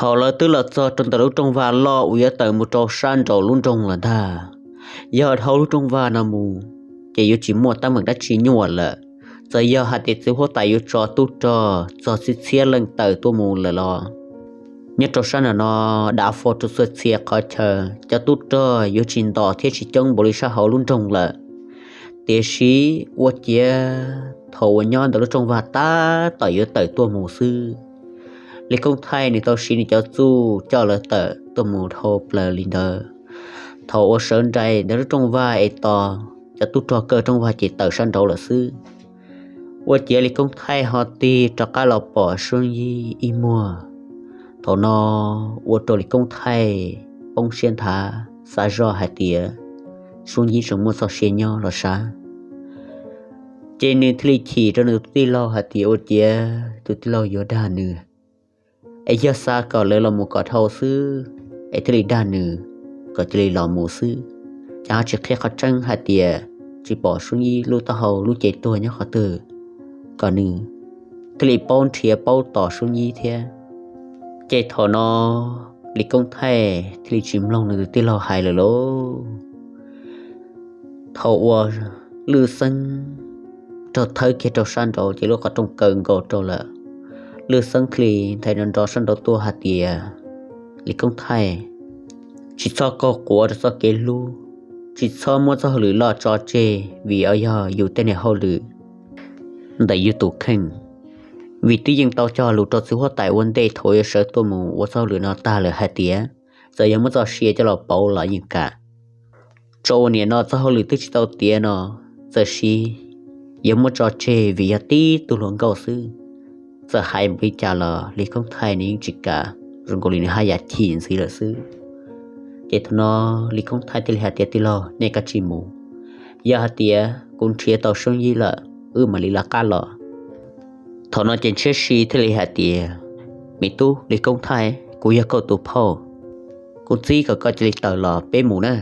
Thaum lawv twb los txog rau ntawm lub rooj vag loj uas yuav tawm mus rau sab nraum lub nroog lawm ntag, yog dhau lub rooj vag no mus ces yuav tsis muaj teeb meem dab tsi nyuaj lawm. Txawm yog hais tias txiv huab tais yuav tso tub rog txog txhiab txhiab leej tawm tuaj mus lawm los, nyob rau sab nraum no dav fo rau txhua txhia qhov chaw, cov tub rog yuav tsis ntom thiab tsis coob npaum li sab hauv lub nroog lawm. Tiam sis ua ciav thaum uas nyob ntawm lub rooj vag tab tom yuav tawm tuaj mus xwb, Lis Koob Thaij nws tau siv nws cov txuj coj lawv tawm tuaj mus dhau plaws li ntawd. Thaum uas sawv nraim ntawm lub rooj vag es tos cov tub rog kaw rooj vag ces tawm sab nraud lawm xwb, ua ciav Lis Koob Thaij ho tig rov qab los pom Soob Yib ib muag. Thaum no ua rau Lis Koob Thaij poob siab nthav, xav zoj hais tias Soob Yib tseem muaj txoj sia nyob los sav. Ces nws thiaj li chim rau nws tus tij laug hais tias ua ciav tus tij laug yuav dag nws, es yog xav kom lawv los mus kom dhau xwb es thiaj li dag nws kom cia li los mus xwb, ces ho tsis qhia qhov tseeb hais tias tsis pom Soob Yib lub taub hau lub cev tuag nyob qhov twg, kom nws thiaj li paub nrhiav paub tos Soob Yib thiab. Ces thaum no Lis Koob Thaij thiaj li tsis mloog nws tus tij laug hais lawm lauj. Thaum uas Lwj Xeeb raug thawb kiag rau sab nraud ces lub qhov rooj kaw nkaus rau lawm. Lwj Xeeb thiaj li nthe nrov nrov sab nraud tuaj hais tias, Lis Koob Thaij, tsis txhob qaug quav rau txoj kev hlub, tsis txhob muab txoj hauj lwm loj tso tseg vim yog yus tej niag hauj lwm ntawm yus tus kheej. Vim twb yeej tau cog lus rau txiv huab tais ua ntej thaum yuav sawv tuaj mus ua txoj hauj lwm no tag lawm hais tias txawm yog muab txoj sia coj los pauv los yeej kam. Tsuas ua niam no txoj hauj lwm twb tsis tau tiav no, txawm sis yuav muab tso tseg vim yog tib tug hluas nkauj xwb. Txawm hais npaum li cas los Lis Koob Thaij nws yeej tsis kam, zoo nkaus li nws haj yam chim ntxiv lawm xwb. Ces thaum no Lis Koob Thaij thiaj li hais tias, Tij laug, nej kav tsij mus. Yog hais tias kuv nrhiav tau Soob Yib lawm wb mam li lawv qab los. Thaum no ces Ntshiab Si thiaj li hais tias, Me tub Lis Koob Thaij, kuv yog koj tus phauj, kuv txib kom koj cia li tawm los peb mus na.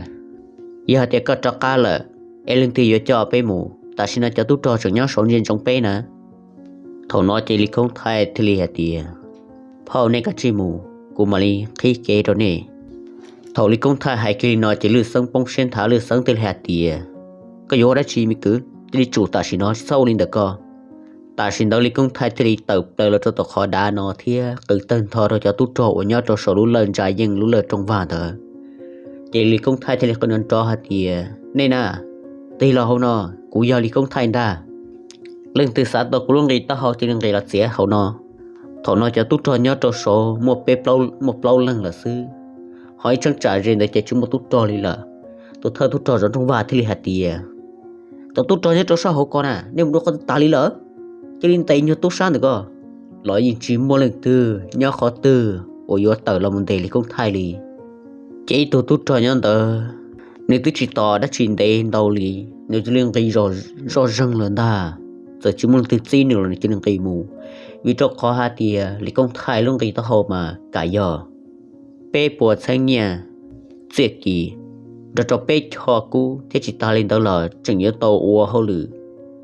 Yog hais tias koj rov qab lawm es leej twg yuav coj peb mus? Tam sim no cov tub rog tseem nyob saud ntsia ntsoov peb na. Thaum no ces Lis Koob Thaij thiaj li hais tias, Phauj, nej kav tsij mus, kuv mam li qhib kev rau nej. Thaum Lis Koob Thaij hais kiag li no ces Lwj Xeeb poob siab nthav, Lwj Xeeb thiaj li hais tias, Koj yuav ua dab tsi me kwv? Cia li tsum tam sim no, tsis txhob ua li ntawm ko. Tam sim ntawd Lis Koob Thaij thiaj li tawm plaws los rau tom qhov dav no thiab qw tawg ntho rau cov tub rog uas nyob rau saum lub lawj ntsa yeej lub lawj rooj vag ntawd. Ces Lis Koob Thaij thiaj li qw nrov nrov hais tias, Nej na, tig los hauv no, kuv yog Lis Koob Thaij ntag. Leej twg xav tau kuv lub nqi taub hau cia li nqis los txiav hauv no. Thaum no cov tub rog nyob rau saud muaj peb plaub, muaj plaub leeg lawm xwb, ho ib cheeb tsam ze ntawd ces tsis muaj tub rog li lawm. Tus thawj tub rog zov rooj vag thiaj li hais tias, Cov tub rog nyob rau sab hauv ko na, nej mus dua qhov twg tas li lawm? Cia li ntes nyuag tub sab ntawm ko. Los yeej tsis muaj leej twg nyob qhov twg uas yuav tawm los mus ntes Lis Koob Thaij li. Ces ib tug tub rog nyob ntawd, nws twb tsis tos dab tsi ntev ntau li, nws cia li nqis zoj zeeg lawm ntag. Txawm tsis muaj leej twg txib nws los nws cia li nqis mus, vim rau qhov hais tias Lis Koob Thaij lub nqi taub hau mas kam yog peb puas txheeb nyiaj txiaj kis nrog rau peb choj kub, thiab tsis tas li ntawd los tseem yuav tau ua hauj lwm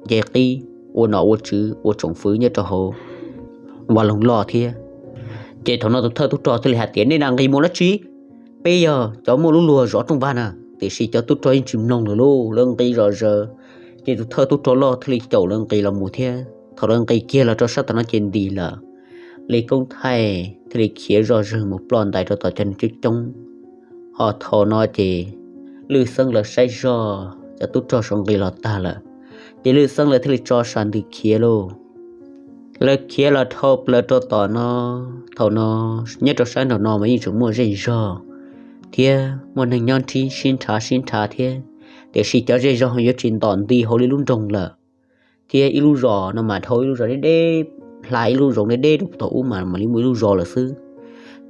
nce qib, ua nom ua tswv, ua tsoom fwv nyob rau hauv vaj loog loj thiab. Ces thaum no tus thawj tub rog thiaj li hais tias, Nej na nqis mus dab tsi? Peb yog cov muaj lub luag zov rooj vag na. Tiam sis cov tub rog yeej tsis mloog lawm lauj, lawv nqis zom zaws. Ces tus thawj tub rog loj thiaj li caum lawv nqis los mus thiab. Thaum lawv nqis kiag los rau sab tom no ces nti lawm. Lis Koob Thaij thiaj li khiav zoj zeeg mus ploj ntais rau tom cov neeg coob coob. Ho thaum no ces Lwj Xeeb lawv saib zoj cov tub rog saud nqis los tag lawm, ces Lwj Xeeb lawv thiaj li tso sam ntws khiav lauj. Lawv khiav los dhau plaws rau tom no. Thaum no nyob rau sab nraum no mas yeej tseem muaj zej zog thiab muaj neeg nyob nrhib sib nrhav sib nrhav thiab. Tiam sis cov zej zog yuav tsis ntom nti hauv li lub nroog lawm, thiab ib lub zos no mas dhau ib lub zos deb deb, hla ib lub zoov deb deb rau tom ub mas mam li muaj ib lub zos lawm xwb.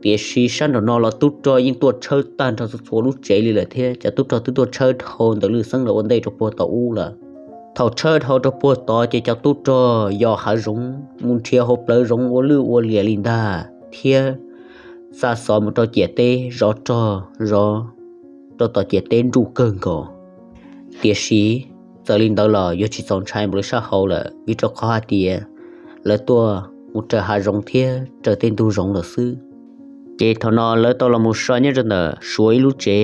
Tiam sis sab nraum no los tub rog yeej tuaj tshawb tag nrho txhua txhua lub tsev li lawm thiab cov tub rog twb tuaj tshawb dhau ntawm Lwj Xeeb lawv ua ntej rau puag tom ub lawm. Thaum tshawb dhau rau puag tod ces cov tub rog yos hav zoov mus nrhiav hauv plawv zoov ua lwj ua liam li ntag thiab xa xov mus rau ciam teb zov rog zov rau tom ciam teb nruj kawg nkaus. Tiam sis txawm li ntawd los yuav tsis txaus ntshai npaum li sab hauv lawm, vim rau qhov hais tias lawv tuaj mus raws hav zoov thiab raws tej ntug zoov lawm xwb. Ces thaum no lawv tau los mus so nyob rau ntawm Suav ib lub tsev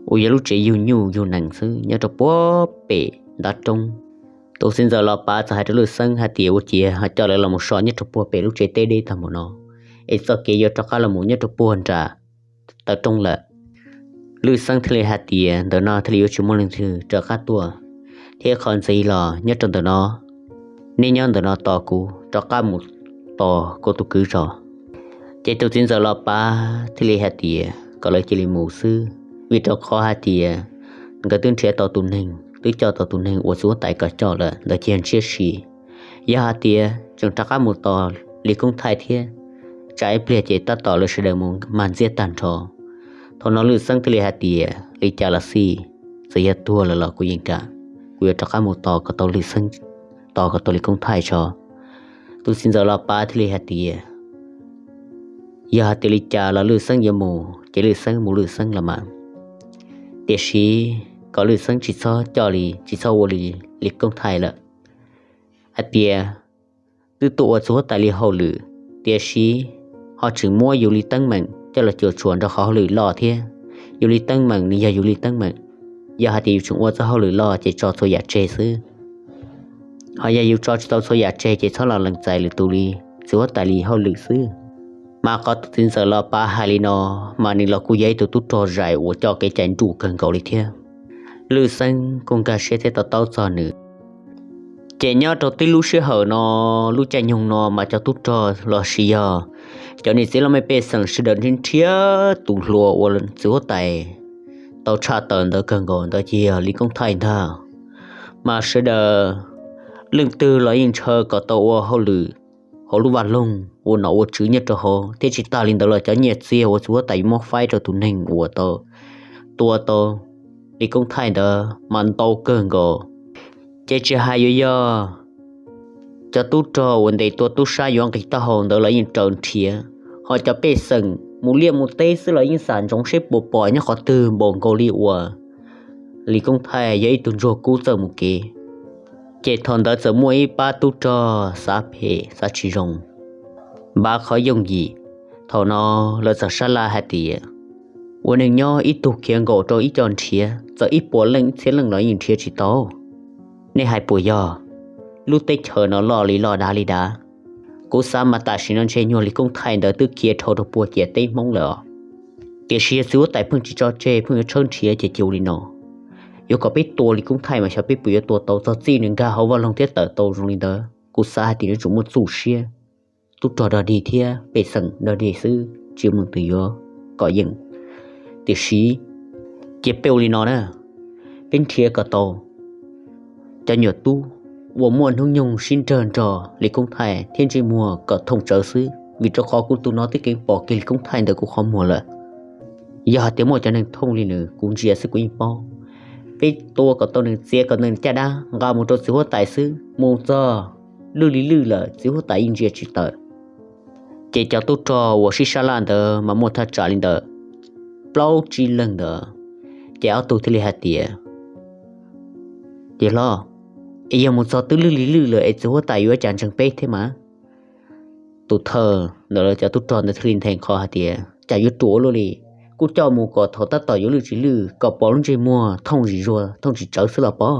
uas yog lub tsev yug nyuj yug nees xwb nyob rau puag pem ntav roob. Tus txiv ntxawm Los Pav txawm hais rau Lwj Xeeb hais tias ua ciav ho coj lawv los mus so nyob rau puag pem lub tsev teb deb tag npaum no, es txoj kev yuav rov qab los mus nyob rau puag nram taw roob lawm. Lwj Xeeb thiaj li hais tias ntawm no thiaj li yuav tsis muaj leej twg rov qab tuaj, thiab qhov ntxiv los nyob rau ntawm no, nej nyob ntawm no tos kuv rov qab mus tos kuv tus kwv tso. Ces tus txiv ntxawm Los Pav thiaj li hais tias kom lawv cia li mus xwb, vim rau qhov hais tias nkawd twb nrhiav tau tus neeg, twb coj tau tus neeg uas txiv huab tais kom coj lawm ntawd cia ntshiab si. Yog hais tias tseem rov qab mus tos Lis Koob Thaij thiab, tsam ib pliag ces tab tom lawv sawv daws mus mag ntxiab tag nrho. Thaum no Lwj Xeeb thiaj li hais tias li cas los xij, txawm yog tuag lawm los kuv yeej kam, kuv yuav rov qab mus tos kom tau Lwj Xeeb, tos kom tau Lis Koob Thaij tso. Tus txiv ntxawm Los Pav thiaj li hais tias yog hais tias li cas los Lwj Xeeb yuav mus ces Lwj Xeeb mus Lwj Xeeb los mas, tiam sis kom Lwj Xeeb tsis txhob coj li, tsis txhob ua li Lis Koob Thaij lawm. Hais tias twb tuaj ua txiv huab tais li hauj lwm, tiam sis ho tseem muab yus li teeb meem coj los cuam tshuam nrog qhov hauj lwm loj thiab. Yus li teeb meem nws yog yus li teeb meem, yog hais tias yus tseem ua txoj hauj lwm loj ces tso txhua yam tseg xwb. Ho yog yus tso tsis tau txhua yam tseg ces txhob los lees txais lwm tus li txiv huab tais li hauj lwm xwb. Mas qhov tus txiv ntxawm Los Pav hais li no, mas nws los kuj yog ib tug tub rog zais uas coj kev cai nruj kawg nkaus li thiab. Lwj Xeeb kuj nkag siab thiab to taub txog nws. Ces nyob rau tib lub sij hawm no, lub caij nyoog no mas cov tub rog los sis yog cov niam txiv laj mej pej xeem sawv daws nrhiav nrhiav tus hluas uas txiv huab tais tau tshaj tawm ntawd kawg nkaus ntawd ces yog Lis Koob Thaij ntag. Mas sawv daws leej twg los yeej ntshaw kom tau ua hauj lwm hauv lub vaj loog ua nom ua tswv nyob rau hauv, thiab tsis tas li ntawd los cov nyiaj txiag uas txiv huab tais yuav muab faib rau tus neeg uas tau tua tau Lis Koob Thaij ntawd mas ntau kawg nkaus. Ces tsis hais yuav yog cov tub rog uas ntes tua tub sab yuav nqis taub hau ntawd los yeej raws nrhiav, ho cov pej xeem mus liaj mus teb xwb los yeej xam ntsoov seb puas pom nyob qhov twg npaum nkaus li uas Lis Koob Thaij yog ib tug ntsuag kub txawj mus kev. Ces thaum ntawd txawm muaj ib pab tub rog xav phem xav tsis zoo, npav qhov yooj yim. Thaum no lawv txawm sab laj hais tias ua neeg nyob ib tug khiav nkaum rau ib co nrhiav, txawm ib puas leej ib txhiab leej los yeej nrhiav tsis tau. Nej hais puas yog? Lub teb chaws no loj li loj dav li dav. Kuv xav mas tam sim no ntshe nyuag Lis Koob Thaij ntawd twb khiav dhau rau puag ciam teb Hmoob lawm os. Tiam sis yog txiv huab tais pheej tsis tso tseg pheej yuav tshawb nrhiav ces cia ua li no. Yuav kom peb tua Lis Koob Thaij mas xyov peb puas yuav tua tau txog txij nws nkag hauv vaj loog thiab tawm tau zoo li ntawd. Kuv xav hais tias yuav tsum muaj txuj siab, tub rog dog dig thiab pej xeem dog dig xwb, tsis muaj leej twg yuav kom yeem. Tiam sis cia peb ua li no na, peb nrhiav kom tau cov nyuam tub uas muaj hnub nyoog sib nrag nrog Lis Koob Thaij thiab ntsej muag kom thooj tsawv xwb, vim rau qhov kuv tus no twb keev pom kiag Lis Koob Thaij ntawm kuv qhov muag lawm. Yog hais tias muaj cov neeg thooj li nws kuv ntsia xwb kuv yeej paub. Peb tua kom tau nws, txiav kom tau nws caj dab nqa mus rau txiv huab tais xwb, mus txog lwj li lwj lawm txiv huab tais yeej ntsia tsis tawm. Ces cov tub rog uas sib sab laj ntawd mas muaj thaj tsam li ntawm plaub tsib leeg ntawd. Ces ob tug thiaj li hais tias, Tij laug, es yog mus txog twb lwj li lwj lawm es txiv huab tais yuav cas ntseeg peb thiab mas? Tus thawj ntawm lawv cov tub rog ntawd thiaj li nthe qho hais tias, Cas yuav ruam ua luaj li, kuj coj mus kom thaum tab tom yuav lwj tsis lwj kom pom lub ntsej muag thooj zis zuag thooj tsis tsawv xwb los pob.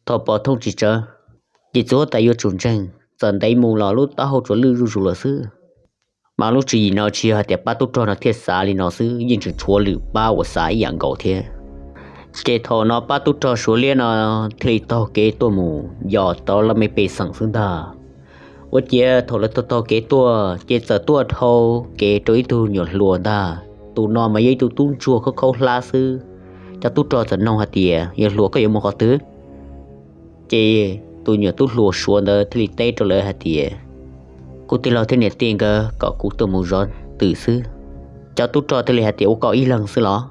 Thaum pom thooj tsis tsawv, ces txiv huab tais yuav tsum ntseeg, txawm ntev mus los lub taub hau tsuas lwj zuj zus lawm xwb. Mas lub tswv yim no tsis yog hais tias pab tub rog no thiaj xav li no xwb, yeej tseem tshuav lwm pab uas xav ib yam nkaus thiab. Ces thaum no pab tub rog Suav liab no thiaj li taug kev tuaj mus yos tau laj mej pej xeem xwb ntag. Ua ciav thaum lawv taug taug kev tuaj ces txawm tuaj dhau kev rau ib tug nyuam hluas ntag. Tus no mas yog ib tug tub ntsuag khaub khaub hlab xwb. Cov tub rog txawm nug hais tias, Nyuam hluas, koj yuav mus qhov twg? Ces tus nyuam tub hluas Suav ntawd thiaj li teb rau lawv hais tias, Kuv tij laug thiab niam tij nkawd kom kuv tuaj mus zov twm xwb. Cov tub rog thiaj li hais tias, Ua koj ib leeg xwb los?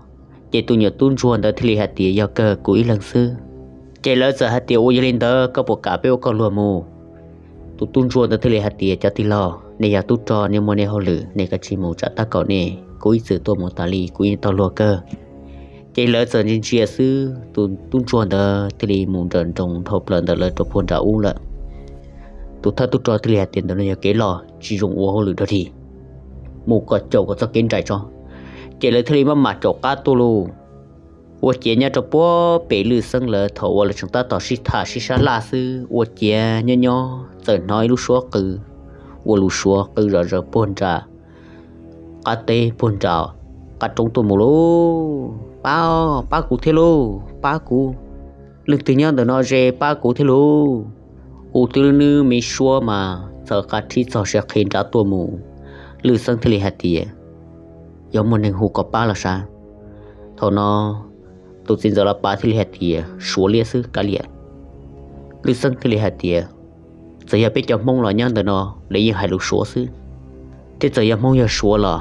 Ces tus nyuam tub ntsuag ntawd thiaj li hais tias, Yog kawg, kuv ib leeg xwb. Ces lawv txawm hais tias, Ua yog li ntawd koj puas kam peb ua koj luag mus? Tus tub ntsuag ntawd thiaj li hais tias, Cov tij laug, nej yog tub rog, nej muaj nej hauj lwm, nej kav tsij mus, tsam tab kaum nej, kuv ib txwm tuaj mus tas li, kuv yeej taug luag kawg. Ces lawv txawm ntsia ntsia xwb, tus tub ntsuag ntawd thiaj li mus nrawm nroos dhau plaws ntawm lawv rau puag nram ub lawm. Tus thawj tub rog thiaj li hais tias, Ntawm no yog kev loj, tsis zoo ua hauj lwm dog dig. mus kom caum kom txoj kev nraim tso. Ces lawv thiaj li maj mam caum qab tuaj lauj. Ua ciav nyob rau puag pem Lwj Xeeb lawv thaum uas lawv tseem tab tom sib tham sib sab laj xwb, ua ciav nyob nyob txawm hnov ib lub suab qw, ua lus Suav qw zom zaws puag nram qab teb puag nram qab roob tuaj mus lauj. Pab, pab kuv thiab lauj, pab kuv. Leej twg nyob ntawm no ze pab kuv thiab lauj. Hu twb lub nub me suab mas txawm qab rhib txog siav qhi nrad tuaj mus. Lwj Xeeb thiaj li hais tias, yog muaj neeg hu kom pab los sav. Thaum no tus txiv ntxawm Los Pav thiaj li hais tias, suav liab xwb kav liam. Lwj Xeeb thiaj li hais tias, txawm yog peb cov Hmoob los nyob ntawm no, lawv yeej hais lus Suav xwb, thiab txawm yog Hmoob yog Suav los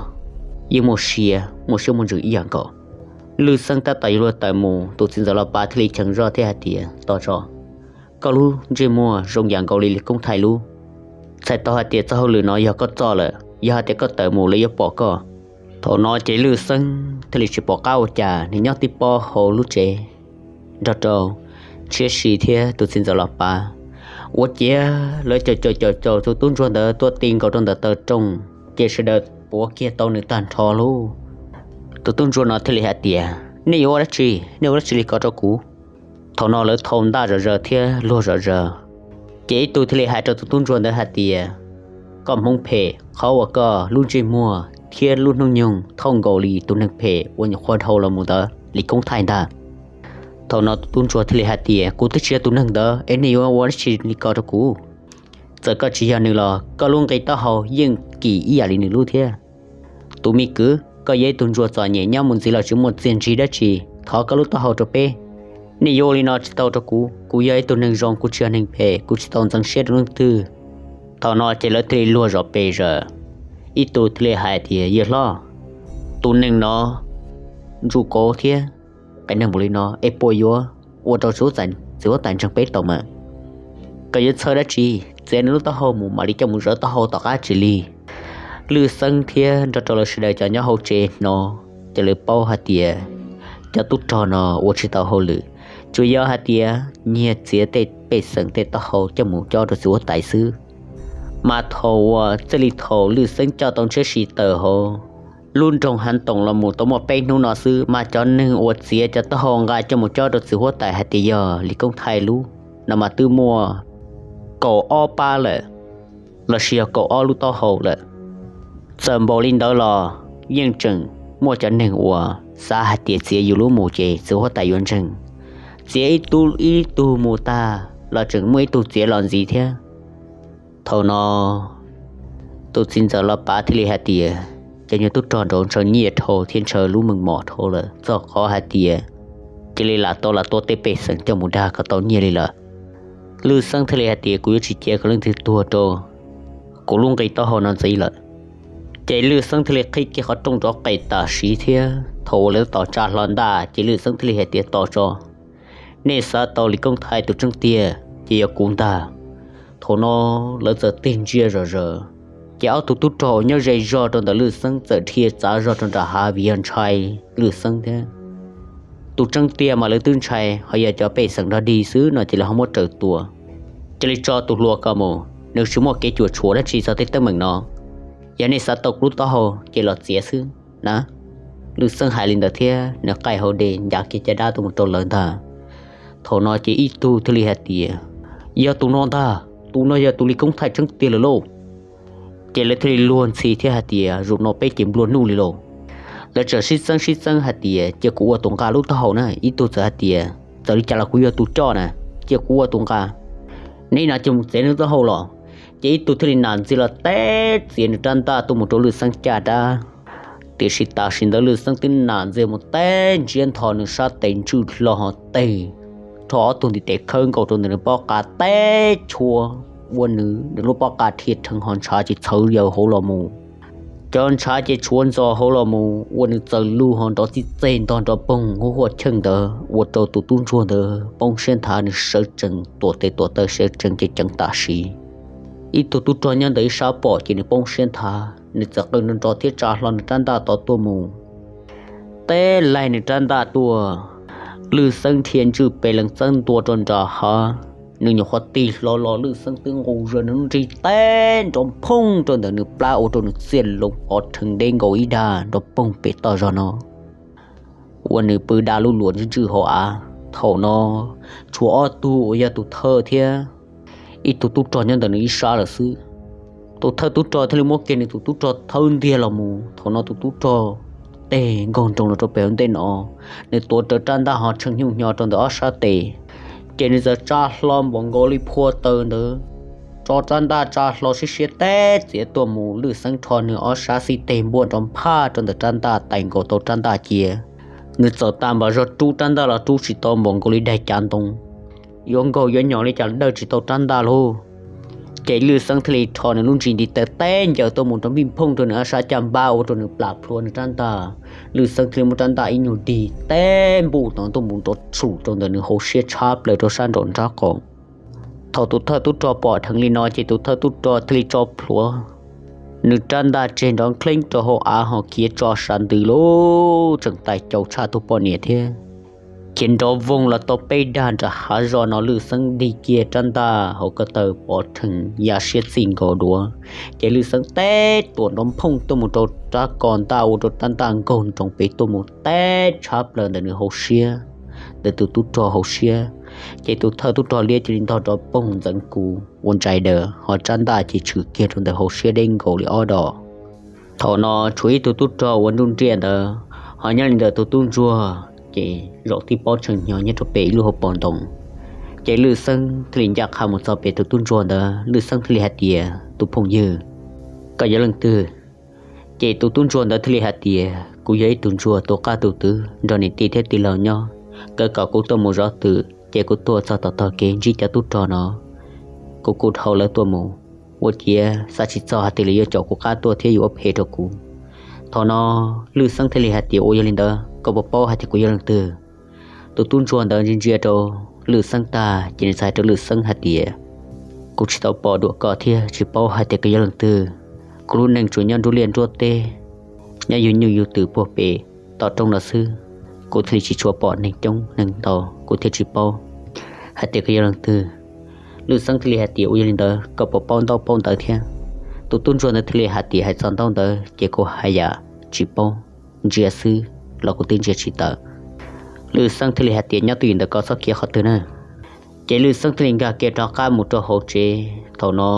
yeej muaj sia muaj siab muaj ntsws ib yam nkaus. Lwj Xeeb tab tom yuav luag tawm mus, tus txiv ntxawm Los Pav thiaj li cheem zoj thiab hais tias, tos tso, koj lub ntsej muag zoo yam nkaus li Lis Koob Thaij lub. Txhais tau hais tias txoj hauj lwm no yog koj txoj lawm, yog hais tias koj tawm mus lawv yuav pom koj. Thaum no ces Lwj Xeeb thiaj li tsis pom qab ua cas, nws nyob tib pob hauv lub tsev nrog rau Tshiab Si thiab tus txiv ntxawm Los Pav. Ua ciav lawv caum caum caum caum tus tub ntsuag ntawd tuaj ti nkaus rau ntawm taw rooj, ces sawv daws puav kiag tau nws tag nrho lauj. Tus tub ntsuag no thiaj li hais tias, nej yuav ua dab tsi, nej ua dab tsi li ko rau kuv? Thaum no lawv thau ntaj zom zaws thiab luag zom zaws. Ces ib tug thiaj li hais rau tus tub ntsuag ntawd hais tias, koj Hmoob phem, qhov uas koj lub ntsej muag thiab lub hnub nyoog thauj nkaus li tus neeg phem uas nyuam qhuav dhau los mus ntawd Lis Koob Thaij ntag. Thaum no tus tub ntsuag thiaj li hais tias, kuv twb tsis yog tus neeg ntawd es nej yuav ua dab tsi li ko rau kuv? Txawm koj tsis yog nws los koj lub nqi taub hau yeej kim ib yam li nws lub thiab. Tus me kwv, koj yog ib tug ntsuag txom nyem nyob mus ntxiv los tsis muaj txiaj ntsig dab tsi, thov koj lub taub hau rau peb. Nej yuav ua li no tsis tau rau kuv, kuv yog ib tug neeg zoo, kuv tsis yog neeg phem, kuv tsis tau ntxeev siab rau leej twg. Thaum no ces lawv thiaj li luag zom pes zaws. Ib tug thiaj li hais tias, yawg hlob, tus neeg no ntsuj kauv thiab qias neeg npaum li no es puas yuav ua rau txiv huab tais ntseeg peb tau mas? Koj yuav txhawj dab tsi? Txiav nws lub taub hau mus mam li coj mus zawv taub hau tom qab tsis li. Lwj Xeeb thiab nrog rau lawv sawv daws cov nyob hauv tsev hnov, ces lawv paub hais tias cov tub rog no ua tsis tau hauj lwm, tsuas yog hais tias nyiag txiav tej pej xeem tej taub hau coj mus cob rau txiv huab tais xwb. Mas thaum uas txij li thaum Lwj Xeeb coj tau Ntshiab Si tawm hauv lub nroog Hav Toom los mus tau muaj peb hnub no xwb, mas cov neeg uas txiav cov taub hau nqa coj mus cob rau txiv huab tais hais tias yog Lis Koob Thaij lub no mas twb muaj kaum ob pab lawm, lossis yog kaum ob lub taub hau lawm. Txawm npaum li ntawd los yeej tseem muaj cov neeg uas xav hais tias txiav yus lub mus ces txiv huab tais yuav ntseeg. Txiav ib tug ib tug mus tag los tseem muaj ib tug txiav los ntxiv thiab. Thaum no tus txiv ntxawm Los Pav thiaj li hais tias, cov nyuag tub rog nraud ntshaw nyiaj dhau thiab ntshaw lub meej mom dhau lawm, txog qhov hais tias cia li lam tau lam tua tej pej xeem coj mus dag kom tau nyiaj li lawm. Lwj Xeeb thiaj li hais tias, kuv yuav tsis cia kom leej twg tuag rau kuv lub nqi taub hau no ntxiv lawm. Ces Lwj Xeeb thiaj li qhib kiag qhov rooj rov qes tam sim thiab thaum uas lawv tab tom tsa hlo ntaj ces Lwj Xeeb thiaj li hais tias, tos tso, nej xav tau Lis Koob Thaij tus tseeb tiag ces yog kuv ntag. Thaum no lawv txawm tig ntsia zom zaws, ces ob tug tub rog uas nyob ze zog rau ntawm Lwj Xeeb txawm dhia txav zog rau nram hav vim yog ntshai Lwj Xeeb thiab. Tus tseeb tiag mas lawv twb ntshai, ho yog cov pej xeem dog dig xwb no ces lawv ho muab raws tua. Cia li tso tus hluas ko mus, nws tsis muaj kev cuam tshuam dab tsi txog tej teeb meem no. Yog nej xav tau kuv lub taub hau ces los txiav xwb na. Lwj Xeeb hais li ntawd thiab nws qaij hauv dej ncav kiag caj dab tuaj mus rau lawv ntag. Thaum no ces ib tug thiaj li hais tias, yog tus no ntag, tus no yog tus Lis Koob Thaij tseeb tiag lawm lauj. Ces lawv thiaj li luag ntxhi thiab hais tias, zaum no peb ces nplua nuj li lauj. Lawv txawm sib txeeb sib txeeb hais tias, cia kuv ua tus nqa lub taub hau na. Ib tug txawm hais tias, txawm li cas los kuv yog tus coj na, cia kuv ua tus nqa. Neb no cia mus txiav nws taub hau los. Ces ib tug thiaj li nam ntxiag los teb txiav nws rab ntaj tuaj mus rau Lwj Xeeb caj dab. Tiam sis tam sim ntawd Lwj Xeeb twb nam ntxiag mus teb ntsiab nthos nws sab tes ntswj hlo ho teg rho ob tug ntiv tes khawb nkaus rau ntawm nws pob qa teb tshua, ua nws nws lub pob qa dhia rheev ho ntshav ces txhawv yaws hauv los mus. Cov ntshav ces tshuav ntxos hauv los mus ua nws txawm lug ho nrov txij txeg ntog nrov poog huaj huaj cheej ntawd ua rau tus tub ntsuag ntawd poob siab nthav, nws sawv tsees tuam tes tuam taw sawv tsees ceev ceev tam sim. Ib tug tub rog nyob ntawm ib sab pom ces nws poob siab nthav, nws txawm qw nrov nrov thiab tsa hlo nws rab ntaj tod tuaj mus. Teb laig nws rab ntaj tuaj, Lwj Xeeb dhia ntswj pes lees txawb ntua rau nram hav. Nws nyuam qhuav tig hlo los Lwj Xeeb twb nqus zog nws lub nrig teb nrov phooj rau ntawm nws plab ua rau nws txiaj loo pov rhees deb nkaus ib dag nrov poog pem toj zog no. Ua nws pw da lub luam ntswj ntswj hauv av. Thaum no tshuav ob tug uas yog tus thawj thiab ib tug tub rog nyob ntawm nws ib sab lawm xwb. Tus thawj tub rog thiaj li muab kiag nws tus tub rog thawb ntiag los mus. Thaum no tus tub rog teg nkaug nroos los rau pem hauv ntej no, nws tuav rawv rab ntaj ho tshee nyuj hnyo rau ntawm ob sab tes, ces nws txawm tsa hlo npaum nkaus li phua taws ntawd, tso rab ntaj tsa hlo siab siab teb txiav tuaj mus. Lwj Xeeb rho nws ob sab xib teg npuaj nrov nphaj rau ntawm rab ntaj tais nkaus tau rab ntaj cia. Nws txawm tas npam zog rub rab ntaj los rub tsis tau npaum nkaus li daig cav ntoo, yuav nkaug yuav nyom li cas dawj tsis tau rab ntaj lauj. Ces Lwj Xeeb thiaj li rho nws lub ntsis ntiv taw teb ncaws tuaj mus rau npij nphooj rau nws ob sab caj npab ua rau nws plam plhuav nws rab ntaj. Lwj Xeeb thiaj li muab rab ntaj ib nyuag dig teb npuj tod tuaj mus nrov tshum rau ntawm nws hauv siab tshab plaws rau sab nraum nraub qaum. Thaum tus thawj tub rog pom dheev li no ces tus thawj tub rog thiaj li tso plhuav nws rab ntaj tseg nrov nqheeb rau hauv av ho khiav tso sab ntws lub tseem tais caus tshaj tus poj niam thiab. Khiav nrov voog los tau peb dag nram hav zos no Lwj Xeeb dig kiag rab ntaj hauv ko taw pov rhees ya siab txij nkaus duav, ces Lwj Xeeb teb tuam nrov nphooj tuaj mus rau rab ko ntaj ua rau rab ntaj nkaug nroos pem tuaj mus teb tshab plaws ntawm nws hauv siab, ntawm tus tub rog hauv siab. Ces tus thawj tub rog liab cia li ntog nrov poog ntxeev kus ua ntsais daws ho rab ntaj ces tshwm kiag rau ntawm hauv siab deb nkaus li ob dos. Thaum no tshuav ib tug tub rog ua nruj nriaj ntawd ho nyob li ntawm tus tub ntsuag ces zaum tib pob tshee hnyo nyob rau pem ib lub hauv paus ntoo. Ces Lwj Xeeb thiaj li ncaj qha mus txog pem tus tub ntsuag ntawd, Lwj Xeeb thiaj li hais tias, tus phooj ywg, koj yog leej twg? Ces tus tub ntsuag ntawd thiaj li hais tias, kuv yog ib tug ntsuag tus qab tus twg nrog niam tij thiab tij laug nyob, kawg kom kuv tuaj mus zov twm ces kuv tuaj txog tom tog kev ntsib cov tub rog no, kuv kuj dhau lawv tuaj mus, ua ciav xav tsis txog hais tias lawv yuav caum kuv qab tuaj thiab yuav ua phem rau kuv. Thaum no Lwj Xeeb thiaj li hais tias, ua yog li ntawd koj puas paub hais tias kuv yog leej twg? Tus tub ntsuag ntawd ntsia ntsia rau Lwj Xeeb tag ces nws txawm hais rau Lwj Xeeb hais tias, kuv tsis tau pom dua koj thiab tsis paub hais tias koj yog leej twg. Kuv lub neej tsuas nyob nruab liaj nruab teb, nyob yug nyuj yug twm puag pem tom roob no xwb. Kuv thiaj li tsis tshua pom neeg coob neeg ntau, kuv thiaj tsis paub hais tias koj yog leej twg. Lwj Xeeb thiaj li hais tias, ua yog li ntawd koj puas paub ntaub paub ntawv thiab? Tus tub ntsuag ntawd thiaj li hais tias, hais txog ntaub ntawv ces kuv haj yam tsis paub, ntsia xwb los kuv twb ntsia tsis tawm. Lwj Xeeb thiaj li hais tias, nyob twj ywm ntawm koj txhob khiav qhov twg na. Ces Lwj Xeeb thiaj li nkag kiag rov qab mus rau hauv tsev. Thaum no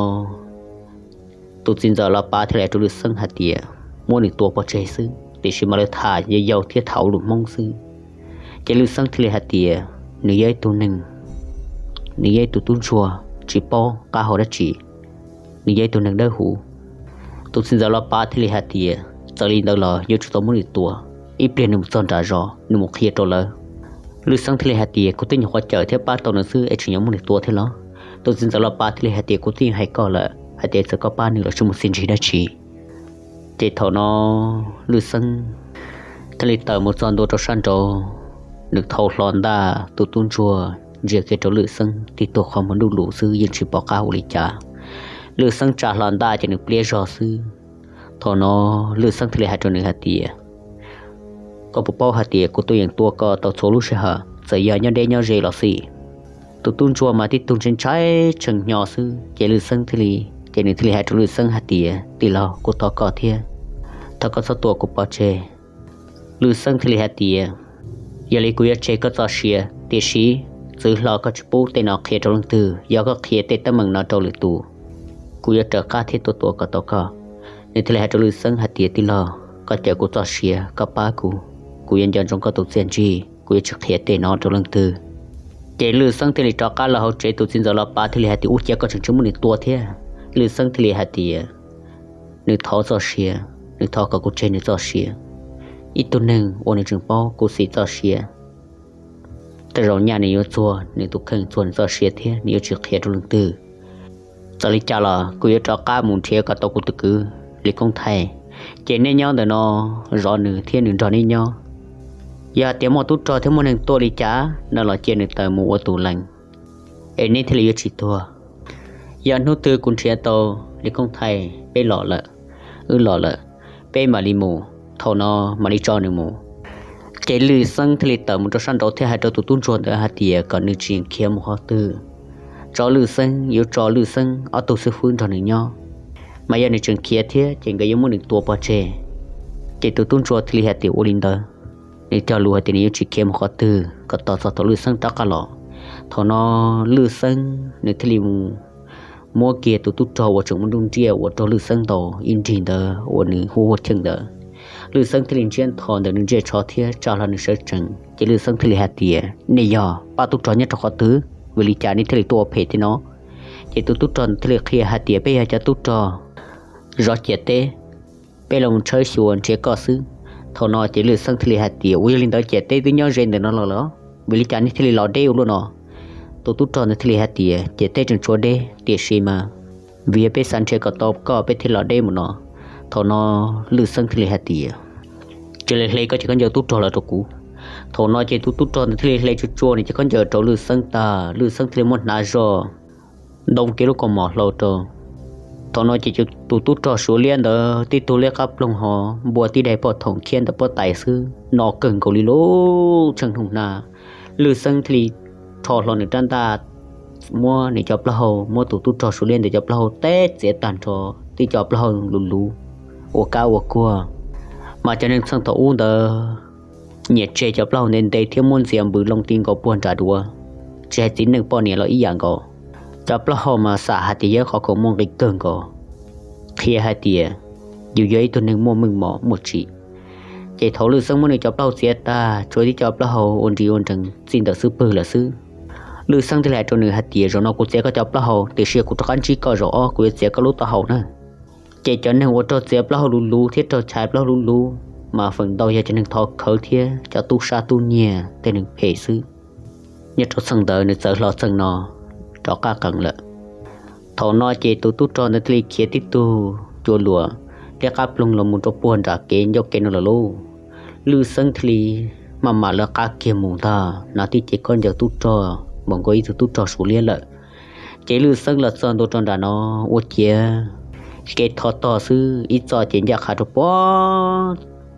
tus txiv ntxawm Los Pav thiaj li hais rau Lwj Xeeb hais tias, muab nws tua pov tseg xwb, tiam sis mas lawv tham yau yau thiab tham ua lus Hmoob xwb. Ces Lwj Xeeb thiaj li hais tias, nws yog ib tug neeg, nws yog ib tug tub ntsuag tsis paub qab hau dab tsi, nws yog ib tug neeg dawb huv. Tus txiv ntxawm Los Pav thiaj li hais tias, txawm li ntawd los yuav tsum tau muab nws tua, ib pliag nws mus txog nram zos nws mus qhia rau lawv. Lwj Xeeb thiaj li hais tias, kuv twb nyuam qhuav cawm thiab pab tau nws xwb es tseem yuav muab nws tua thiab los? Tus txiv ntxawm Los Pav thiaj li hais tias, kuv twb hais koj lawm hais tias txawm koj pab nws los tsis mus txiaj ntsig dab tsi. Ces thaum no Lwj Xeeb thiaj li tawm mus txog ntua rau sab nraud, nws thau hlo ntaj, tus tub ntsuag ntsia kiag rau Lwj Xeeb tib tug qhov muag dub lus xwb yeej tsis pom qab ua li cas. Lwj Xeeb tsa hlo ntaj ces nws pliab zog xwb. Thaum no Lwj Xeeb thiaj li hais rau nws hais tias, koj puas paub hais tias kuv tuaj yeem tua koj tau txhua lub sij hawm txawm yog nyob deb nyob ze los xij? Tus tub ntsuag mas tib tug ntshai ntshai tshee hnyo xwb ces Lwj Xeeb thiaj li, ces nws thiaj li hais rau Lwj Xeeb hais tias, tij laug, kuv thov koj thiab, thov koj txhob tua kuv pov tseg. Lwj Xeeb thiaj li hais tias, yog li kuv yuav tseg koj txoj sia, tiam sis txwv hlo koj tsis pub tej no qhia rau leej twg, yog koj qhia tej teeb meem no rau lwm tus, kuv yuav raws qab thiab tuaj tua kom tau koj. Nws thiaj li hais rau Lwj Xeeb hais tias, tij laug, koj cawm kuv txoj sia, koj pab kuv, kuv yuav nco ntsoov koj tus txiaj ntsig, kuv yuav tsis qhia tej no rau leej twg. Ces Lwj Xeeb thiaj li rov qab los hauv tsev, tus txiv ntxawm Los Pav thiaj li hais tias, ua cas koj tseem tsis muab nws tua thiab? Lwj Xeeb thiaj li hais tias, nws thov txoj sia, nws thov kom kuv tseg nws txoj sia. Ib tug neeg uas nws tseem paub khuv xim txoj sia, tej zaum nyaj nws yuav txuag nws tus kheej txuag nws txoj sia thiab nws yuav tsis qhia rau leej twg. Txawm li cas los kuv yuav rov qab mus nrhiav kom tau kuv tus kwv Lis Koob Thaij, ces nej nyob ntawm no zov nws thiab nws nrog nej nyob. Yog hais tias muaj tub rog thiab muaj neeg tuaj li cas no los cia nws tawm mus ua tus lees, es neb thiaj li yuav tsis tuag. Yog hnub twg kuv nrhiav tau Lis Koob Thaij, peb los lawm, wb los lawm, peb mam li mus, thaum no mam li tso nws mus. Ces Lwj Xeeb thiaj li tawm mus rau sab nraud thiab hais rau tus tub ntsuag ntawd hais tias kom nws tsis khiav mus qhov twg, tso Lwj Xeeb, yuav tso Lwj Xeeb ob tug xib fwb nrog nws nyob, mas yog nws tseem khiav thiab ces nkawd yuav muab nws tua pov tseg. Ces tus tub ntsuag thiaj li hais tias ua li ntawd, nws cog lus hais tias nws yuav tsis khiav mus qhov twg kom tos txog thaum Lwj Xeeb rov qab los. Thaum no Lwj Xeeb nws thiaj li mus muab kiag tus tub rog uas tseem muaj nruj nriaj uas raug Lwj Xeeb ntaus ib nrig ntawd uas nws hu ua Cheej ntawd. Lwj Xeeb thiaj li ntsiab ntho ntawm nws ntsej tsho thiab tsa hlo nws sawv tsees, ces Lwj Xeeb thiaj li hais tias nej yog pab tub rog nyob rau qhov twg, vim li cas nej thiaj li tuaj ua phem thiab no? Ces tus tub rog ntawd thiaj li qhia hais tias peb yog cov tub rog zov ciam teb, peb los mus tshawb xyuas nrhiav koj xwb. Thaum no ces Lwj Xeeb thiaj li hais tias ua yog li ntawd ciam teb twb nyob ze ntawm no los lawm, vim li cas nej thiaj li los deb ua luaj no? Tus tub rog ntawd thiaj li hais tias ciam teb tseem tshuav deb, tiam sis mas vim yog peb xav nrhiav kom tau koj peb thiaj los deb mus no. Thaum no Lwj Xeeb thiaj li hais tias cia li hle koj cov khaub ncaws tub rog los rau kuv. Thaum no ces tus tub rog ntawd thiaj li hle tsuag tsuag nws cov khaub ncaws rau Lwj Xeeb tag, Lwj Xeeb thiaj li muab hnav zog ntoo kiag lub kaus mom hlau rau. Thaum no ces tus tub rog Suav liab ntawd tib tug liab qab ploog ho npua tib daim poj thoom khiab ntawm pob tais xwb no kawg nkaus li lub tsheej nug na. Lwj Xeeb thiaj li rho hlo nws rab ntaj, muab nws cov plaub hau, muab tus tub rog Suav liab ntawd cov plaub hau teb txiav tag nrho, tib cov plaub hau luv luv ua kab ua kuag. Mas cov neeg txheej thaum ub ntawd nyiam tseg cov plaub hau ntev ntev thiab muab ntxias npws loo ti nkaus puag nram duav, tsis hais txiv neej poj niam los ib yam nkaus. Cov plaub hau mas xam hais tias yog ib qhov khoom muaj nqis kawg nkaus, qhia hais tias yus yog ib tug neeg muaj meej mom muaj tsim. Ces thaum Lwj Xeeb muab nws cov plaub hau txiav tag, tshuav tib cov plaub hau ua nris ua nrees txij ntawm xub pwg lawm xwb, Lwj Xeeb thiaj li hais rau nws hais tias zaum no kuv txiav koj cov plaub hau, tiam sis kuv rov qab ntsib koj zaum ob kuv yuav txiav koj lub taub hau na. Ces cov neeg uas raug txiav plaub hau luv luv thiab raug chais plaub hau luv luv mas feem ntau yog cov neeg thov khawv thiab cov tub sab tub nyiag tej neeg phem xwb. Nyob rau txheej ntawd nws txawv hlo txheej no rov qab qees lawm. Thaum no ces tus tub rog ntawd thiaj li khiav tib tug cua luas liab qab ploog los mus rau puag nram kev ncauj kev no lawm lauj. Lwj Xeeb thiaj li maj mam lawv qab kiag mus ntag, hnav tib ce khaub ncaws tub rog npaum nkaus ib tug tub rog Suav liab lawm. Ces Lwj Xeeb los txog ntua rau nram no ua ciav kev thov tog xwb, ib txoj ces ncaj qha rau puag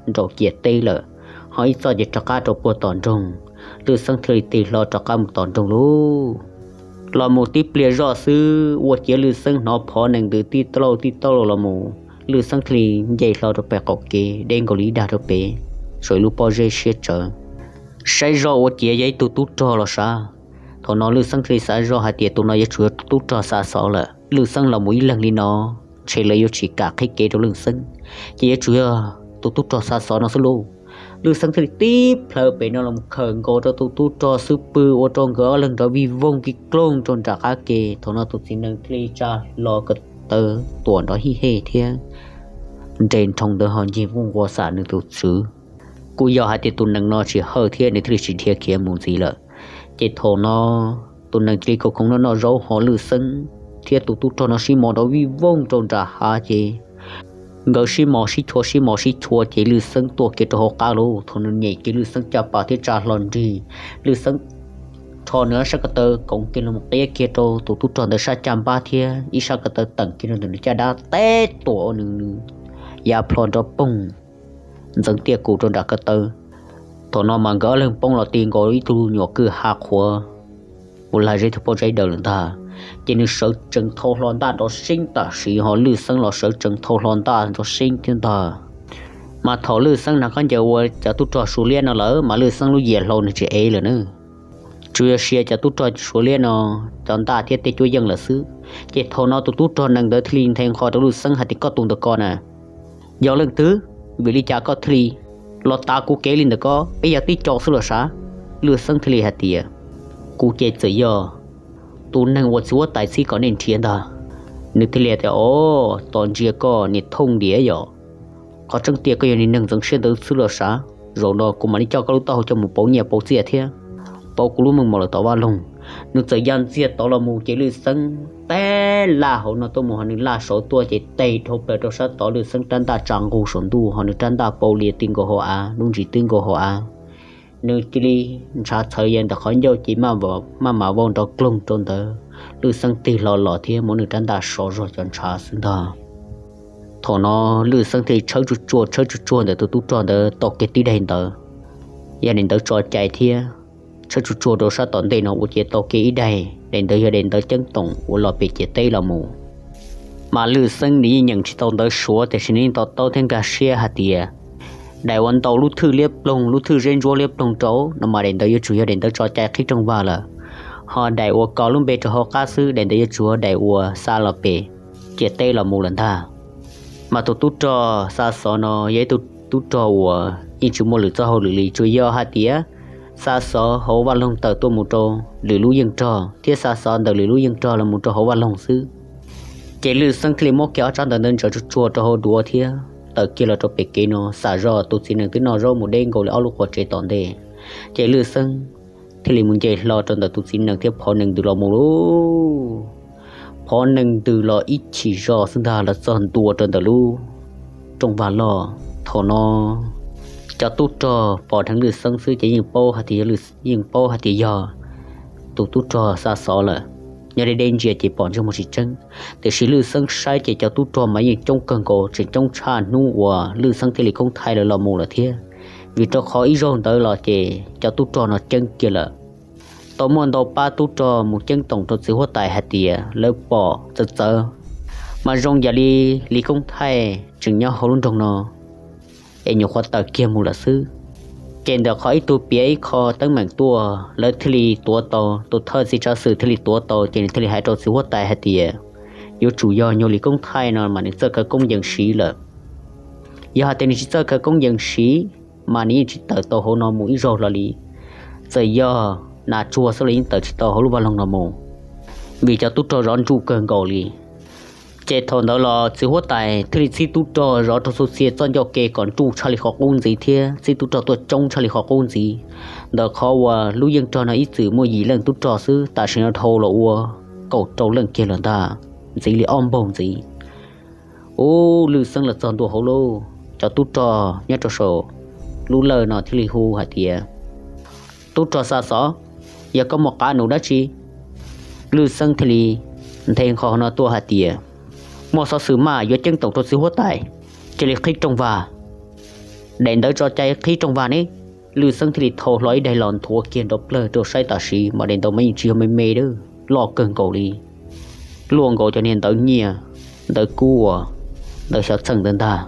nraum ciam teb lawm, ho ib txoj ces rov qab rau puag tom nroog. Lwj Xeeb thiaj li tig hlo rov qab mus tom nroog lauj. Los mus tib pliag zoj xwb ua ciav Lwj Xeeb hnov phov nees ntws tib tauj tib tauj los mus, Lwj Xeeb thiaj li nce hlo rau pem qaum kev deb nkaus li ib dag rau pem, saum ib lub pob zeb siab tsawv. Saib zoj ua ciav yog ib tug tub rog los sav. Thaum no Lwj Xeeb thiaj li xav zoj hais tias tus no yuav tsum yog tub rog xa xov lawm, Lwj Xeeb los mus ib leeg li no ntshe lawv yuav tsis kam qhib kev rau Lwj Xeeb, ces yuav tsum yog tus tub rog xa xov no xwb lauj. Lwj Xeeb thiaj li tib plhaw pem no los khawm nkaus rau tus tub rog xub pwg ua rau nkawd ob leeg nrov vij voog ki kloog rau nram qab ke. Thaum no tus txiv nees thiaj li tsa hlo ko taw tuam nrov hij hej thiab nres nroo ntawd ho ncig nquj nquas xam nws tus tswv. Kuj yog hais tias tus nees no tsis hawj thiab nws thiaj li tsis dhia khiav mus ntxiv lawm. Ces thaum no tus nees cia li khoov khoov noj noj zaub ho Lwj Xeeb thiab tus tub rog no sib mos nrov vij voog rau nram hav ces nkawd sib mos sib chua sib mos sib chua ces Lwj Xeeb tuaj kiag rau hauv qab lauj. Thaum nws nyem kiag Lwj Xeeb caj pas thiab tsa hlo nrig, Lwj Xeeb rho nws ob sab ko taw koov kiag los qiab kiag rau tus tub rog ntawd sab caj npab thiab ib sab ko taw teem kiag rau ntawm nws caj dab teb tuam ua nws yav plho nrov poog ntxeev tiaj kus rau nram ko taw. Thaum no mas nkawd ob leeg poob los ti nkaus ib tug nyuam kwj ha qhuav ua lag zeb tug pob zeb daws lawm ntag. Ces nws sawv tsees thau hlo ntaj nrov seeb tam sim ho Lwj Xeeb los sawv tsees thau hlo ntaj nrov seeb thiab ntag. Mas thaum Lwj Xeeb hnav khaub ncaws ua cov tub rog Suav liab no lawm mas Lwj Xeeb lub yias hlau nws tsis ev lawm na. Tsuas yog sia cov tub rog Suav liab no cov ntaj thiab tej cuab yeej lawm xwb. Ces thaum no tus tub rog nees ntawd thiaj li nthe nqho rau Lwj Xeeb hais tias koj tus ntawm ko na, yog leej twg? Vim li cas koj thiaj li los tav kuv kev li ntawm ko? Peb yog tib co xwb los sav. Lwj Xeeb thiaj li hais tias kuv ces txawm yog tus neeg uas txiv huab tais txib kom nej nrhiav ntag. Nws thiaj li hais tias o, tos ntsia koj niag thooj diam yom, qhov tseeb tiag koj yog niag neeg ntxeev siab ntawd xwb los sav. Zaum no kuv mam li coj koj lub taub hau coj mus pauv nyiaj pauv txiaj thiab pauv kuv lub meej mom lawm tom vaj loog. Nws txawm ya ntxiag tod los mus ces Lwj Xeeb teb laj hauv no tuaj mus ho nws laj saud tuaj ces teg dhau plaws rau sab tod, Lwj Xeeb rab ntaj tsa nqug saum ntuj ho nws rab ntaj pau lias ti nkaus hauv av, lub ntsis twb nkaus hauv av. Nws cia li ntshav txhawv ya ntawm qhov ncauj ces maj mam vau nrov kloog rau ntawd. Lwj Xeeb tig hlo los thiab muab nws rab ntaj so zog cov ntshav xwb ntag. Thaum no Lwj Xeeb thiaj li tshawb tsuag tsuag tshawb tsuag tsuag ntawm tus tub rog ntawd tau kiag tib daim ntawv, yog daim ntawv tso cai thiab tshawb tsuag tsuag rau sab tom ntej no ua ciav tau kiag ib daim daim ntawd yog daim ntawv ceeb toom uas los pem ciam teb los mus. Mas Lwj Xeeb nws yeej nyeem tsis tau ntawv Suav tiam sis nws yeej to taub thiab nkag siab hais tias daim uas ntaus lub thwj liab ploog, lub thwj zeb ntsuab liab ploog rau no mas daim ntawd yuav tsum yog daim ntawv tso cai qhib rooj vag lawm, ho daim uas kos lub npe rau hauv qab xwb daim ntawd yuav tsum yog daim uas xa los pem ciam teb los mus lawm ntag. Mas tus tub rog xa xov no yog ib tug tub rog uas yeej tsis muaj lwm txoj hauj lwm li, tsuas yog hais tias xa xov hauv vaj loog tawm tuaj mus rau lwm lub yeej rog thiab xa xov ntawm lwm lub yeej rog los mus rau hauv vaj loog xwb. Ces Lwj Xeeb thiaj li muab kiag ob tsab ntawv ntawd ntsaws tsuag tsuag rau hauv duav thiab tawm kiag los rau pem kev no, xam zoj tus txiv nees twb noj zaub mus deb nkaus li ob lub quav tsev tom ntej. Ces Lwj Xeeb thiaj li mus nce hlo rau ntawm tus txiv nees thiab phov nees ntws los mus lauj. Phov nees ntws los ib chim zog xwb ntag los txog ntua rau ntawm lub rooj vag loj. Thaum no cov tub rog pom dheev Lwj Xeeb xwb ces yeej paub hais tias yog, yeej paub hais tias yog tus tub rog xa xov lawm. Nyob deb deb ntsia ces pom ntsej muag tsis tseeb, tiam sis Lwj Xeeb saib ces cov tub rog mas yeej coob kawg nkaus, tseem coob tshaj hnub uas Lwj Xeeb thiaj li khoob thaij lawv los mus lawm thiab. Vim rau qhov ib zaug ntawd los ces cov tub rog no ceeb kiag lawm. Tau muaj ntau pab tub rog mus ceeb toom rau txiv huab tais hais tias lawv pom txawv txawv, mas zoo yam li Lis Koob Thaij tseem nyob hauv lub nroog no es nyuam qhuav tawm kiag mus lawm xwb. Ces ntawm qhov ib tug piav ib qho teeb meem tuaj, lawv thiaj li tuav tau, tus thawj txiv tsav xwm thiaj li tuav tau, ces nws thiaj li hais rau txiv huab tais hais tias yuav tsum yog nyuag Lis Koob Thaij no mas nws txawj khawv koob yees siv lawm. Yog hais tias nws tsis txawj khawv koob yees siv mas nws yeej tsis tawm tau hauv no mus ib zaug hlo li. Txawm yog nas tsuag xwb los yeej tawm tsis tau hauv lub vaj loog no mus, vim cov tub rog zov ntsuj kawg nkaus li. Ces thaum ntawd los txiv huab tais thiaj li txib tub rog zov rau xu txia txoj ncauj ke kom ntsuj tshaj li qhov qub ntxiv thiab txib tub rog tuaj coob tshaj li qhov qub ntxiv. Ntawm qhov uas lub yeej rog no ib txwm muaj yim leej tub rog xwb, tam sim no dhau los ua kaum rau leej kiag lawm ntag, ntxiv li ob npaug ntxiv. Ub, Lwj Xeeb los txog ntua hauv lauj, cov tub rog nyob rau saum lub lawj no thiaj li hu hais tias, tub rog xa xov, yog koj muaj qab num dab tsi? Lwj Xeeb thiaj li nthe nqho no tuaj hais tias, muaj xov xwm mas yuav ceeb toom rau txiv huab tais, cia li qhib rooj vag. Daim ntawv tso cai qhib rooj vag ne. Lwj Xeeb thiaj li thau hlo ib daim los nthuav kiag nrov plawg rau saib tam sim mas daim ntawv mas yeej tsis yog me me dab, loj kawg nkaus li, luaj nkaus cov niag ntawv nyiaj, ntawv kub uas, ntawv xyov txheej ntawd ntag.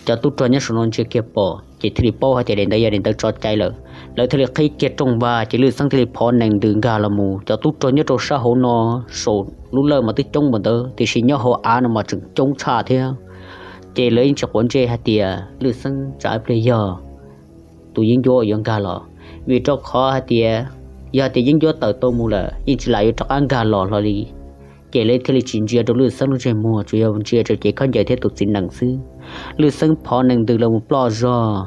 Cov tub rog nyob saum no ntsia kiag pom ces thiaj li paub hais tias daim ntawv yog daim ntawv tso cai lawm. Lawv thiaj li qhib kiag rooj vag ces Lwj Xeeb thiaj li phov nees ntws nkag los mus. Cov tub rog nyob rau sab hauv no saum lub lawj mas twb coob npaum ntawd tiam sis nyob hauv av no mas tseem coob tshaj thiab. Ces lawv yeej tsis quav ntsej hais tias Lwj Xeeb tsam ib pliag yog tus yeeb ncuab yuav nkag los, vim rau qhov hais tias yog tias yeeb ncuab tawm tau mus lawm yeej tsis lam yuav rov qab nkag los hlo li. Ces lawv thiaj li tsis ntsia rau Lwj Xeeb lub ntsej muag, tsuas yog ntsia rau cev khaub ncaws thiab tus txiv nees xwb. Lwj Xeeb phov nees ntws los mus ploj zog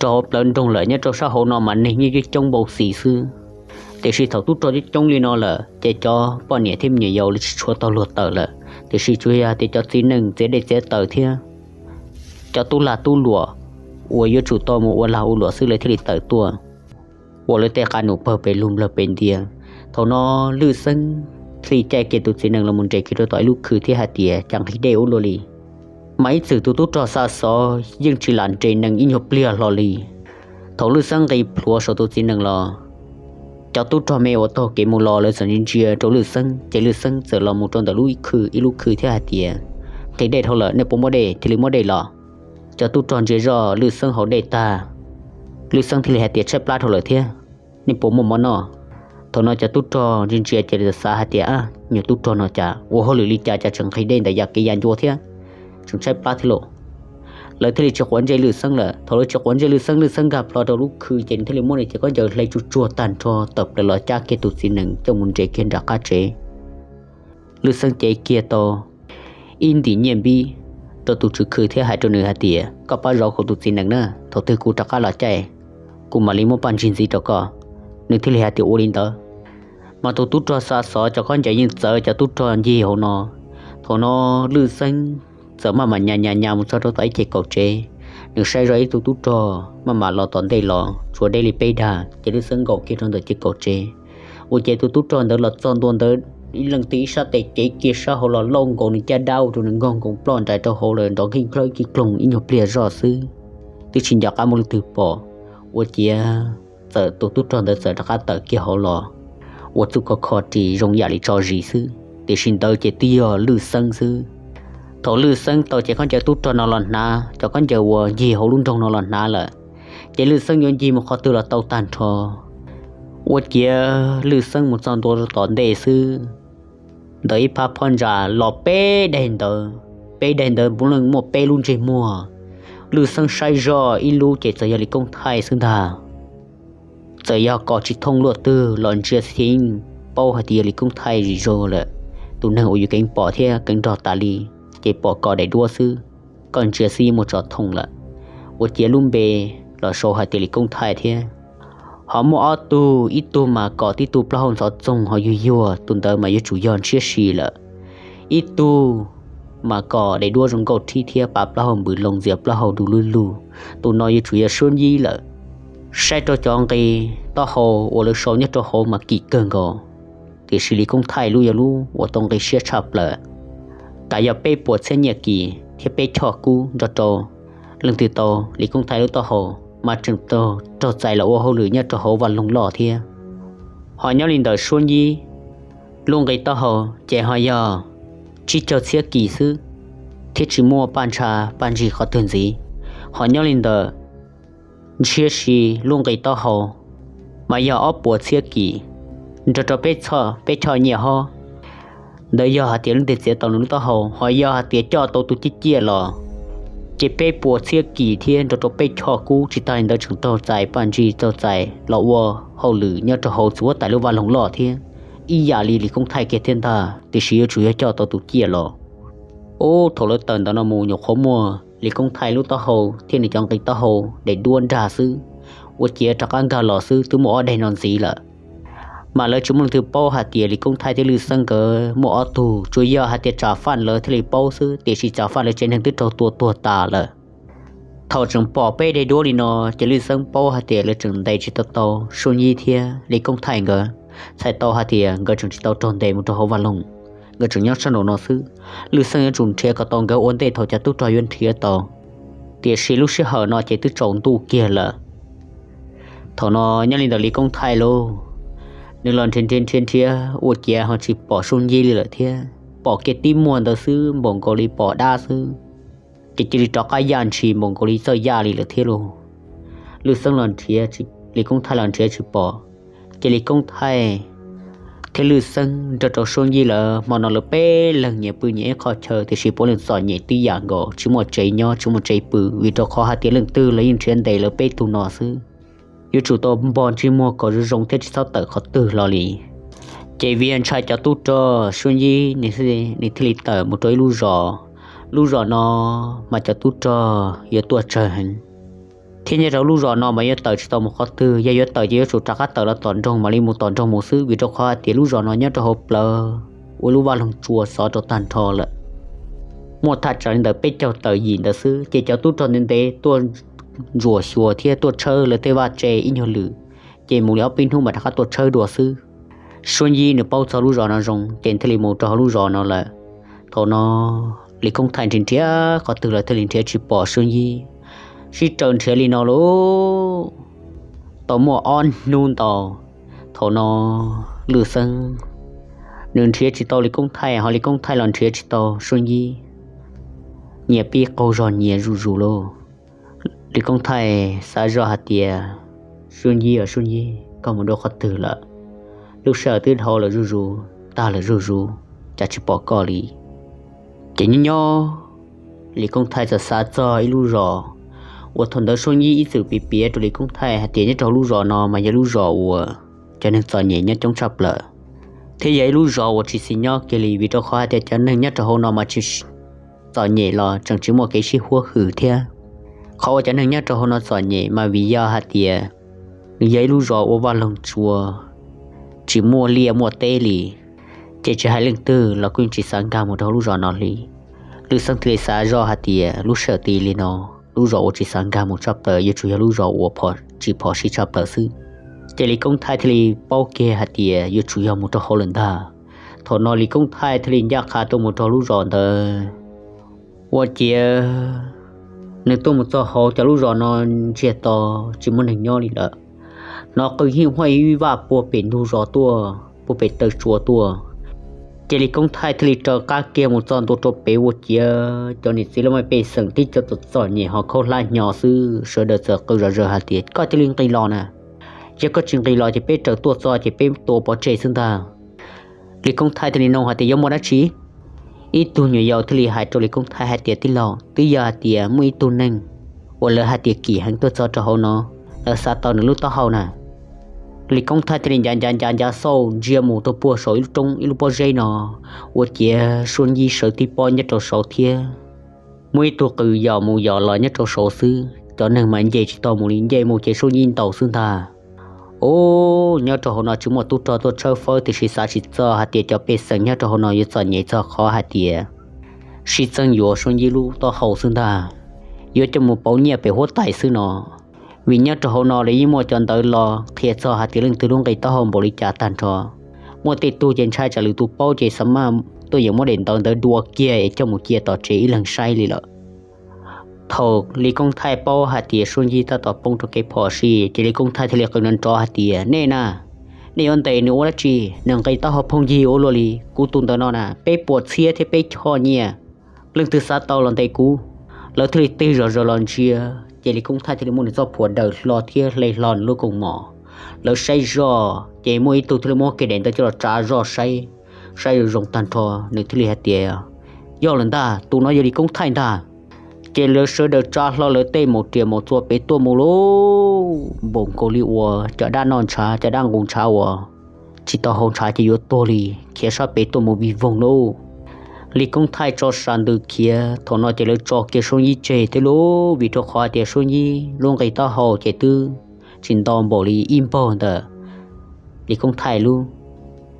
rau hauv plawv nroog lawm. Nyob rau sab hauv no mas neeg yeej coob npaum xis xwb, tiam sis thaum tub rog coob coob li no lawm ces cov poj niam thiab me nyuam yaus lawv tsis tshua tau luag tawm lawm, tiam sis tsuas yog tias cov txiv neej txiav dej txiav taws thiab cov tub lag tub luam uas yuav tsum tau mus ua lag ua luam xwb lawv thiaj li tawm tuaj ua lawv tej qab num pawg pes lug nplawg pes ntia. Thaum no Lwj Xeeb thiaj li caij kiag tus txiv nees los mus nres kiag rau tom ib lub khw thiab hais tias, cas nqhis dej ua luaj li. Mas ib txwm tus tub rog xa xov yeej tsis lam nres nees ib nyuag pliag hlo li. Thaum Lwj Xeeb nqis plhuav saum tus txiv nees los, cov tub rog me uas taug kev mus los lawv txawm ntsia ntsia rau Lwj Xeeb, ces Lwj Xeeb txawm los mus rau ntawm lub khw ib lub khw thiab hais tias, nqhis dej dhau lawm, nej puas muaj dej? Thiaj li muab dej los. Cov tub rog ntsia zoj Lwj Xeeb haus dej tag, Lwj Xeeb thiaj li hais tias, tshaib plab dhau lawm thiab, nej puas muaj mov noj? Thaum no cov tub rog ntsia ntsia ces lawv xav hais tias, nyuag tub rog no cas ua hauj lwm li cas cas tseem nqhis dej ntawm yam kev ya ncua thiab, tseem tshaib plab thiab lauj. Lawv thiaj li tsis quav ntsej Lwj Xeeb lawm. Thaum lawv tsis quav ntsej Lwj Xeeb, Lwj Xeeb nkag plho rau lub khw ces nws thiaj li muab nws cev khaub ncaws hle tsuj tsuag tag nrho tawm plaws los cab kiag tus txiv nees coj mus nres kiag nram qab tsev. Lwj Xeeb cev kiag tau ib ntim nyiaj npib rau tus tswv khw thiab hais rau nws hais tias, koj pab zov kuv tus txiv nees na, thaum twg kuv rov qab los caij, kuv mam li muab paj ntsig ntxiv rau koj. Nws thiaj li hais tias, ua li ntawd. Mas tus tub rog xa xov cov khaub ncaws yeej txawv cov tub rog ncig hauv no. Thaum no Lwj Xeeb txawm maj mam nyas nyas nyas mus txog rau tom ib ce kaum tsev. Nws saib zoj ib tug tub rog maj mam los tom ntej los tshuav deb li peb dag, ces Lwj Xeeb nkaum kiag rau ntawm ce kaum tsev. Ua ces tus tub rog ntawd los txog ntua ntawd, ib leej twg ib sab tes cev kiag sab hauv los lauj nkaus nws caj dab ua rau nws nkaug nkoos ploj nrais rau hauv lawm nrov nkig nklawj kig kloog ib nyuag pliag zoj xwb, twb tsis nco qab muaj leej twg pom. Ua ciav txawm tus tub rog ntawd txawm rov qab tawm kiag hauv los. ua txuj kho kho ris zoo yam li tso zis xwb, tiam sis ntawd ces twb yog Lwj Xeeb xwb. Thaum Lwj Xeeb tau cov khaub ncaws tub rog no los hnav, cov khaub ncaws uas ncig hauv lub nroog no los hnav lawm, ces Lwj Xeeb yuav ncig mus qhov twg los tau tag nrho. Ua ciav Lwj Xeeb mus txog ntua tom ntej xwb, ntawm ib phab phab ntsa los peb daim ntawv, peb daim ntawv puav leej muaj peb lub ntsej muag. Lwj Xeeb saib zoj ib lub ces txawm yog Lis Koob Thaij xwb ntag. Txawm yog kos tsis thooj luaj twg los ntsia xwb yeej paub hais tias yog Lis Koob Thaij zim zaug lawm. Tus neeg uas yus keev pom thiab keev nrog tas li, ces pom kos daim duab xwb, koj ntsia xwb yeej muaj tso thooj lawm. Ua ciav lub npe los sau hais tias Lis Koob Thaij thiab. Ho muaj ob tug, ib tug mas kos tib tug plaub hau ntxhov txoog ho yuag yuag, tus ntawd mas yuav tsum yog Ntshiab Si lawm. Ib tug mas kos daim duab zoo nkauj thib thiab pav plaub hau npws loo ntxias plaub hau du lug lug, tus no yuav tsum yog Suab Yib lawm. Saib rau cov nqi taub hau uas lawv sau nyob rau hauv mas kim kawg nkaus, tiam sis Lis Koob Thaij lub yog lub uas tau nqi siab tshaj plaws, kav yog peb puas txhiab nyiaj kis thiab peb choj kub nrog rau leej twg tau Lis Koob Thaij lub taub hau mas tseem raug txais los ua hauj lwm nyob rau hauv vaj loog loj thiab. Ho nyob li ntawm Suab Yib lub nqi taub hau ces ho yog tsib caug txhiab kis xwb, thiab tsis muaj paj ntsha paj ntsig qhov twg ntxiv. Ho nyob li ntawm Ntshiab Si lub nqi taub hau mas yog ob puas txhiab kis nrog rau peb choj nyiaj hob. Ntawd yog hais tias leej twg txiav tau nws lub taub hau, ho yog hais tias coj tau tus ciaj ciaj los ces peb puas txhiab kis thiab nrog rau peb choj kub, tsis tas li ntawd tseem raug txais paj ntsig raug txais los ua hauj lwm nyob rau hauv txhua huab tais lub vaj loog loj thiab, ib yam li Lis Koob Thaij kiag thiab ntag, tiam sis yuav tsum yog coj tau tus ciaj los. Ub, thaum lawv tawm ntawm no mus nyuam qhuav muaj Lis Koob Thaij lub taub hau thiab nws cov nqi taub hau daim duab nrag xwb, ua ciav rov qab nkag los xwb twb muaj ob daim no ntxiv lawm. Mas lawv tsis muaj leej twg paub hais tias Lis Koob Thaij thiab Lwj Xeeb nkawd muaj ob tug, tsuas yog hais tias Tsav Faj lawv thiaj li paub xwb, tiam sis Tsav Faj lawv tsev neeg twb raug tua tuag tas lawm. Thaum tseem pom peb daim duab li no ces Lwj Xeeb paub hais tias lawv tseem ntes tsis tau tau Suab Yib thiab Lis Koob Thaij nkawd, txhais tau hais tias nkawd tseem tsis tau raug ntes mus rau hauv vaj loog, nkawd tseem nyob sab nraum no xwb. Lwj Xeeb yuav tsum nrhiav kom tau nkawd ua ntej thaum cov tub rog yuav nrhiav tau, tiam sis lub sij hawm no ces twb tsaus ntuj kiag lawm. Thaum no nyob li ntawm Lis Koob Thaij lauj, nws los nrhiav nrhiav nrhiav nrhiav ua ciav ho tsis pom Suab Yib li lawm thiab, pom kiag tib muag ntawd xwb npaum nkaus li pom dab xwb, ces cia li rov qab yaj ntshis npaum nkaus li txawj yaj li lawm thiab lauj. Lwj Xeeb los nrhiav, Lis Koob Thaij los nrhiav tsis pom, ces Lis Koob Thaij thiab Lwj Xeeb nrog rau Suab Yib lawv hmo no lawv peb leeg nyias pw nyias ib qho chaw, tiam sis puav leej txom nyem tib yam nkaus, tsis muaj tsev nyob tsis muaj tsev pw, vim rau qhov hais tias leej twg los yeej nrhiav ntes lawv peb tug no xwb. Yuav tsum tau npog ntsej muag kom zoo zoo thiab tsis txhob tawm qhov twg los li. Ces vim ntshai cov tub rog, Suab Yib nws thiaj li tawm mus rau ib lub zos. Lub zos no mas cov tub rog yuav tuaj tsawg heev, thiab nyob rau lub zos no mas yuav tawm tsis tau mus qhov twg, yog yuav tawm ces yuav tsum rov qab tawm los tom nroog mam li mus tom nroog mus xwb, vim rau qhov hais tias lub zos no nyob rau hauv plawv ua lub vaj loog tsua xov rau tag nrho lawm. Muaj thaj tsam li ntawm peb caug tawm yim ntawd xwb, ces cov tub rog ntev ntev tuaj ntsuam xyuas thiab tuaj tshawb lawv tej vaj tse ib nyuag lwm, ces mus li ob peb hnub mas rov qab tuaj tshawb dua xwb. Suab Yib nws paub txog lub zos no zoo ces thiaj li mus rau hauv lub zos no lawm. Thaum no Lis Koob Thaij nrhiav nrhiav qhov twg los thiaj li nrhiav tsis pom Suab Yib. Sib raws nrhiav li no lauj, tau muaj ob hnub ntau, thaum no Lwj Xeeb nws nrhiav tsis tau Lis Koob Thaij, ho Lis Koob Thaij los nrhiav tsis tau Suab Yib. Nyias pib qaug zog nyias zuj zus lauj. Lis Koob Thaij xav zoj hais tias, Suab Yib os Suab Yib, koj mus dua qhov twg lawm? Lub sij hawm twb dhau lawm zuj zus, tag lawm zuj zus, cas tsis pom koj li? Ces nyob nyob Lis Koob Thaij txawm xav txog ib lub zos uas thaum ntawd Suab Yib ib txwm piav piav rau Lis Koob Thaij hais tias nyob rau hauv lub zos no mas yog lub zos uas cov neeg txom nyem nyob coob tshaj plaws, thiab yog ib lub zos uas tsis xis nyob kiag li, vim rau qhov hais tias cov neeg nyob rau hauv no mas tsis txom nyem los tseem tsis muaj kev sib huab hwm thiab. Qhov uas cov neeg nyob rau hauv no txom nyem mas vim yog hais tias nws yog ib lub zos ua vaj loog tsua, tsis muaj liaj muaj teb li, ces tsis hais leej twg los kuj tsis xav nkag mus rau hauv lub zos no li. Lwj Xeeb thiaj li xav zoj hais tias lub sij hawm li no, lub zos uas tsis xav nkag mus tshaj plaws yuav tsum yog lub zos uas tsis phom sij tshaj plaws xwb. Ces Lis Koob Thaij thiaj li paub kiag hais tias yuav tsum yog mus rau hauv lawm ntag. Thaum no Lis Koob Thaij thiaj li ncaj qha tuaj mus rau lub zos ntawd. Ua ciav nws tuaj mus txog hauv cov lub zos no ntsiag to, tsis muaj neeg nyob li lawm. Hnov qw hib huaj ib vaj puag pem ntug zos tuaj. puag pem taw tsua tuaj. Ces Lis Koob Thaij thiaj li raws qab kiag mus txog ntua rau pem ua ciav cov niam txiv laj mej pej xeem tib co txom txom nyem ho khaub hlab hnyo xwb, sawv daws txawm qw zom zaws hais tias, Koj cia li nqis los na! Yog koj tsis nqis los ces peb raws tuaj txog ces peb tua pov tseg xwb ntag. Lis Koob Thaij thiaj li nug hais tias, Yuav muaj dab tsi? Ib tug nyuam yaus thiaj li hais rau Lis Koob Thaij hais tias, Tij laug, twb yog hais tias muaj ib tug neeg uas lawv hais tias kim heev tuaj txog rau hauv no, lawv xav tau nws lub taub hau na. Lis Koob Thaij thiaj li ncav ncav ncav ncav xauj ntsia mus rau puag saum ib lub roob ib lub pob zeb no, ua ciav Suab Yij sawv tib pob nyob rau saud thiab. Muaj ib tug qws yos mus yos los nyob rau saud xwb, cov neeg mas nce tsis tau mus li, nce mus ces Suab Yij ntaus xwb ntag. Ub, nyob rau hauv no tsis muaj tub rog tuaj tshawb fawb, tiam sis xav tsis txog hais tias cov pej xeem nyob rau hauv no yuav txom nyem txog qhov hais tias sib txeeb yuav Suab Yij lub taub hau xwb ntag, yuav coj mus pauv nyiaj pem huab tais xwb no. Vim nyob rau hauv no lawv yeej muaj cov ntawv los qhia txog hais tias leej twg lub nqi taub hau npaum li cas tag nrho. Muaj tej tug ces ntshai tsam lwm tus paub ces xa maj tuaj yeem muab daim ntawv ntawd dua kiag es coj mus cia tom tsev ib leeg saib li lawm. Thaum Lis Koob Thaij paub hais tias Suab Yij tab tom poob rau kev phom sij ces Lis Koob Thaij thiaj li qw nrov nrov hais tias, Nej na, nej yuav ntes nws ua dab tsi? Nws nqi taub hau phooj ywg ua luaj li. Kuv tus ntawm no na peb puas txhiab thiab peb choj nyiaj. Leej twg xav tau los ntes kuv. Lawv thiaj li tig zog zaws los ntsia, ces Lis Koob Thaij thiaj li muab nws txoj phuam daws hlo thiab hle hlo nws lub koos mom. Lawv saib zoj ces muaj ib tug thiaj li muab kiag daim ntawv coj los tsa zoj saib. Saib zoo zoo tag nrho, nws thiaj li hais tias, Yog lawm ntag, tus no yog Lis Koob Thaij ntag. Ces lawv sawv daws tsa hlo lawv tej maum riam maum txuas pem tuaj mus lauj, npaum nkaus li uas cov dab noj ntshav cov dab nqus ntshav uas tsis tau haus ntshav ces yuav tuag li, khiav sab pem tuaj mus vij voog lauj. Lis Koob Thaij tso sas ntws khiav, thaum no ces lawv tso kiag Suab Yij tseg thiab lauj, vim rau qhov tias Suab Yij lub nqi taub hau ces twb tsis ntau npaum li ib npaug ntawm Lis Koob Thaij lub.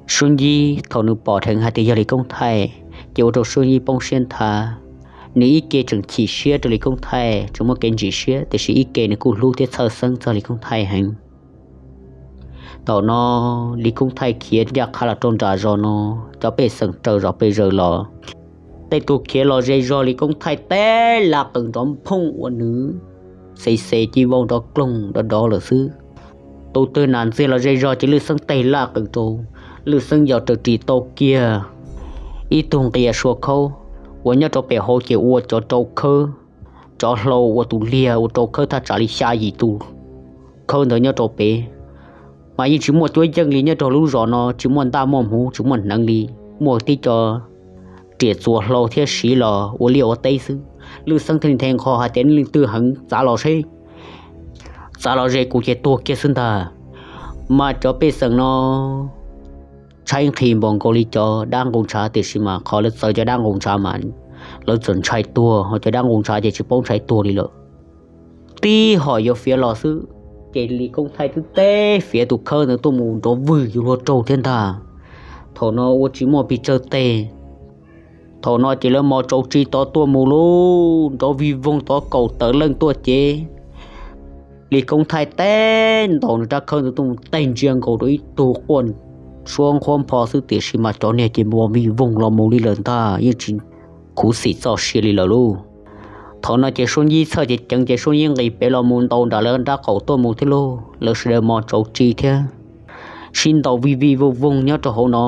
Suab Yij thaum nws pom dheev hais tias yog Lis Koob Thaij ces ua rau Suab Yij poob siab nthav. Nws ib ke tseem chim siab rau Lis Koob Thaij tseem muaj kev ntsim siab, tiam sis ib ke nws kuj hlub thiab txhawj xeeb txog Lis Koob Thaij heev. Thaum no Lis Koob Thaij khiav ncaj qha los rau nram zos no, cov pej xeem raws zom pes zaws los. Tej tus khiav los ze zog Lis Koob Thaij teb laj qws nrov nphooj ua nws xes xes ci vau nrov kloog dov dov lawm xwb. Tus twg nam ntxiag los ze zog ces lwj xeeb teb laj qws rau, lwj xeeb yos raws ris tau kiag ib tug nqia sua khaub uas nyob rau pem hauv ces ua cov rau khawb, cov hlau ua tus liag ua rau khawb thaj tsam li xya yim tus khawb ntawd nyob rau pem. Mas yeej tsis muaj cuab yeej li, nyob rau lub zos no tsis muaj ntaj muaj hmuv tsis muaj hneev li, muaj tib co riam txuas hlau thiab siv los ua liaj ua teb xwb. Lwj xeeb thiaj li nthe nqho hais tias, Nej leej twg heev txav los seb, txav los ze kuv ces tuag kiag xwb ntag. Mas cov pej xeem no tshaib nqhis npaum nkaus li cov dab nqus ntshav, tiam sis mas qhov lawv txawv cov dab nqus ntshav mas lawv txawm ntshai tuag, ho cov dab nqus ntshav ces tsis paub ntshai tuag li lawm. Tib hom yuav fiav los xwb, ces Lis Koob Thaij twb teb fiav tus khawb ntawd tuaj mus nrov vwg yuav luag raug thiab ntag. Thaum no ua tsis muaj pes tsawg teg. Thaum no ces lawv mos tsaus tsi tod tuaj mus lauj, nrov vij voog tod kaum tawm leej tuaj ces Lis Koob Thaij teb ntaus nws rab khawb ntawd tuaj mus teg ntsia nkaus rau ib tug quaj suab nqhuab npho xwb, tiam sis mas cov niag ces mos vij voog los mus li lawm ntag, yeej tsis khuv xim txoj sia li lawm lauj. Thaum no ces Suab Yij txhawj ceev ceev ces Suab Yij nqis pem los mus ntaus nram lawv rab qaum tuaj mus thiab lauj. Lawv sawv daws mos tsaus tsi thiab sib ntaus vij vij voog voog nyob rau hauv no.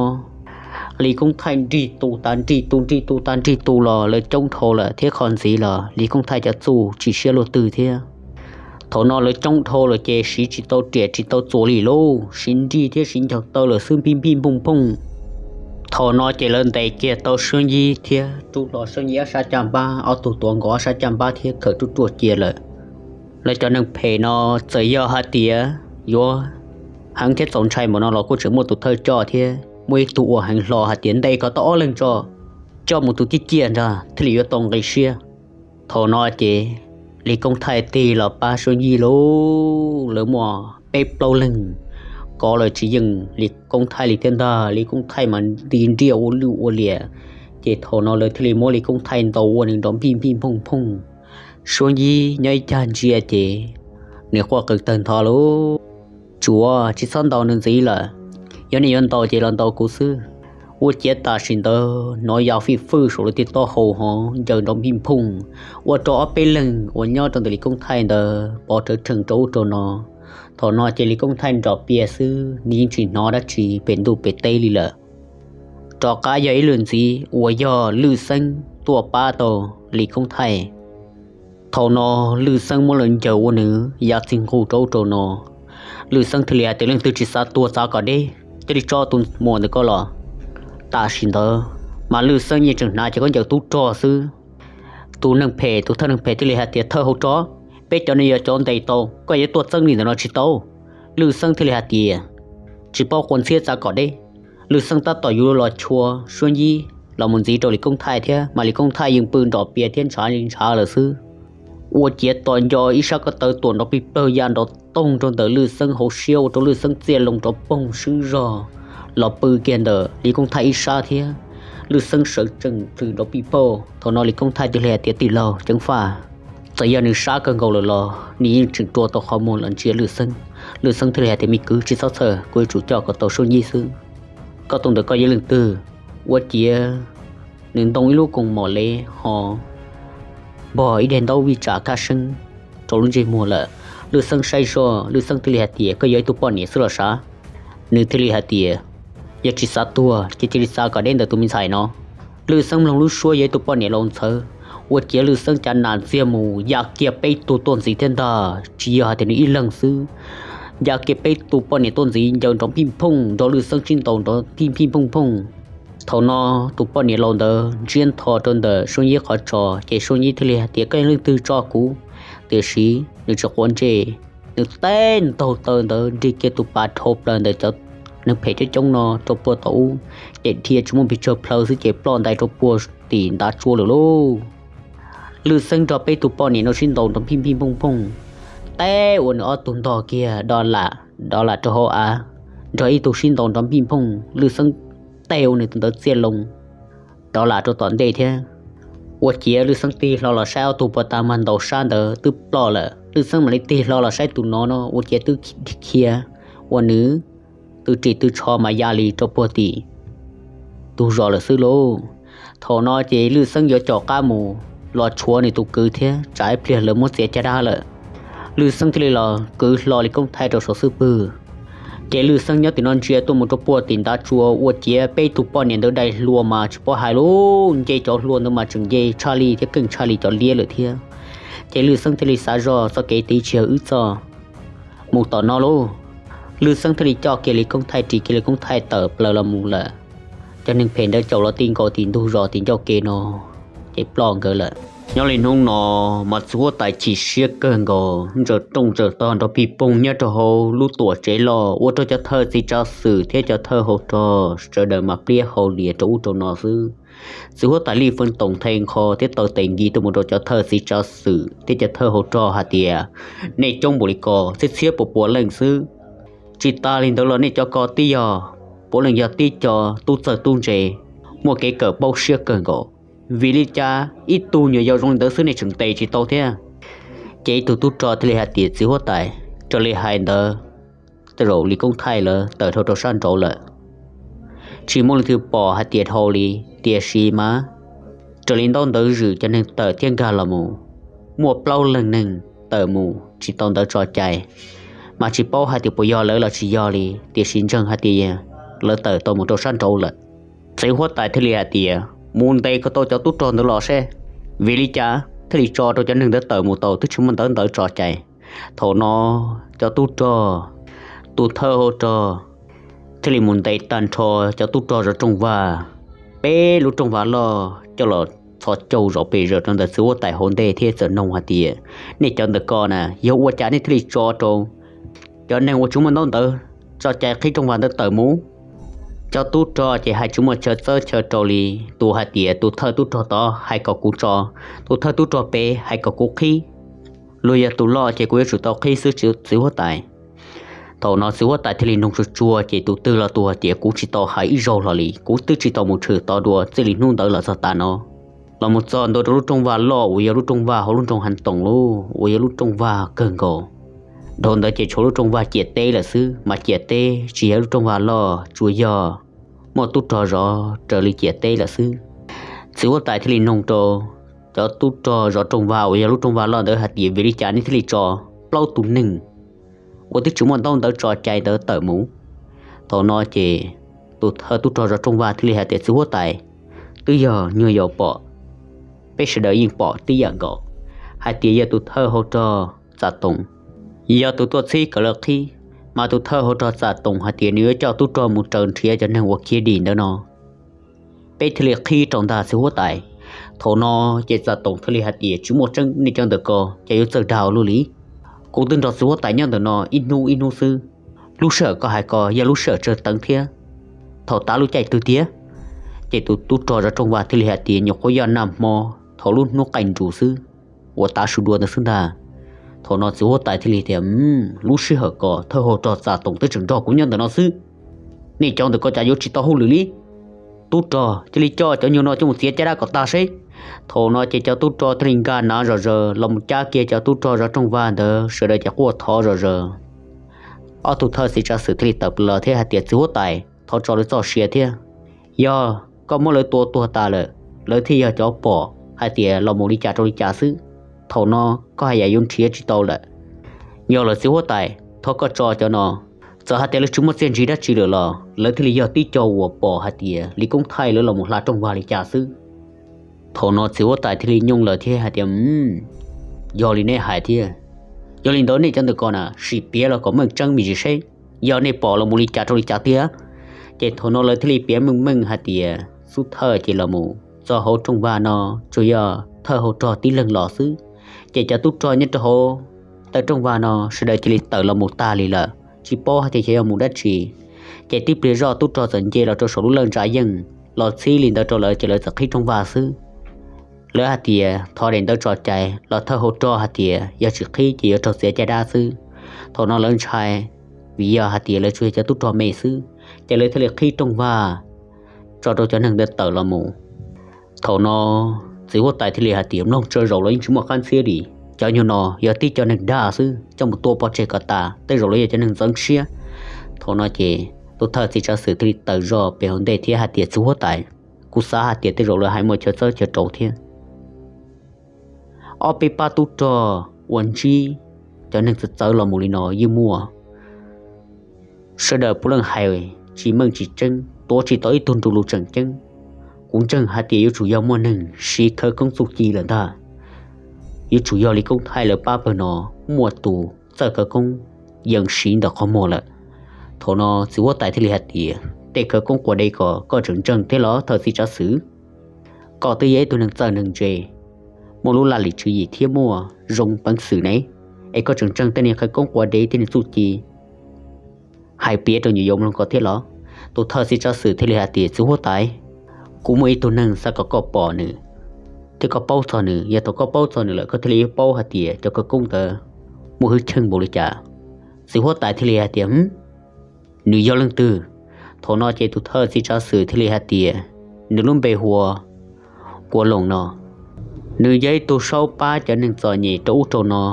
Lis Koob Thaij nrig tus tas nrig tus, nrig tus tas nrig tus los lawv coob dhau lawm thiab qhov ntxiv los Lis Koob Thaij cov txuj tsis siab luaj twg thiab. Thaum no lawv coob dhau lawm ces siv tsis tau riam tsis tau txuas li lauj, siv nrig thiab siv ncaws taw lawm xwb, npij npij npooj npooj. Thaum no ces lawv ntes kiag tau Suab Yij thiab rub hlo Suab Yij ob sab caj npab, ob tug tuav nkaus ob sab caj npab thiab khawm ruaj ruaj cia lawm. Lawv cov neeg phem no txawm yog hais tias yuav heev thiab txaus ntshai npaum no los kuj tseem muaj tus thawj coj thiab muaj ib tug ua heev hlo hais tias, Ntes kom tau ob leeg tso, coj mus tus ciaj ciaj ntag thiaj li yuav tau nqi siab. Thaum no ces Lis Koob Thaij tig los pab Suab Yij lauj, lawv muaj peb plaub leeg kov lawv tsis yeej Lis Koob Thaij li thiab ntag. Lis Koob Thaij mas nti nriaj ua lwj ua liam, ces thaum no lawv thiaj li muab Lis Koob Thaij ntaus ua nws nrov npij npij npooj npooj. Suab Yij nyob ib cag ntsia ces nws quaj qw tawg ntho lauj, Tsuav tsis txhob ntaus nws ntxiv lawm, yog nej yuav ntaus ces los ntaus kuv xwb. Ua ciav tam sim ntawd hnov ya fij fwj saum lawv tej taub hau hov ncaws nrov npij nphooj, ua rau ob peb leeg uas nyob rau ntawm Lis Koob Thaij ntawd pov rawv rhees rau ub rau no, Thaum no ces Lis Koob Thaij nrov pias xwb, nws yeej tsis hnov dab tsi pem ntuj pem teb li lawm. Rov qab yog ib lwm ntxiv uas yog Lwj Xeeb tuaj pab tau Lis Koob Thaij. Thaum no Lwj Xeeb muab lawv ncaws ua nws ya txij nqug rau ub rau no. Lwj Xeeb thiaj li hais tias, Leej twg tsis xav tuag txav kom deb, cia li tso tus muam ntawm ko los. Tam sim ntawd mas Lwj Xeeb yeej tseem hnav cov khaub ncaws tub rog xwb. Tus neeg phem, tus thawj neeg phem thiaj li hais tias, Thawj hauv rog, peb cov no yog cov ntes tau, koj yuav tuaj txeeb li ntawm no tsis tau. Lwj Xeeb thiaj li hais tias, Tsis paub quav ntxhiab txav kom deb. Lwj Xeeb tab tom yuav los chua suab yib los mus ntxiv rau Lis Koob Thaij thiab, mas Lis Koob Thaij yeej pw nrov pias thiab ntshav li ntshav lawm xwb. Ua ciav tos nco ib sab ko taw tuam nrov plig plawg ya nrov toog rau ntawm Lwj Xeeb hauv siab ua rau Lwj Xeeb txiaj loo rov poog swb zog los pw kiag ntawm Lis Koob Thaij ib sab thiab. Lwj Xeeb sawv tsees plhws nrov pij pauj. Thaum no Lis Koob Thaij thiaj li hais tias, Tij laug Ceeb Faj, txawm yog nws sab kawg nkaus lawm los nws yeej tseem rua tau qhov muag los ntsia Lwj Xeeb. Lwj Xeeb thiaj li hais tias, Me kwv, tsis txhob txhawj, kuv yuav tsum coj kom tau suab yib xwb. Koj tus ntawm koj yog leej twg? Ua ciav nws ntoo ib lub koos mom lev ho npog ib daim ntaub vij tsam kaj seeb rau lub ntsej muag lawm. Lwj Xeeb saib zoj, Lwj Xeeb thiaj li hais tias, Koj yog ib tug poj niam xwb los sav? Nws thiaj li hais tias, Yog tsis xav tuag ces cia li txav kom deb ntawm tus me ntxhais no. Lwj Xeeb mloog lub suab yog ib tug poj niam laus ntxhawv, ua ciav Lwj Xeeb cav nas ntxiag mus ya kiag peb tug tuaj ntxiv thiab ntag, tsis yog hais tias nws ib leeg xwb. Ya kiag peb tug poj niam tuaj ntxiv ncaws nrov phij phooj nrog Lwj Xeeb sib ntaus nrov phij phij phooj phooj. Thaum no tus poj niam laus ntawd ntsiab ntho rau ntawm Suab Yib qhov tso, ces Suab Yib thiaj li hais tias, Koj yog leej twg tso kuv? Tiam sis nws tsis quav ntsej, nws teb ntaug taw ntawd nrig kiag tus pas dhau plaws ntawm cov neeg phem coob coob no rau puag tom ub, ces dhia tsis muaj pes tsawg plhaw xwb ces ploj ntais rau puag tim ntav tsua lawm lauj. Lwj Xeeb nrog peb tug poj niam no sib ntaus nrov phij phij phooj phooj, teb ua nws ob tug ntog kiag do lam, do lam rau hauv av, nrog ib tug sib ntaus nrov phij phooj, Lwj Xeeb teb ua nws tus ntawd txiaj loo rov lam rau tom ntej thiab. Ua ciav Lwj Xeeb tig hlo los saib ob tug puag ta mas ntaus sab ntawd twb ploj lawm, Lwj Xeeb mam li tig hlo los saib tus no no ua ciav twb khiav, ua nws tw ris tw tsho mas ya li rau puag tim ntug zos lawm xwb lauj. Thaum no ces Lwj Xeeb yuav caum qab mus los tshuav nws tus kwv thiab, tsam ib pliag lawv muab txiav caj dab lawm. Lwj Xeeb thiaj li los kwv hlo Lis Koob Thaij rau saum xub pwg. Ces Lwj Xeeb nyob tim no ntsia tuaj mus rau puag tim ntav tsua, ua ciav peb tug poj niam ntawd dai hlua mas tsis paub hais lauj, nce cov hlua ntawd mas tseem nce tshaj li thiab keej tshaj li cov liab lawm thiab. Ces Lwj Xeeb thiaj li xav zoj txoj kev tiv tsis yog wb txoj, mus tom no lauj. Lwj Xeeb thiaj li coj kiag Lis Koob Thaij, ris kiag Lis Koob Thaij tawm plaws los mus lawm. Cov neeg phem ntawd caum los ti nkaus tim ntug zos tim ncauj ke no, ces ploj nkawd lawm. Nyob li hnub no mas txiv huab tais chim siab kawg nkaus, ntsaws rooj ntsaws tog nrov pij poog nyob rau hauv lub tuam tsev loj, ua rau cov thawj txiv tsav xwm thiab cov thawj hauv rog sawv daws mas pliab hau lias rau ub rau no xwb. Txiv huab tais Lij Feej Toom the nqho thiab taw tes nkis tuaj mus rau cov thawj txiv tsav xwm thiab cov thawj hauv rog hais tias, Nej coob npaum li ko, txhiab txhiab puas puas leej xwb. Tsis tas li ntawd los nej cov ko twb yog puav leej yog tib co tub txawj tub ntse, muaj kev kawm paub siab kawg nkaus. Vim li cas ib tug nyuam yaus zoo li ntawd xwb nej tseem ntes tsis tau thiab? Ces ib tug tub rog thiaj li hais tias, Txiv huab tais, raws li hais ntawd tej zaum Lis Koob Thaij lawv tawm dhau rau sab nraud lawm. Tsis muaj leej twg pom hais tias dhau li, tiam sis mas raws li ntaub ntawv zwm cov neeg tawm thiab nkag los mus, muaj plaub leeg neeg tawm mus tsis tau ntawv tso cai, mas tsis paub hais tias puas yog lawv los tsis yog li, tiam sis ntseeg hais tias lawv tawm tau mus rau sab nraud lawm. Txiv huab tais thiaj li hais tias, Mus ntes kom tau cov tub rog ntawd los seb, vim li cas thiaj li tso rau cov neeg ntawd tawm mus tau twb tsis muaj ntawv ntawv tso cai. Thaum no cov tub rog, tus thawj hauv rog thiaj li mus ntes tag nrho cov tub rog zov rooj vag, peb lub rooj vag loj coj los txhos caug zov pes zaws rau ntawm txiv huab tais hauv ntej thiab txawm noog hais tias, Nej cov ntawm ko na, yog ua cas nej thiaj li tso rau cov neeg uas tsis muaj ntaub ntawv tso cai qhib rooj vag ntawd tawm mus? Cov tub rog ces hais tsis muaj chaw txawb chaw rau li, tus hais tias, Tus thawj tub rog tod hais kom kuv tso, tus thawj tub rog pem hais kom kuv qhib, luag yog tus loj ces kuv yuav tsum tau qhib xwb txiv huab tais. Thaum no txiv huab tais thiaj li noog tsuag tsuag ces tus twg los tus hais tias, Kuv tsis tau hais ib zaug hlo li, kuv twb tsis tau mus tshwm tod dua txij li hnub ntawd los txog tav no. Los mus txog ntua rau lub rooj vag loj uas yog lub rooj vag hauv lub nroog Hav Toom lauj, uas yog lub rooj vag kawg nkaus. Dhau ntawd ces tshuav lub rooj vag ciam teb lawm xwb, mas ciam teb tsis yog lub rooj vag loj, tsuas yog muaj tub rog zov raws li ciam teb lawm xwb. Txiv huab tais thiaj li noog rau cov tub rog zov rooj vag uas yog lub rooj vag loj ntawd hais tias, Vim li cas nej thiaj li tso plaub tus neeg uas twb tsis muaj ntaub ntawv tso cai ntawd tawm mus. Thaum no ces tus thawj tub rog zov rooj vag thiaj li hais tias, Txiv huab tais, twb yog nyuag yaus pom, peb sawv daws yeej pom tib yam nkaus hais tias yog tus thawj hau rog Txam Toom yog tus tuaj txhib kom lawv qhib, mas tus thawj hau rog Txam Toom hais tias nws yuav coj tub rog mus raws nrhiav cov neeg uas khiav dim ntawd no, peb thiaj li qhib rau ntag txiv huab tais. Thaum no ces Txam Toom thiaj li hais tias, Tsis muaj tseeb, nej cov ntawm ko ces yuav txawj dag ua luaj li. Kuv twb nrog txiv huab tais nyob ntawm no ib hnub ib hnub xwb, lub sij hawm koj hais ko yog lub sij hawm tsawg teev thiab, thaum tav lub caij twg tiag? Ces tus tub rog zov rooj vag thiaj li hais tias, Nyuam qhuav yog nag hmo thaum lub hnub qaij nrus xwb, uas tav su dua ntawd xwb ntag. Thaum no txiv huab tais thiaj li tias, Lub sij hawm ko thawj hau rog Txam Toom twb tseem nrog kuv nyob ntawm no xwb, nej cov ntawm ko cas yuav tsis tau hauj lwm li? Tub rog, cia li coj cov nyuag no coj mus txiav caj dab kom tag seb. Thaum no ces cov tub rog thiaj li nkag nav zom zaws los mus cab kiag cov tub rog zov rooj vag ntawd sawv daws ces quaj thov zom zaws. Ob tug thawj txiv tsav xwm thiaj li tawm plaws los thiab hais tias, Txiv huab tais, thov tso lawv txoj sia thiab. Yog koj muab lawv tua tuag tas lawm, lawv thiaj yog cov pom hais tias los mus li cas rau li cas xwb. Thaum no koj haj yam yuav nrhiav tsis tau lawm. Yog lawm txiv huab tais, thov koj tso cov no. Txawm hais tias lawv tsis muaj txiaj ntsig dab tsi lawm los lawv thiaj li yog tib co uas pom hais tias Lis Koob Thaij lawv los mus hla rooj vag li cas xwb. Thaum no txiv huab tais thiaj li nyooj lawm thiab hais tias, Yog li nej hais thiab. Yog li ntawd nej cov ntawm ko na sim piav los kom meej tseeb me ntsis seb, yog nej pom los mus li cas rau li cas tiag. Ces thaum no lawv thiaj li piav meej meej hais tias xub thawj ces los mus txog hauv rooj vag no tsuas yog thawj hau rog tib leeg los xwb. Ces cov tub rog nyob rau hauv taw rooj vag no sawv daws cia li tawm los mus tag li lawm, tsis paub hais tias xyov yog mus dab tsi. Ces tib pliag zoj tub rog txawm nce los rau saum lub lawj ntsa yeej los txhib li ntawd rau lawv ces lawv txawm qhib rooj vag xwb. Lawv hais tias thov daim ntawv tso cai los thawj hau rog hais tias yog tsis qhib ces yuav raug txiav caj dab xwb. Thaum no lawv ntshai, vim yog hais tias lawv tsuas yog cov tub rog me xwb, ces lawv thiaj li qhib rooj vag tso rau cov neeg ntawd tawm los mus. Thaum no txiv huab tais thiaj li hais tias, Mloog tsawg zaus los yeej tsis muaj qab ntxhiab li. Cov nyuag no yog tib co neeg dag xwb, coj mus tua pov tseg kom tas, tej zaum los yog cov neeg ntxeev siab. Thaum no ces tus thawj txiv tsav xwm thiaj li tawm zog pem hauv ntej thiab hais tias, Txiv huab tais, kuv xav hais tias tej zaum lawv hais muaj chaw txawb chaw rau thiab. Ob peb pab tub rog uas ntsib cov neeg txawv txawv los mus li no yeej muaj. Sawv daws puav leej hais tsis meej tsis tseeb, tuav tsis tau ib tug nru lus tseem ceeb. Kuv ntseeg hais tias yuav tsum yog muaj neeg siv khawv koob txuj ci lawm ntag. Yuav tsum yog Lis Koob Thaij lawv pab pawg no muaj tus txawj khawv koob yees siv ntawm qhov muag lawm. Thaum no txiv huab tais thiaj li hais tias, Tej khawv koob quas dev ko koj tseem ntseeg thiab los thawj txiv tsav xwm? Koj twb yog ib tug neeg txawj neeg ntse, muaj lub laj lim tswv yim thiab muaj zoo peev xwm ne, es koj tseem ntseeg tej niag khawv koob quas dev tej niag txuj ci hais piav rau nyuam yaus mloog ko thiab los? Tus thawj txiv tsav xwm thiaj li hais tias, Txiv huab tais, kuv muaj ib tug neeg xav kom koj pom nws thiab koj paub txog nws. Yog thaum koj paub txog nws lawm koj thiaj li yuav paub hais tias cov khawv koob ntawd muaj hwj chim npaum li cas. Txiv huab tais thiaj li hais tias, Nws yog leej twg? Thaum no ces tus thawj txiv tsav xwm thiaj li hais tias, Nws lub npe hu ua Kuav Loos no. Nws yog ib tug saub pab cov neeg txom nyem rau ub rau no,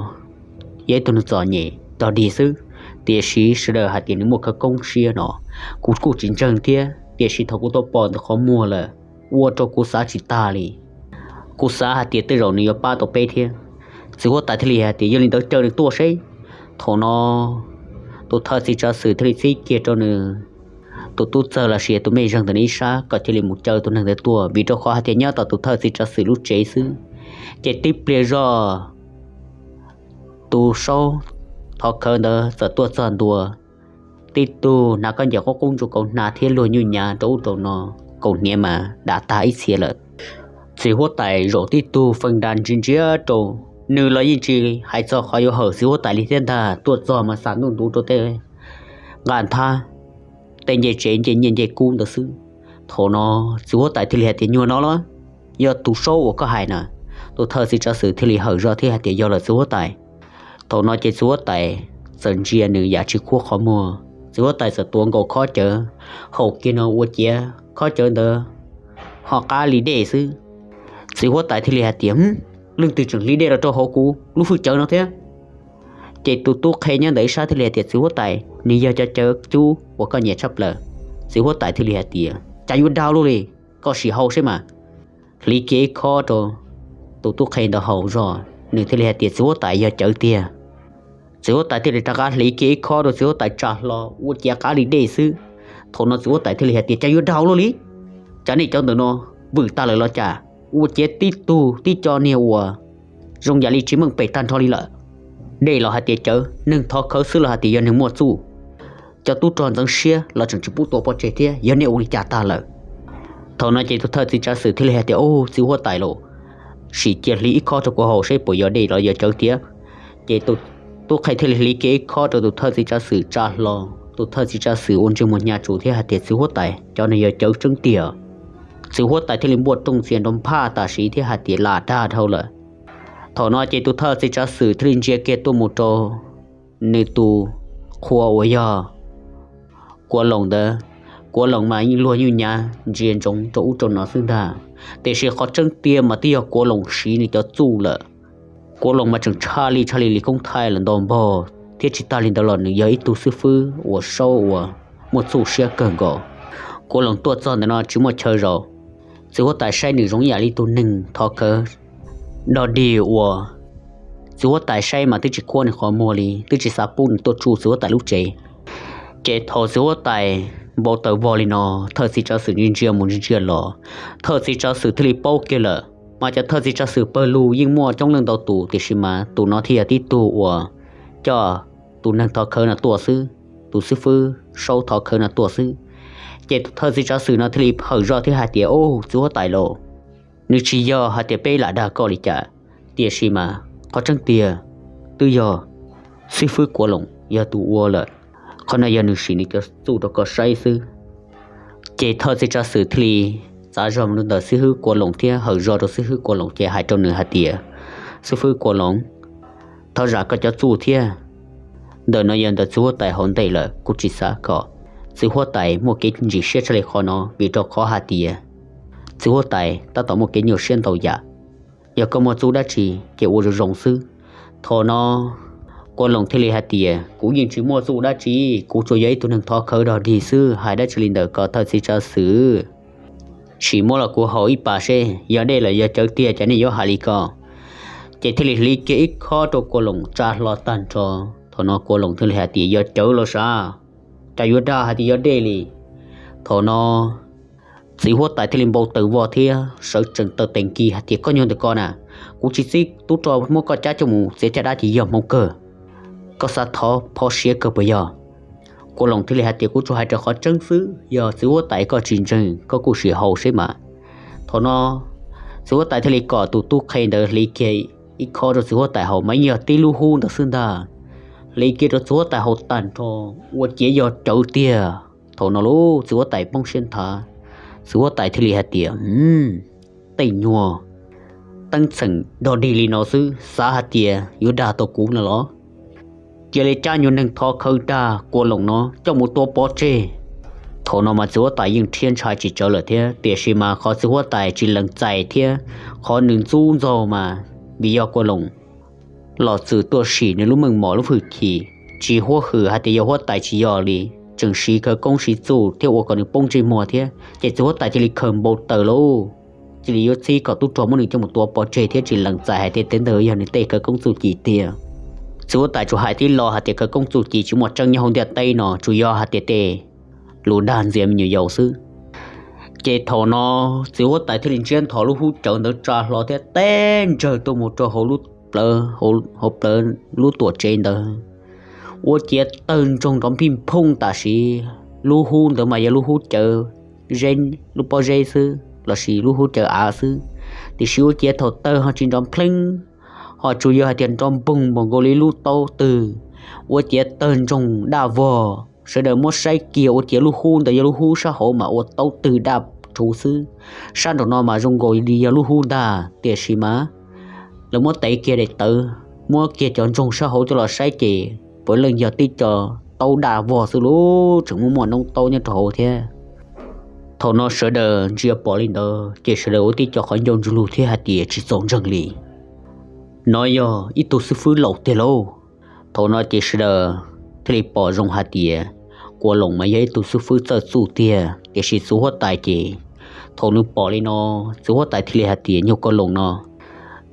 yog ib tug neeg txom nyem dog dig xwb, tiam sis sawv daws hais tias nws muaj khawv koob siab no. Kuv kuj tsis ntseeg thiab, tiam sis thaum kuv tau pom ntawm qhov muag lawm, ua rau kuv xav tsis tag li. Kuv xav hais tias tej zaum nws yuav pab tau peb thiab. Txiv huab tais thiaj li hais tias, Yog li ntawd caw nws tuaj seb. Thaum no tus thawj txiv tsav xwm thiaj li txib kiag rau nws tus tub txawg los sis tus mej zeeg ntawm nws ib sab kom cia li mus caw tus neeg ntawd tuaj, vim rau qhov hais tias nyob tom tus thawj txiv tsav xwm lub tsev xwb. Ces tib pliag zoj tus saub thov khawv ntawd txawm tuaj txog ntua. Tib tug hnav khaub ncaws qub qub ntsuag kaus hnav thiab luag nyuj nyav rau ub rau no, kaus hniav mas dav tag ib txhia lawm. Txiv huab tais zaum tib tug feej da ntsia ntsia rau, nws los yeej tsis hais txog qhov yuav hawm txiv huab tais li thiab ntag, tuaj txog mas xa ntuj ntuv rau tej nqaj nthab, tej ncej tsev ncej nyiaj ncej kub ntawd xwb. Thaum no txiv huab tais thiaj li hais tias, Nyuag no los? Yog tus saub uas koj hais na? Tus thawj txiv tsav xwm thiaj li hawm zog thiab hais tias, Yog lawm txiv huab tais. Thaum no ces txiv huab tais txawm ntsia nws yam tsis khuab qhov muag, txiv huab tais txawm tuav nkaus khob cawv, haum kiag no ua ciav khob cawv ntawd ho qab li dej xwb. Txiv huab tais thiaj li hais tias, Leej twg tseem hliv dej los rau hauv kuv lub hwj cawv no thiab? Ces tus tub qhe nyob ntawm ib sab thiaj li hais tias, Txiv huab tais, nws yog cov cawv cub uas koj nyiam tshaj plaws. Txiv huab tais thiaj li hais tias, Cas yuav dag luaj li, koj sim haus seb mas. Hliv kiag ib khob rau tus tub qhe ntawd haus zog, nws thiaj li hais tias, Txiv huab tais, yog cawv tiag. Txiv huab tais thiaj li rov qab hliv kiag ib khob rau txiv huab tais tsa hlo ua ciav qab li dej xwb. Thaum no txiv huab tais thiaj li hais tias, Cas yuav dag ua luaj li? Cas nej cov ntawm no vwm tag lawm los cas? Ua ciav tib tug tib co niag uas zoo yam li tsis meej pem tag nrho li lawm. Dej los hais tias cawv, neeg thov khawv xwb los hais tias yog neeg muaj txuj. Cov tub rog ntxeev siab los tseem tsis pub tua pov tseg thiab, yog nej ua li cas tag lawm? Thaum no ces tus thawj txiv tsav xwm thiaj li hais tias, Ub, txiv huab tais los, sim cia hliv ib khob rau kuv haus seb puas yog dej los yog cawv thiab. Ces tus tub qhe thiaj li hliv kiag ib khob rau tus thawj txiv tsav xwm tsa hlo. Tus thawj txiv tsav xwm ua ntsej muag hnyav tsuv thiab hais tias, Txiv huab tais, cov no yog cawv tseeb tiag. Txiv huab tais thiaj li npuaj rooj ntxias nrov nphaj tam sim thiab hais tias, Lam dag dhau lawm. Thaum no ces tus thawj txiv tsav xwm thiaj li ntsia kiag tuaj mus rau nws tus qhua uas yog Kuav Loos ntawd. Kuav Loos mas yeej luag nyuj nyav ntsia ntsoov rau ub rau no xwb ntag, tiam sis qhov tseeb tiag mas twb yog Kuav Loos siv nws cov txuj lawm. Kuav Loos mas tseem tshaj li tshaj li li koob thaij lawm ntau npog, thiab tsis tag li ntawd los nws yog ib tug xib fwb uas saub uas muaj txuj siab kawg nkaus. Kuav Loos tuaj txog ntawm no tsis muaj chaw zaum, txiv huab tais saib nws zoo ib yam li tus neeg thov khawv dog dig uas txiv huab tais saib mas twb tsis khuab nws qhov muag li, twb tsis xav pub nws tuaj tsuj txiv huab tais lub tsev. Ces thaum txiv huab tais npau taws vog li no, thawj txiv tsav xwm ntsia mus ntsia los, thawj txiv tsav xwm thiaj li paub kiag lawm. Mas cov thawj txiv tsav xwm pawg lug yeej muaj coob leej ntau tus, tiam sis mas tus no thiaj yog tib tug uas coj tus neeg thov khawv no tuaj xwb, tus xib fwb saub thov khawv no tuaj xwb. Ces tus thawj txiv tsav xwm no thiaj li hawm zog thiab hais tias, Ub, txiv huab tais lauj, nws tsis yog hais tias peb lam dag koj li cas, tiam sis mas qhov tseeb tiag twb yog xib fwb Kuav Loos yog tus ua lawm. Qhov no yog nws sim nws cov txuj rau koj saib xwb. Ces thawj txiv tsav xwm thiaj li txav zog mus rau ntawm xib fwb Kuav Loos thiab hawm zog rau xib fwb Kuav Loos ces hais rau nws hais tias, Xib fwb Kuav Loos, thov zam koj cov txuj thiab. Ntawm no yog ntawm txiv huab tais hauv ntej lawm, kuv tsis xav kom txiv huab tais muaj kev ntxim siab tshaj li qhov no, vim rau qhov hais tias txiv huab tais tab tom muaj kev nyuaj siab ntau yam. Yog koj muaj txuj dab tsi ces ua zoo zoo xwb. Thaum no Kuav Loos thiaj li hais tias, Kuv yeej tsis muaj txuj dab tsi, kuv tsuas yog ib tug neeg thov khawv dog dig xwb, hais dab tsi li ntawm ko thawj txiv tsav xwm. Sim muab los kuv haus ib pas seb yog dej los yog cawv tiag, cas nej yuav hais li ko. Ces thiaj li hliv kiag ib khob rau Kuav Loos tsa hlo tag nrho. Thaum no Kuav Loos thiaj li hais tias, Yog cawv los sav, cas yuav dag hais tias yog dej li. Thaum no txiv huab tais thiaj li npau taws vog thiab sawv tsees taw tees kis hais tias, Koj nyuag ntawm ko na, kuv tsis txib tub rog muab koj cab coj mus txiav caj dab ces yog hmoov kawg. Koj xav thov phov siav kawg puas yog? Kuav Loos thiaj li hais tias, Kuv tsuas hais rau qhov tseeb xwb, yog txiv huab tais koj tsis ntseeg koj kuj sim haus seb mas. Thaum no txiv huab tais thiaj li kom tus tub qhe ntawd hliv kiag ib khob rau txiv huab tais haus, mas yeej yog tib lub hub ntawd xwb ntag. Hliv kiag rau txiv huab tais haus tag nrho, ua ciav yog cawv tiag. Thaum no lauj, txiv huab tais poob siab nthav, txiv huab tais thiaj li hais tias, Tej nyuag teeb txheem dog dig li no xwb xav hais tias yuav dag tau kuv no los? Cia li cab nyuag neeg thov khawv dag Kuav Loos no coj mus tua pov tseg. Thaum no mas txiv huab tais yeej rhiab ntshai tsis tsawv lawm thiab, tiam sis mas qhov txiv huab tais tsis lees txais thiab qhov nws ntxub ntxaug mas vim yog Kuav Loos los txwm tuaj sim nws lub meej mom lub hwj chim, tsis huab hwm hais tias yog huab tais tsis yog li, tseem siv khawv koob siv txuj thiab ua kom nws poob ntsej muag thiab. Ces txiv huab tais cia li khaws npau taws lauj, cia li yuav txib kom tub rog muab nws coj mus tua pov tseg thiab tsis lees txais hais tias tej ntawd yog nws tej khawv koob txuj ci tiag. Txiv huab tais tsuas hais tib lo hais tias khawv koob txuj ci tsis muaj tseeb nyob hauv ntiaj teb no, tsuas yog hais tias tej lus dag ntxias me nyuam yaus xwb. Ces thaum no txiv huab tais thiaj li ntsiab nthos lub hub cawv ntawd tsa hlo thiab teb ntsawg tuaj mus rau hauv lub plawv, hauv plawv lub tuam tsev ntawd, ua ciav tawg ntsoog nrov nphij nphooj tam sim. Lub hub ntawd mas yog lub hub cawv, lub pob zeb xwb lossis lub hub cawv av xwb, tiam sis ua ciav thaum tawg ho tsis nrov npleeb, ho tsuas yog hais tias nrov npoog npaum nkaus li lub taub twg, ua ciav tawg ntsoog daj vog. Sawv daws muab saib kiag ua ciav lub hub ntawd yog lub hub sab hauv mas ua taub twg daj rhuv xwb. Sab nraum no mas zoo nkaus li yog lub hub ntag, tiam sis mas lawv muab tev kiag daim tawv, muab kiag cov ntsoog sab hauv coj los saib ces puav leej yog tib co taub daj vog xwb lauj, tseem muaj muaj noob taub nyob rau hauv thiab. Thaum no sawv daws ntsia pom li ntawd ces sawv daws ua tib co qhov ncauj ntsug lug thiab hais tias tsis txaus ntseeg li, no yog ib tug xib fwb laus tiag lauj. Thaum no ces sawv daws thiaj li pom zoo hais tias Kuav Loos mas yog ib tug xib fwb txawj txuj tiag, tiam sis txiv huab tais ces thaum nws pom li no, txiv huab tais thiaj li hais tias nyuag Kuav Loos no,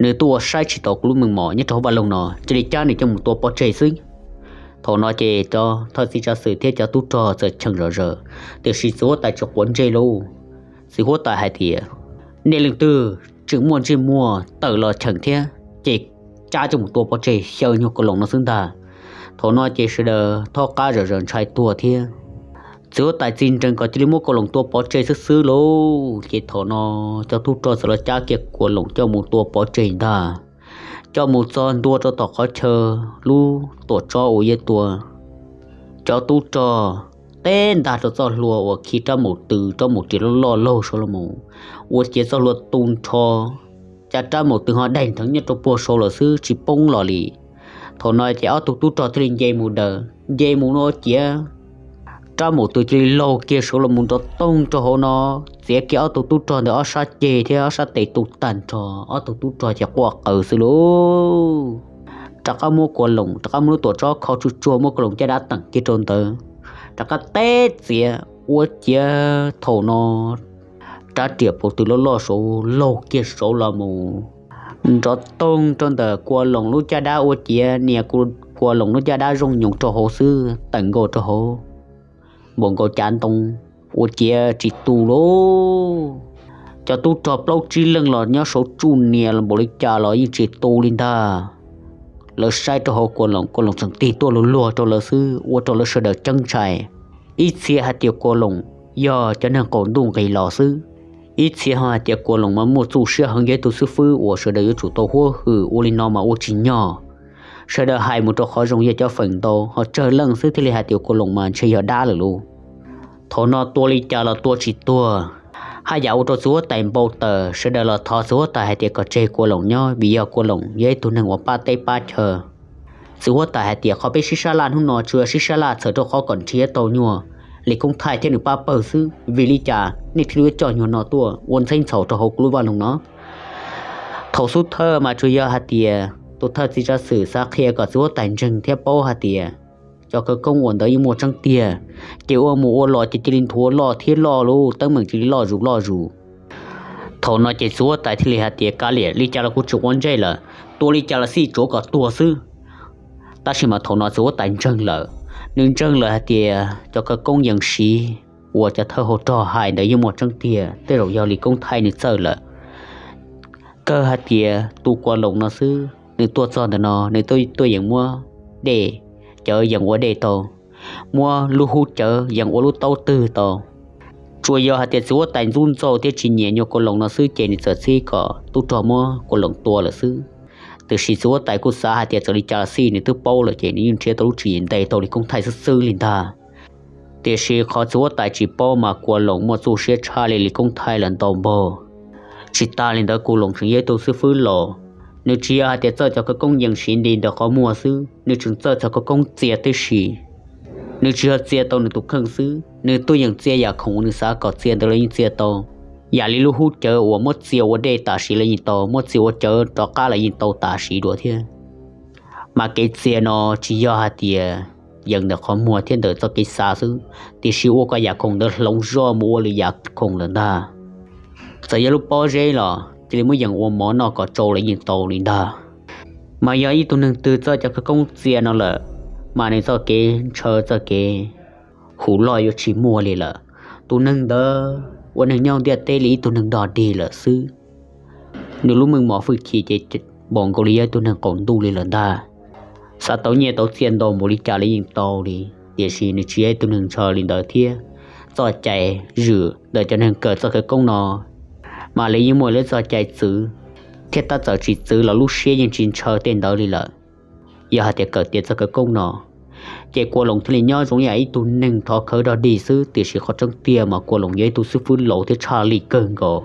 nws tuaj ua saib tsis tau kuv lub meej mom nyob rau hauv vaj loog no, cia li cab nws coj mus tua pov tseg xwb. Thaum no ces cov thawj txiv tsav xwm thiab cov tub rog txawm cheem zom zaws, tiam sis txiv huab tais tsis quav ntsej lauj. Txiv huab tais hais tias, nej leej twg tseem muaj ntsej muag tawm los cheem thiab ces cab coj mus tua pov tseg xyaw nyuag Kaus Loos no xwb ntag. Thaum no ces sawv daws thaub qab zom zaws ntshai tuag thiab. Txiv huab tais txi nrees kom cia li muab Kaus Loos tua pov tseg xwb xwb lauj. Ces thaum no cov tub rog txawm los cab kiag Kaus Loos coj mus tua pov tseg ntag, coj mus txog ntua rau tom qhov chaw lub tuam tsob uas yog tua cov tub rog teb ntag rau txoj hlua uas khi rab maum tw, rab maum riam loj loj laug saud los mus, ua ciav txoj hlua tu nrho, cas rab maum tw ho daig nrheev nyob rau puag saud lawm xwb tsis poob los li. Thaum no ces ob tug tub rog thiaj li nce mus daws, nce mus no ua ciav rab maum tw cia li laug kiag saud los mus nrov toog rau hauv no, txiav kiag ob tug tub rog ntawd ob sab ceg thiab ob sab tes tu tag nrho, ob tug tub rog ces quaj qw xwb lauj. Rov qab muab Kaus Loos, rov qab muab lub tuam tsob kho tsuag tsuag, muab Kaus Loos caj dab teem kiag rau ntawd, rov qab teb txiav ua ciav thaum no rab riam paum tw loj loj saud laug kiag saud los mus nrov toog rau ntawm Kaus Loos lub caj dab ua ciav nias Kaus Loos lub caj dab zoo nyoos rau hauv xwb, teem nkaus rau hauv npaum nkaus cav ntoo, ua ciav tsis tu lauj. Cov tub rog plaub tsib leeg los nyob saud tsuj nias los npaum li cas los yeej tsis tu li ntag. Lawv saib rau hauv Kaus Loos, Kaus Loos tseem tig tuaj luag luag rau lawv xwb, ua rau lawv sawv daws ceeb ntshai. Ib txhia hais tias Kaus Loos yog cov neeg qaum ntuj nqis los xwb, ib txhia ho hais tias Kaus Loos mas muaj txuj siab heev, yog ib tug xib fwb uas sawv daws yuav tsum tau huab hwm, ua li no mas ua tsis nyog. Sawv daws hais mus rau qhov zoo yog cov feem ntau, ho tsawg leej xwb thiaj li hais tias Kaus Loos mas ntshe yog dab lawm lauj. Thaum no tua li cas los tua tsis tuag, haj yam ua rau txiv huab tais npau taws, sawv daws los thov txiv huab tais hais tias kom tseg Kaus Loos nyob vim yog Kaus Loos yog ib tug neeg uas pab teb pab chaw. Txiv huab tais hais tias qhov peb sib sab laj hnub no tsuas yog sib sab laj txhawm rau qhov kom nrhiav tau nyuag Lis Koob Thaij thiab nws pab pawg xwb, vim li cas nej thiaj li yuav coj nyuag no tuaj ua ntxheb ntxhaum rau hauv kuv lub vaj loog no? Thaum xub thawj mas tsuas yog hais tias tus thawj txiv tsav xwm xav qhia kom txiv huab tais ntseeg thiab paub hais tias cov khawv koob uas ntawd yeej muaj tseeb tiag, ces ua mus ua los ces cia li nthuav loj thiab loj lauj, teeb meem cia li loj zus loj zus. Thaum no ces txiv huab tais thiaj li hais tias kav liam, li cas los kuv tsis quav ntsej lawm, tua li cas los xij tsuav kom tuag xwb. Tab sis mas thaum no txiv huab tais ntseeg lawm, nws ntseeg lawm hais tias cov khawv koob yees siv uas cov thawj hauv rog hais ntawd yeej muaj tseeb tiag, tej zaum yog Lis Koob Thaij nws txawj lawm. Kawg hais tias tus Kaus Loos no xwb, nws tuaj txog ntawm no nws tuaj yeem muab dej cawv yees ua dej tau, muab lub hub cawv yees ua lub taub twg tau. Tsuas yog hais tias txiv huab tais ntxub ntxaug thiab tsis nyiam nyuag Kaus Loos no xwb ces nws txawm txib kom tub rog muab Kaus Loos tua lawm xwb. Tiam sis txiv huab tais kuj xav hais tias txawm li cas los xij nws twb paub lawm ces nws yeej nrhiav tau lub tswv yim ntes tau Lis Koob Thaij xwb xwb li ntag. Tiam sis qhov txiv huab tais tsis paub mas Kaus Loos muaj txuj siab tshaj li Lis Koob Thaij lawm ntau npaug. Tsis tas li ntawd Kaus Loos tseem yog ib tug xib fwb laus, nws tsis yog hais tias txawj cov khawv koob yees siv nti ntawm qhov muag xwb, nws tseem txawj cov khawv koob txia tib si. Nws tsis yog txia tau nws tus kheej xwb, nws tuaj yeem txia yam khoom uas nws xav kom txia ntawd los yeej txia tau. Yam li lub hub cawv uas muab txia ua dej tam sim los yeej tau, muab txia ua cawv rov qab los yeej tau tam sim dua thiab. Mas kev txia no tsis yog hais tias yees ntawm qhov muag thiab ntawm txoj kev xav xwb, tiam sis ua kom yam khoom ntawd hloov zoj mus ua lwm yam khoom lawm ntag. Txawm yog lub pob zeb los cia li muab yees ua mov noj kom tsau los yeej tau li ntag. Mas yog ib tug neeg twg txawj cov khawv koob txia no lawm, mas nws txoj kev ntshaw txoj kev hum loj yuav tsis muaj li lawm. Tus neeg ntawd ua neeg nyob ntiaj teb li ib tug neeg dog dig lawm xwb. Nws lub meej mom hwj chim ces npaum nkaus li yog ib tug neeg qaum ntuj li lawm ntag. Xav tau nyiaj tau txiaj ntau npaum li cas los yeej tau li, tiam sis nws tsis yog ib tug neeg ntshaw li ntawd thiab. Txoj cai zwm ntawm cov neeg kawm txoj khawv koob no, mas lawv yeej muaj lawv txoj cai txwv, thiab tab txawm tsis txwv los lub siab yeej tsis ntshaw tej ntawd li lawm. Yog hais tias kawm tiav txoj khawv koob no, ces Kua Loos thiaj li nyob zoo ib yam ib tug neeg thov khawv dog dig xwb, tiam sis qhov tseeb tiag mas Kua Loos yog ib tug xib fwb laus thiab tshaj lij kawg nkaus,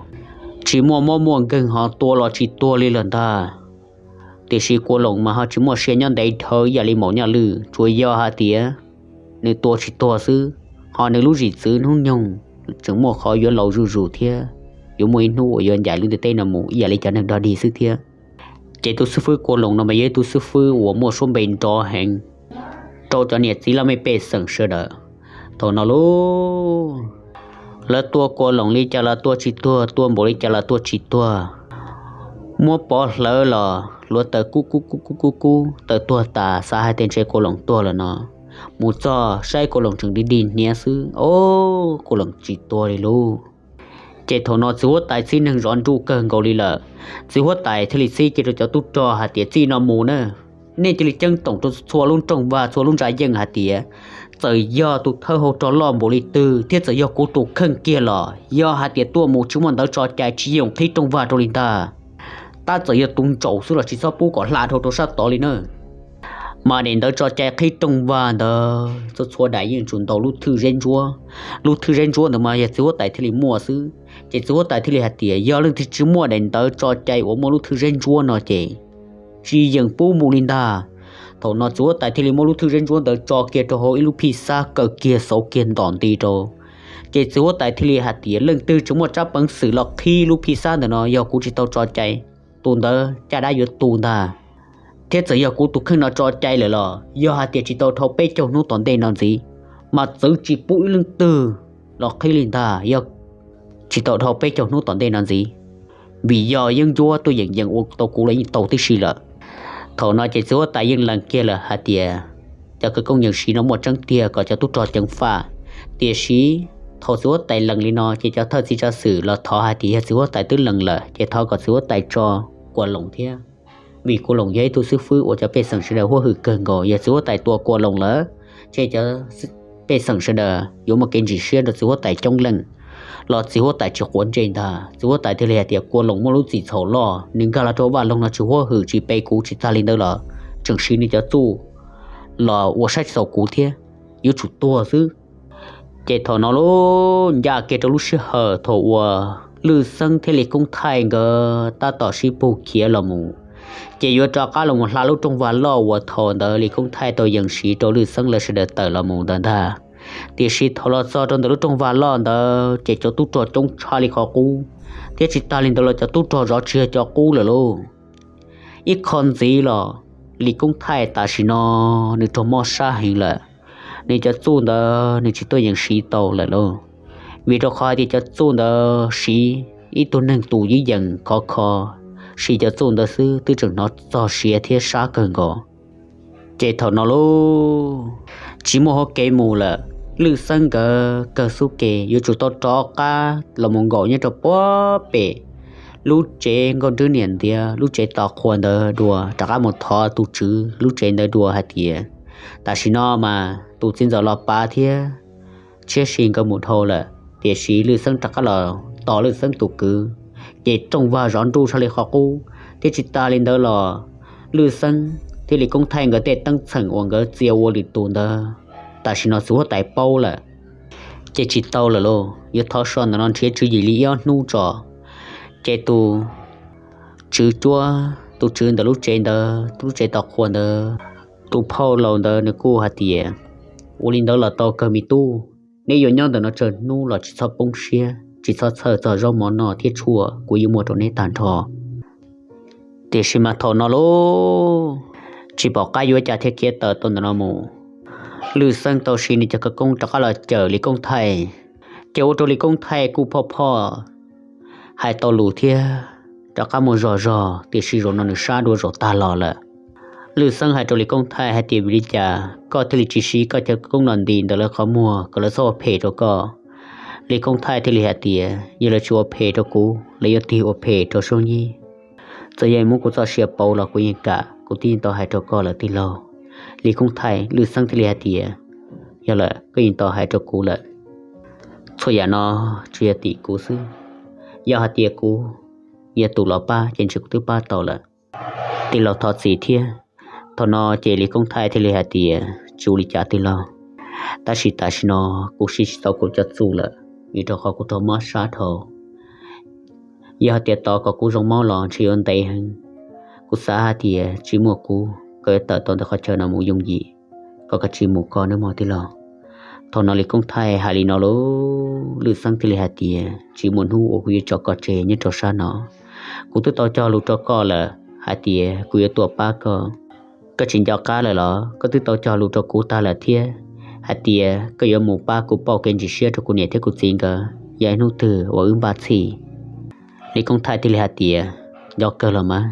tsis muaj mob muaj nkeeg ho tua los tsis tuag li lawm ntag. Tiam sis Kua Loos mas ho tsis muaj sia nyob ntev dhawv ib yam li Maum Nyaj Lwj, tsuas yog hais tias nws tua tsis tuag xwb, ho nws lub zwm txwv hnub nyoog tseem muaj qhov yuav laus zuj zus thiab, yuav muaj ib hnub uas yuav ncaim lub ntiaj teb no mus ib yam li cov neeg dog dig xwb thiab. Ces tus xib fwb Kua Loos no mas yog ib tug xib fwb uas muaj suab npe nrov heev rau cov niam txiv laj mej pej xeem sawv daws. Thaum no lauj, lawv tua Kua Loos li cas los tua tsis tuag, tua npaum li cas los tua tsis tuag. Muab pov hlawv los hluav taws kub kub kub kub kub kub, taws tuag tas xav hais tias ntshe Kua Loos tuag lawm no. Mus txog saib Kua Loos tseem dig dig hniav xwb, o, Kua Loos tsis tuag li lauj. Ces thaum no txiv huab tais txib neeg zov nruj kawg nkaus li lawm. Txiv huab tais thiaj li txib kiag rau cov tub rog hais tias, txij no mus na, nej cia li ceeb toom rau txhua lub nroog vag txhua lub ntsa yeej hais tias, txawm yog tus thawj hau rog loj npaum li twg thiab txawm yog kuv tus kheej kiag los yog hais tias tuaj mus tsis muaj ntawv tso cai tsis yoom qhib rooj vag rau li ntag. Tab txawm yog tus ntsaum xwb los tsis txhob pub kom hla dhau rau sab tod li na. Mas daim ntawv tso cai qhib rooj vag ntawd txhua txhua daim yeej tsuas ntaus lub thwj zeb ntsuab. Lub thwj zeb ntsuab ntawd mas yog txiv huab tais thiaj li muaj xwb. Ces txiv huab tais thiaj li hais tias yog leej twg tsis muaj daim ntawv tso cai uas muaj lub thwj zeb ntsuab no ces tsis yeem pub mus li ntag. Thaum no txiv huab tais thiaj li muab lub thwj zeb ntsuab ntawd tso kiag rau hauv ib lub phij xab kaw kiag xauv kiag ntom nti rau. Ces txiv huab tais thiaj li hais tias leej twg tsis muaj tsab peev xwm los qhib lub phij xab ntawm no yog kuv tsis tau tso cai, tus ntawd caj dab yuav tu ntag. Thiab txawm yog kuv tus kheej no tso cai lawm los yog hais tias tsis tau dhau peb caug hnub tom ntej no ntxiv, mas txwv tsis pub ib leej twg los qhib li ntag, yog tsis tau dhau peb caug hnub tom ntej no ntxiv. Vim yog yeeb ncuab tuaj yeem yees ua tau kuv los yeej tau tib si lawm. Thaum no ces txiv huab tais yeej lees kiag lawm hais tias cov khawv koob yees siv no muaj tseeb tiag kom cov tub rog ceev faj. Tiam sis thaum txiv huab tais lees li no ces cov thawj txiv tsav xwm los thov hais tias yog txiv huab tais twb lees lawm ces thov kom txiv huab tais tso Kua Loos thiab. Vim Kua Loos yog ib tug xib fwb uas cov pej xeem sawv daws huab hwm kawg nkaus, yog txiv huab tais tua Kua Loos lawm ces cov pej xeem sawv daws yuav muaj kev ntsim siab rau txiv huab tais coob leej, los txiv huab tais tsis quav ntsej ntag. Txiv huab tais thiaj li hais tias Kua Loos muaj lub txim txhaum loj, nws nkag los rau vaj loog no tsis huab hwm tsis pe kuv, tsis tag li ntawd los tseem siv nws cov txuj los ua saib tsis taus kuv thiab, yuav tsum tuag xwb. Ces thaum no lub ncaj kiag rau lub sij hawm thaum uas Lwj Xeeb thiab Lis Koob Thaij nkawd tab tom sib pug khiav los mus, ces yuav rov qab los mus hla lub rooj vag loj uas thaum ntawd Lis Koob Thaij tau yees siv rau Lwj Xeeb lawv sawv daws tawm los mus ntawd ntag. Tiam sis thaum los txog rau ntawm lub rooj vag loj ntawd ces cov tub rog coob tshaj li qhov qub, thiab tsis tag li ntawd los cov tub rog zov tsis yog cov qub lawm lauj. Ib qho ntxiv los Lis Koob Thaij tam sim no nws raug mob sab heev lawm, nws cov txuj ntawd nws tsis tuaj yees siv tau lawm lauj. Vim rau qhov hais tias cov txuj ntawd siv ib tug neeg tus yeeb yees khov kho, siv cov txuj ntawd xwb twb tseem hnov txog siav thiab sab kawg nkaus. Ces thaum no lauj, tsis muaj hauv kev mus lawm, Lwj Xeeb nkawd kawg xub ke yuav tsum tau rov qab los mus nkaum nyob rau puag pem lub tsev nkauj nrwb niam ntiav lub tsev tos qhua ntawd dua, rov qab mus thov tus tswv lub tsev ntawd dua hais tias tam sim no mas tus txiv ntxawm Los Pav thiab Tshiab Si nkawd mus dhau lawm, tiam sis Lwj Xeeb rov qab los tos Lwj Xeeb tus kwv, ces rooj vag zov nruj tshaj li qhov qub, thiab tsis tas li ntawd los Lwj Xeeb thiab Lis Koob Thaij nkawd tej teeb txheem uas nkawd txia ua lwm tus ntawd tam sim no txiv huab tais paub lawm, ces tsis tau lawm lauj. Yuav thov so ntawm no nrhiav tswv yim li ib ob hnub tso. Ces tus tswv cuab, tus tswv ntawm lub tsev ntawd, lub tsev tos qhua ntawd, tus phauj laus ntawd nws kuj hais tias, ua li ntawd los tau kawg me tub, neb yuav nyob ntawm no tsawg hnub los tsis txhob poob siab, tsis txhob txhawj txog zaub mov noj thiab tshuaj, kuv yeej muaj rau neb tag nrho. Tiam sis mas thaum no lauj, tsis pom qab yuav cas thiaj khiav tawm tau ntawm no mus. Lwj Xeeb tau siv nws cov khawv koob rov qab los cawm Lis Koob Thaij, ces ua rau Lis Koob Thaij kuj phoj phoj hais tau lus thiab rov qab mus zog zog, tiam sis zaum no nws sab dua zaum tag los lawm. Lwj Xeeb hais rau Lis Koob Thaij hais tias, vim li cas koj thiaj li tsis siv koj cov khawv koob no nti ntawm lawv qhov muag kom lawv txhob ua phem rau koj? Lis Koob Thaij thiaj li hais tias, yog lawv tsis ua phem rau kuv, lawv yuav tig ua phem rau Soob Yib. Txawm yog muab kuv txoj sia pauv los kuv yeej kam, kuv twb yeej tau hais rau koj lawm tij laug. Lis Koob Thaij, Lwj Xeeb thiaj li hais tias, yog lawm, koj yeej tau hais rau kuv lawm. Txhua yam no tsuas yog tim kuv xwb. Yog hais tias kuv yog tus los pab ces ntshe kuv twb pab tau lawm. Tij laug thov txim thiab. Thaum no ces Lis Koob Thaij thiaj li hais tias, tsis ua li cas tij laug, tab sis tam sim no kuv siv tsis tau kuv cov txuj lawm, vim rau qhov kuv raug mob sab dhau. Yog hais tias tos kom kuv zoo mob los ntshe yuav ntev heev. Kuv xav hais tias tsis muaj kuv koj yuav tawm tau ntawm qhov chaw no mus yooj yim, koj kav tsij mus koj nawb mog tij laug. Thaum no Lis Koob Thaij hais li no lauj, Lwj Xeeb thiaj li hais tias, tsis muaj hnub uas kuv yuav tso koj tseg nyob rau sab no. Kuv twb tau cog lus rau koj lawm hais tias kuv yuav tuaj pab koj. Koj tsis nco qab lawm los? Koj twb tau cog lus rau kuv tag lawm thiab hais tias koj yuav mus pab kuv pauj kev ntsim siab rau kuv niam thiab kuv txiv nkawd yog ib hnub twg uas wb npaj txhij. Lis Koob Thaij thiaj li hais tias, nco kawg los mas.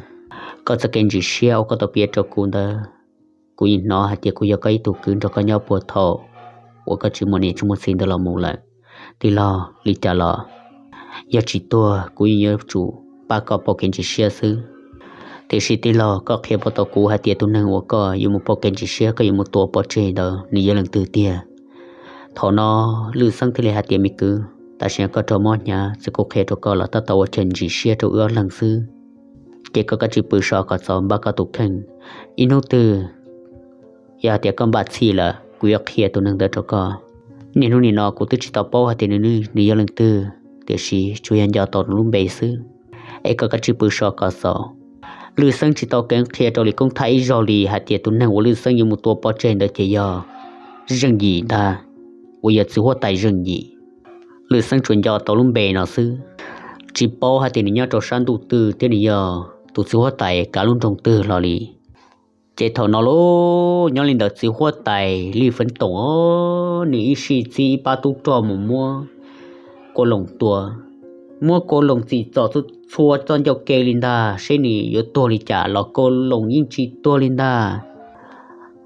Koj txoj kev ntsim siab uas koj tau piav rau kuv ntawd, kuv yeej hnov hais tias kuv yog koj ib tug kwv nrog koj nyob puag thaum uas koj tsis muaj niam tsis muaj txiv ntawd los mus lawm. Tij laug, li cas los yog tsis tuag kuv yeej yuav tsum pab koj pauj kev ntsim siab xwb. Tiam sis tij laug, koj qhia puas tau kuv hais tias tus neeg uas koj yuav mus pauj kev ntsim siab, koj yuav mus tua pov tseg ntawd nws yog leej twg tiag? Thaum no Lwj Xeeb thiaj li hais tias, me kwv, tam sim no koj raug mob hnyav, txawm kuv qhia rau koj los tab tom ua chaw ntsim siab rau wb ob leeg xwb. Ces koj kav tsij pw so kom txaus npaj koj tus kheej. Ib hnub twg yog hais tias koj npaj txhij lawm, kuv yuav qhia tus neeg ntawd rau koj. Niaj hnub nim no kuv twb tsis tau paub hais tias nws, nws yog leej twg, tiam sis tsuas yog nco tau nws lub npe xwb. Es koj kav tsij pw so kom txaus. Lwj Xeeb tsis tau keev qhia rau Lis Koob Thaij ib zaug li hais tias tus neeg uas Lwj Xeeb yuav mus tua pov tseg ntawd ces yog Zeej Yim ntag, uas yog txiv huab tais Zeej Yim. Lwj Xeeb tsuas nco tau lub npe no xwb, tsis paub hais tias nws nyob rau sab ntuj twg thiab nws yog tus txiv huab tais kav lub nroog twg hlo li. Ces thaum no lauj, nyob li ntawd txiv huab tais Lij Feev Toom, nws ib sij txib ib pab tub rog mus muab Kua Loos tua. Muab Kua Loos txim txom txhua txoj ncauj ke li ntag, seb nws yuav tuag li cas los Kua Loos yeej tsis tuag li ntag.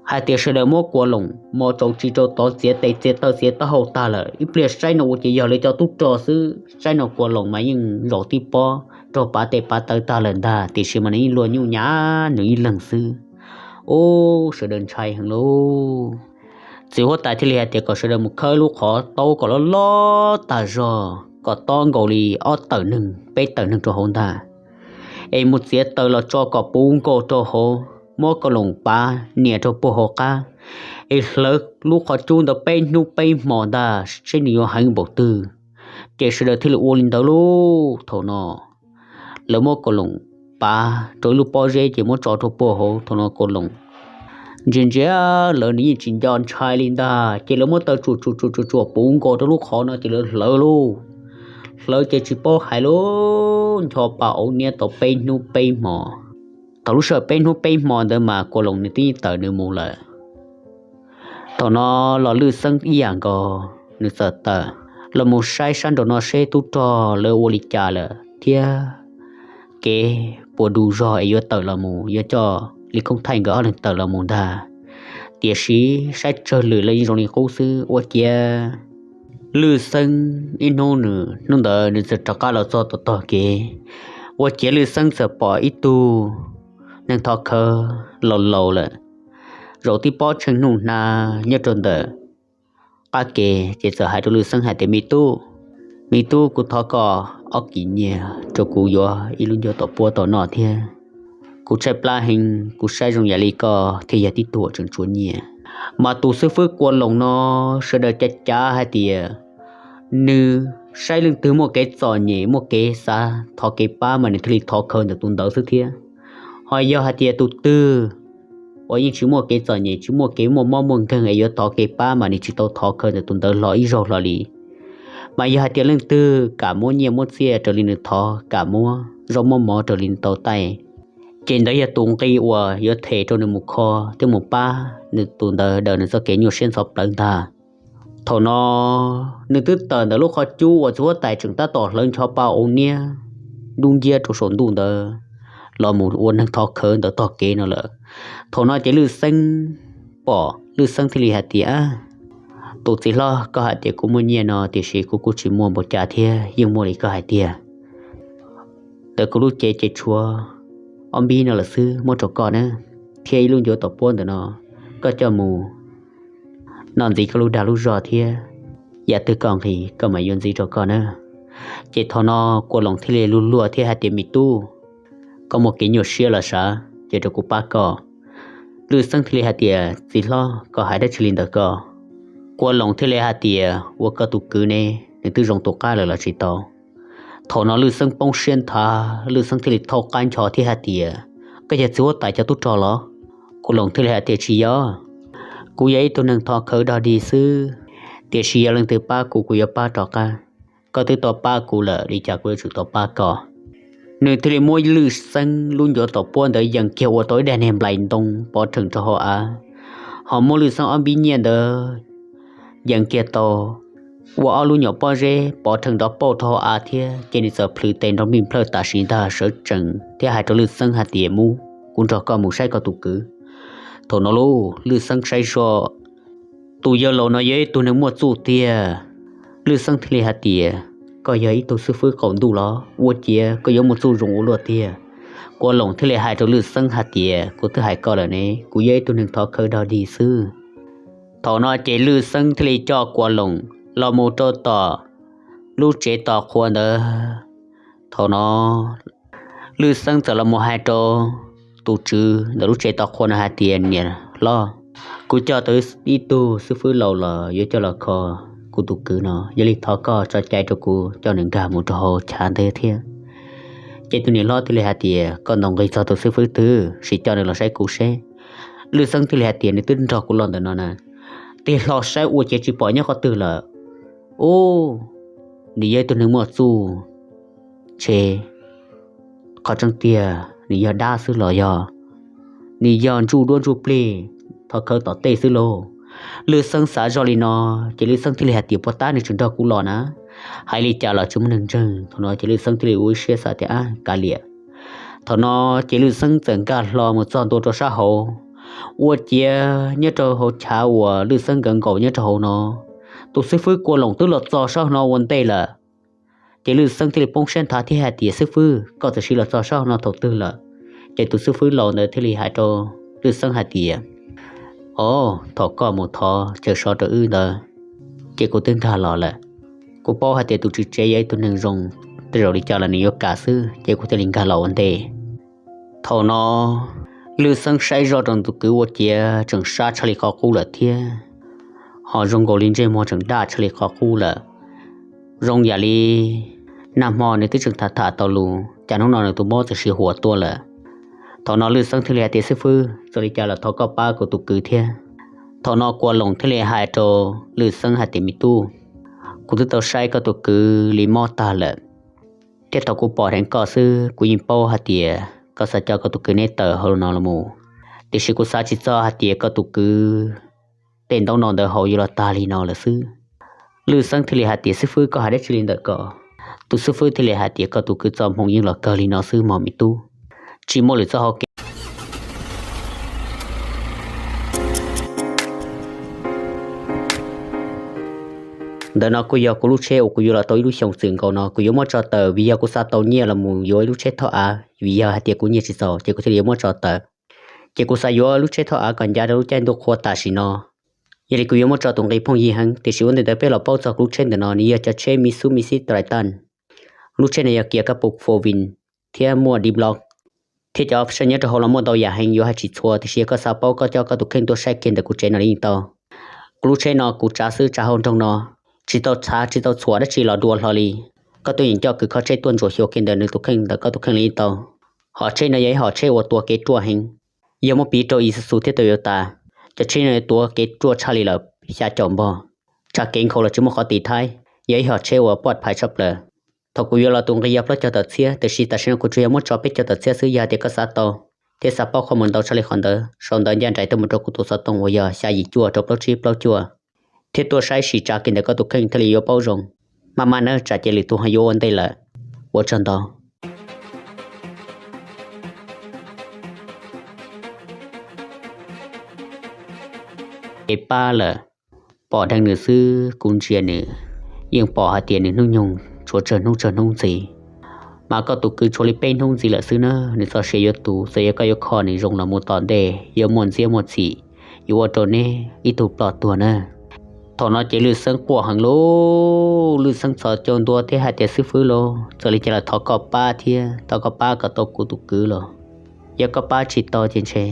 Hais tias sawv daws muab Kua Loos mos tsaus tsis rau tod, txiav tes txiav taw txiav taub hau tag lawm, ib pliag saib no ua ces yog lawv cov tub rog xwb, saib no Kua Loos mas yeej zaum tib pob raug pav tes pav taw tag lawm ntag, tiam sis mas nws yeej luag nyuj nyav nws ib leeg xwb. Ub, sawv daws ntshai heev lauj. Txiv huab tais thiaj li hais tias kom sawv daws mus khawb lub qhov taub kom loj loj tas zog, kom tob nkaus li ob tawm neeg peb tawm neeg rau hauv ntag, es mus txiav taws los tso kom puv nkaus rau hauv, muab Kua Loos pav nias rau puag hauv qab, es hlawv lub qhov cub ntawd peb hnub peb hmo ntag, seb nws yuav heev npaum twg. Ces sawv daws thiaj li ua li ntawd lauj. Thaum no lawv muab Kua Loos pav rau ib lub pob zeb ces muab tso rau puag hauv. Thaum no Kua Loos ntsia ntsia lawv, nws yeej tsis nco ntshai li ntag, ces lawv muab taws tsuam tsuam tsuam tsuam puv nkaus rau lub qhov no ces lawv hlawv lauj. Hlawv ces tsis paub hais lauj, ncho pa auv niab tau peb hnub peb hmo. Thaum lub sij hawm peb hnub peb hmo ntawd mas Kua Loos nws twb yeej tawm nws mus lawm. Thaum no los Lwj Xeeb ib yam nkaus, nws txawm tawm los mus saib sab nraum no seb tub rog lawv ua li cas lawm thiab kev puas du zog es yuav tawm los mus, yuav coj Lis Koob Thaij nkawd ob leeg tawm los mus ntag. Tiam sis saib tsawg lwm lawv yeej zoo li qub xwb. Ua ciav Lwj Xeeb ib hnub nws, hnub ntawd nws txawm rov qab los txog tom tog kev. Ua ciav Lwj Xeeb txawm pom ib tug neeg thov khawv laus laus lawm, zaum tib pob tsheej nuj hnav nyob rau ntawm qab kev, ces txawm hais rau Lwj Xeeb hais tias, me tub, me tub, kuv thov koj ob kis nyiaj rau kuv yuav ib lub ncuav tom puab tau noj thiab. Kuv tshaib plab heev, kuv saib zoo yam li koj thiaj yog tib tug uas tseem tshuav nyiaj. Mas tus xib fwb Kua Loos no sawv daws cav cav hais tias nws saib leej twg muaj kev txom nyem muaj kev xav thov kev pab mas nws thiaj li thov khawv ntawm tus ntawd xwb thiab. Ho yog hais tias tus twg uas yeej tsis muaj kev txom nyem tsis muaj kev muaj mob muaj nkeeg es yuav thov kev pab mas nws tsis tau thov khawv ntawm tus ntawd hlo ib zaug hlo li. Mas yog hais tias leej twg kam muab nyiaj muab txiaj raws li nws thov, kam muab zaub muab mov raws li nws tau taij, ces ntawd yog tus nqi uas yuav them rau nws mus kho thiab mus pab nws tus ntawd daws nws txoj kev nyuaj siab ntxhov plawv ntag. Thaum no nws twb tawm ntawm lub qhov cub uas txiv huab tais tseem tab tom hlawv ncho pa auv niab dub nciab rau saum ntuj ntawd los mus ua neeg thov khawv ntawm tog kev no lawm. Thaum no ces Lwj Xeeb pom, Lwj Xeeb thiaj li hais tias, tus txiv hlob, koj hais tias kuv muaj nyiaj no tiam sis kuv kuj tsis muaj npaum cas thiab, yeej muaj li koj hais tiag. Ntawm kuv lub cev ces tshuav ob npib no lawm xwb, muab rau koj na, thiab ib lub ncuav tom puab ntawm no, koj coj mus noj ntxiv koj lub dag lub zog thiab, yam twg koj nqis koj mam yuav ntxiv rau koj na. Ces thaum no Kua Loos thiaj li luag luag thiab hais tias, me tub, koj muaj kev nyuaj siab los sav, ces rau kuv pab koj. Lwj Xeeb thiaj li hais tias, txiv hlob, koj hais dab tsi li ntawd ko? Kua Loos thiaj li hais tias, ua koj tus kwv ne, nws twb zoo tus qab lawm los tsis tau? Thaum no Lwj Xeeb poob siab nthav, Lwj Xeeb thiaj li thauj qab ncho thiab hais tias, koj yog txiv huab tais cov tub rog los? Kua Loos thiaj li hais tias, tsis yog, kuv yog ib tug neeg thov khawv dog dig xwb, tiam sis yog leej twg pab kuv, kuv yuav pab rov qab. Koj twb tau pab kuv lawm, li cas kuv yuav tsum tau pab koj. Nws thiaj li muab Lwj Xeeb lub ncuav tom puab ntawd yees kiag ua tau ib daim niag nplais ntoo pov rhees rau hauv av, ho muab Lwj Xeeb ob npib nyiaj ntawd yees kiag tau ua ob lub nyuam pob zeb pov rhees nrov pauj rau hauv av thiab ces nws txawm plhws tes nrov nplij nplawj tam sim ntag sawv tsees thiab hais rau Lwj Xeeb hais tias, Mus, kuv nrog koj mus saib koj tus kwv. Thaum no lauj, Lwj Xeeb saib zoj, tus yawg laus no yog ib tug neeg muaj txuj tiag. Lwj Xeeb thiaj li hais tias, Koj yog ib tug xib fwb qaum ntuj los ua ciav koj yuav muaj txuj zoo ua luaj tiag. Kua Loos thiaj li hais rau Lwj Xeeb hais tias, Kuv twb hais koj lawm ne, kuv yog ib tug neeg thov khawv dog dig xwb. Thaum no ces Lwj Xeeb thiaj li coj Kua Loos los mus rau tom lub tsev tos qhua ntawd. Thaum no Lwj Xeeb txawm los mus hais rau tus tswv ntawm lub tsev tos qhua no hais tias, Niam hlob, kuv coj tau ib tug xib fwb laus los yuav coj los kho kuv tus kwv no, yog li thov koj tso cai rau kuv coj nws nkag mus rau hauv chav ntawd thiab. Ces tus niam hlob thiaj li hais tias, Koj ntaus nqi txog tus xib fwb twg, sim coj nws los saib kuv seb. Lwj Xeeb thiaj li hais tias, Nws twb nrog kuv los ntawm no na, tig hlo saib ua ciav tsis pom nyob qhov twg lawm. Ub, nws yog ib tug neeg muaj txuj, ntshe qhov tseeb tiag nws yog dab xwb los yog nws yog ntsuj duab ntsuj plig thov khawv tom tej xwb lauj. Lwj Xeeb xav zoj li no, ces Lwj Xeeb thiaj li hais tias, Puag ta nws tseem nrog kuv los na, hais li cas los tsis muaj neeg ntseeg. Thaum no ces Lwj Xeeb thiaj li ua ib siab xav tias, Ab, kav liam. Thaum no ces Lwj Xeeb txawm nkag hlo mus txog ntua rau sab hauv, ua ciav nyob rau hauv chav uas Lwj Xeeb nkawd nkaum nyob rau hauv no, tus xib fwb Kua Loos twb los txog sab hauv no ua ntej lawm. Ces Lwj Xeeb thiaj li poob siab nthav thiab hais tias, Xib fwb, koj txawm sim los txog sab hauv no thaum twg lawm? Ces tus xib fwb laus ntawd thiaj li hais rau Lwj Xeeb hais tias, Os, thaum koj mus thov chaw so rau wb ntawd, ces kuv twb nkag los lawm. Kuv paub hais tias tus tswv tsev yog ib tug neeg zoo, tej zaum li cas los nws yuav kam xwb, ces kuv thiaj li nkag los ua ntej. Thaum no Lwj Xeeb saib zoj rau tus kwv ua ciav tseem sab tshaj li qhov qub lawm thiab, ho zoo nkaus li ntsej muag tseem daj tshaj li qhov qub lawm. Zoo yam li nag hmo nws twb tseem tham tham tau lus, cas hnub no nws tus mob txawm sib huam tuaj lawm. Thaum no Lwj Xeeb thiaj li hais tias, Xib fwb, txawm li cas los thov koj pab kuv tus kwv thiab. Thaum no Kua Loos thiaj li hais rau Lwj Xeeb hais tias, Me tub, kuv twb tau saib koj tus kwv li mob tag lawm, thiab thaum kuv pom dheev koj xwb kuv yeej paub hais tias koj xav coj koj tus kwv neb tawm hauv no los mus, tiam sis kuv xav tsis txog hais tias koj tus kwv tej ntaub no ntawd hauv yuav los tag li no lawm xwb. Lwj Xeeb thiaj li hais tias, Xib fwb, koj hais dab tsi li ntawm ko? Tus xib fwb thiaj li hais tias, Koj tus kwv txoj hmoo yeej los kawg li no xwb mog me tub, tsis muaj lwm txoj hau kev ntawm no kuj yog kuv lub tsheb uas kuv yuav los tau ib lub xyoos txwm nkaus no kuv yuav muab tso tawm vim yog kuv xav tau nyiaj los mus yuav ib lub tsheb thoj av, vim yog hais tias kuv nyiaj tsis txaus ces kuv thiaj li yuav muab tso tawm. Ces kuv xav yuav lub tsheb thoj av kom ncav rau lub caij ntuj qhua tam sim no. Yog li kuv yuav muab tso tus nqi phooj ywg heev, tiam sis ua ntej ntawd peb los paub txog kuv lub tsheb ntawm no, nws yog cov tsheb Mitsubishi Triton. Lub tsheb no yog kiav kab pus four wheel thiab muaj D-block, thiab cov option nyob rau hauv los muaj ntau yam heev yuav hais tsis txhua, tiam sis yog koj xav paub koj coj koj tus kheej tuaj saib kiag ntawm kuv tsev no li yeej tau. Kuv lub tsheb no kuv tsav xwb tsav hauv nroog no, tsis tau txhav tsis tau txhuam dab tsi los dua hlo li. Koj tuaj yeem coj kws kho tsheb tuaj ntsuam xyuas kiag ntawm nws tus kheej ntawm koj tus kheej li yeej tau. Hom tsheb no yog ib hom tsheb uas tuav kev ruaj heev, yog muab piv rau Isuzu thiab Toyota, cov tsheb no tuav kev ruaj tshaj li lawm xya caum npog, tsa kev nkhaus los tsis muaj qhov tiv thaiv, yog ib hom tsheb uas poj phais tshaj plaws. Thaum kuv yuav los tus nqi yog plaub caug tawm txhiab, tiam sis tam sim no kuv tsuas yog muab tso peb caug tawm txhiab xwb. Yog hais tias koj xav tau thiab xav paub qhov muag ntau tshaj li qhov ntawd, sau ntawv ncaj nraim tuaj mus rau kuv tus xov tooj uas yog xya yim cuaj rau plaub tsib plaub cuaj, thiab tuaj saib sim tsa kiag ntawm koj tus kheej thiaj li yuav paub zoo. Maj maj nawb, tsam ces lwm tus ho yuav ua ntej lawm. Ua tsaug ntau. Es pab lawm, pom dheev nws xwb kuv ntsia nws, yeej pom hais tias nws hnub nyoog tshuav tsawg hnub tsawg hnub ntxiv. Mas koj tus kwv tshuav li peb hnub ntxiv lawm xwb na, nws txoj sia yuav tu, txawm yog koj yuav kho nws zoo los mus tom ntej yuav muaj ntxiab muaj txim, yuav ua rau neb ib tug ploj tuag na. Thaum no ces Lwj Xeeb quaj heev lauj, Lwj Xeeb txhos caug ntua thiab hais tias, Xib fwb lauj, txawm li cas los thov koj pab thiab, thov koj pab kom tau kuv tus kwv los. Yog koj pab tsis tau ces ntshe,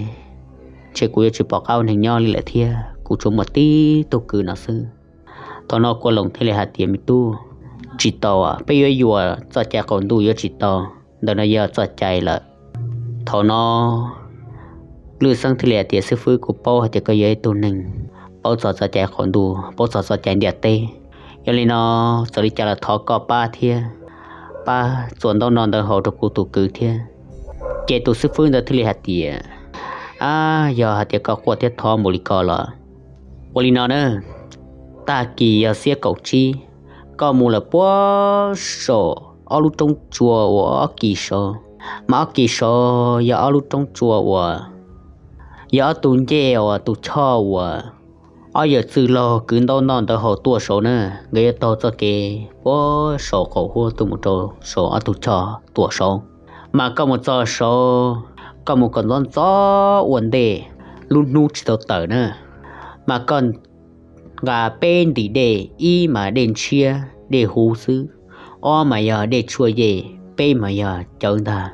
ntshe kuv yuav tsis pom qab ua neeg nyob li lawm thiab, kuv tsuas muaj tib tug kwv no xwb. Thaum no Kua Loos thiaj li hais tias, Me tub, tsis tau, peb yuav yuam txoj cai qaum ntuj yuav tsis tau, ntawm no yog txoj cai lawm. Thaum no Lwj Xeeb thiaj li hais tias, Xib fwb, kuv paub hais tias koj yog ib tug neeg paub txog txoj cai qaum ntuj, paub txog txoj cai ntiaj teb. Yog li no, txawm li cas los thov koj pab thiab, pab txuas ntaub no ntawd hauv rau kuv tus kwv thiab. Ces tus xib fwb ntawd thiaj li hais tias, Ab, yog hais tias koj quaj thiab thov npaum li ko los, ua li no na, tag kis yog xiab kaum tsib koj mus lawm puag saum ob lub roob tsua uas ob kis saud, mas ob kis saud yog ob lub roob tsua uas yog ob tug ncej uas tus choj uas ob yawm txwj laug kwv ntaub noj ntawd haus tuaj saud na. Nkawd yuav taug txoj kev puag saum qaum huab tuaj mus rau saum ob tug choj tuam saud. Mas koj mus txog saud, koj mus kom ntxov ntxov ua ntej, lub hnub tsis tau tawm na, mas koj nqa peb ntim dej, ib mas dej ntshiab dej huv xwb, ob mas yog dej tshuaj yej, peb mas yog cawv ntag.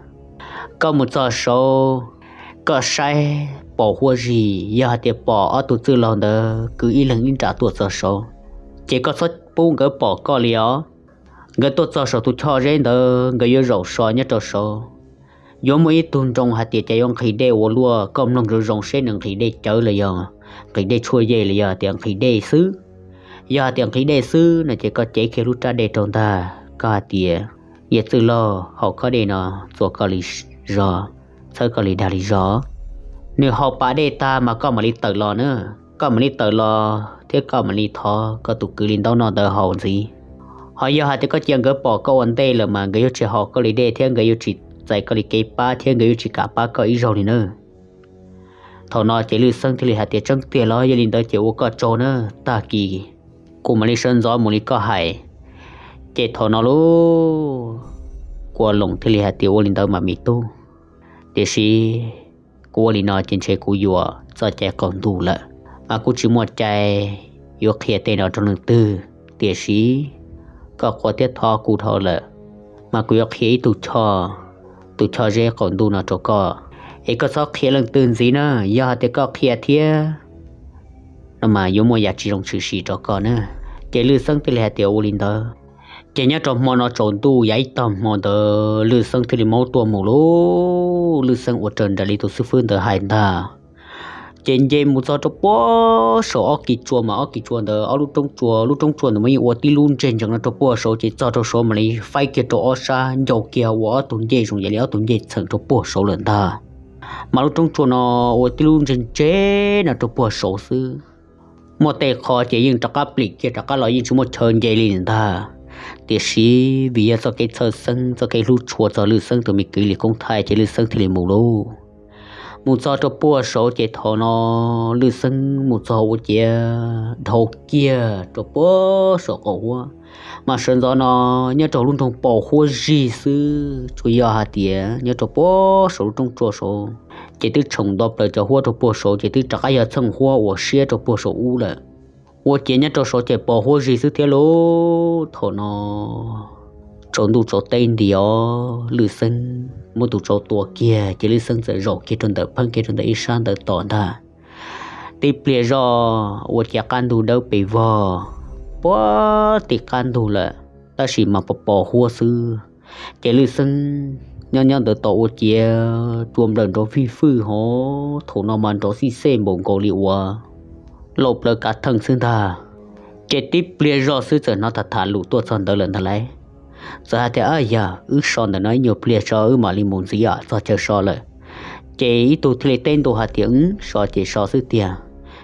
Koj mus txog saud, koj saib pom huab zig, yog hais tias pom ob tug txwj laug ntawd kwv ib leeg ib nra tuaj txog saud, ces koj txhob pub nkawd pom koj li os. Nkawd tuaj txog saum tus choj zeb ntawd, nkawd yuav zaum so nyob rau saud. Yuav muaj ib tug nroos hais tias cas yuav nqhis dej ua luaj, koj mloog zoo zoo seb nws nqhis dej cawv los yog nqhis dej tshuaj yej los yog hais tias nqhis dej xwb. Yog hais tias nqhis dej xwb no ces koj cev kiag lub rab dej rau ntag, koj hais tias, yawm txwj laug, haus koj dej no, txuas koj li zog, txhawb koj li dag li zog. Nws haus pas dej tag mas koj mam li tawm los na, koj mam li tawm los thiab koj mam li thov koj tus kwv li ntaub noj ntawd haus ntxiv. Ho yog hais tias koj cia nkawd pom koj ua ntej lawm mas nkawd yuav tsis haus koj li dej thiab nkawd yuav tsis txais koj li kev pab thiab nkawd yuav tsis kam pab koj ib zaug li na. Thaum no ces Lwj Xeeb thiaj li hais tias, tseeb tiag los? Yog li ntawd ces ua koj tsaug na, tag kis kuv mam li sawv ntxov mus li koj hais. Ces thaum no lub Kua Loos thiaj li hais tias, ua li ntawd mas me tub, tiam sis kuv ua li no ces ntshe kuv yuam txoj cai qaum ntuj lawm, mas kuv tsis muaj cai yuav qhia tej no rau leej twg. Tiam sis koj qhuas thiab thov kuv dhau lawm, mas kuv yuav qhia ib tug choj, tus choj zeb qaum ntuj no rau koj, es koj txhob qhia leej twg ntxiv na. Yog hais tias koj qhia thiab no mas yuav muaj yam tsis zoo tshwm sim rau koj na. Ces Lwj Xeeb thiaj li hais tias, ua li ntawd. Ces nyob rau hmo no tsaus ntuj yav ib tag hmo ntawd Lwj Xeeb thiaj li maub tuaj mus lauj. Lwj Xeeb ua raws nraim li tus xib fwb ntawd hais ntag. Ces nce mus txog rau puag saum ob kis tsua, mas ob kis tsua ntawd ob lub roob tsua, lub roob tsua ntawd mas yeej ua tib lub ntseg ntsees no rau puag saud, ces txog rau saud mam li faib kiag rau ob sab ncau kiag ua ob tug ncej zoo yam li ob tug ncej txheem rau puag saud lawm ntag. Mas lub roob tsua no ua tib lub ntseg ntseg no rau puag saud xwb. Muaj tej qho ces yeej rov qab plim kiag rov qab los yeej tsis muaj chaw nce li ntag. Tiam sis vim yog txoj kev txhawj xeeb txoj kev hlub tshua txog Lwj Xeeb tus me kwv Lis Koob Thaij ces Lwj Xeeb thiaj li mus lauj. Mus txog rau puag saud ces thaum no Lwj Xeeb mus txog ua ciav dhau kiag rau puag saum qaum huab. Mas sawv ntxov no nyob rau lub nroog Paus Huab Zig xwb, tsuas yog hais tias nyob rau puag saum lub roob tsua saud ces twb tshoom nto plaws cov huab rau puag saud ces twb rov qab yog txheej huab uas siab rau puag saum ub lawm. Ua ciav nyob rau saud ces Paus Huab Zig xwb thiab lauj. Thaum no tsaus ntuj tsaus teb nti os, Lwj Xeeb muab tus tsau tua kiag ces Lwj Xeeb txawm zaum kiag rau ntawm, pheeb kiag rau ntawm ib sab ntawd tos ntag. Tib pliag zoj ua ciav qab ntug dawb pes vog, puag tim qab ntug lawm, tab sis mas pos pos huab xwb. Ces Lwj Xeeb nyob nyob ntawd tos ua ciav cua nplawm nrov fij fwj hov, thaum no mas nrov xij xej npaum nkaus li uas lauj plawv kav theej xwb ntag. Ces tib pliag zoj xwb txawm hnov tham tham lus tuaj txog ntawd lawm ntag lauj. Txawm hais tias, a yog wb so ntawm no ib nyuag pliag tso wb mam li mus ntxiv txog chaw so lawm. Ces ib tug thiaj li teb ntua hais tias, wb so ces so xwb tiag.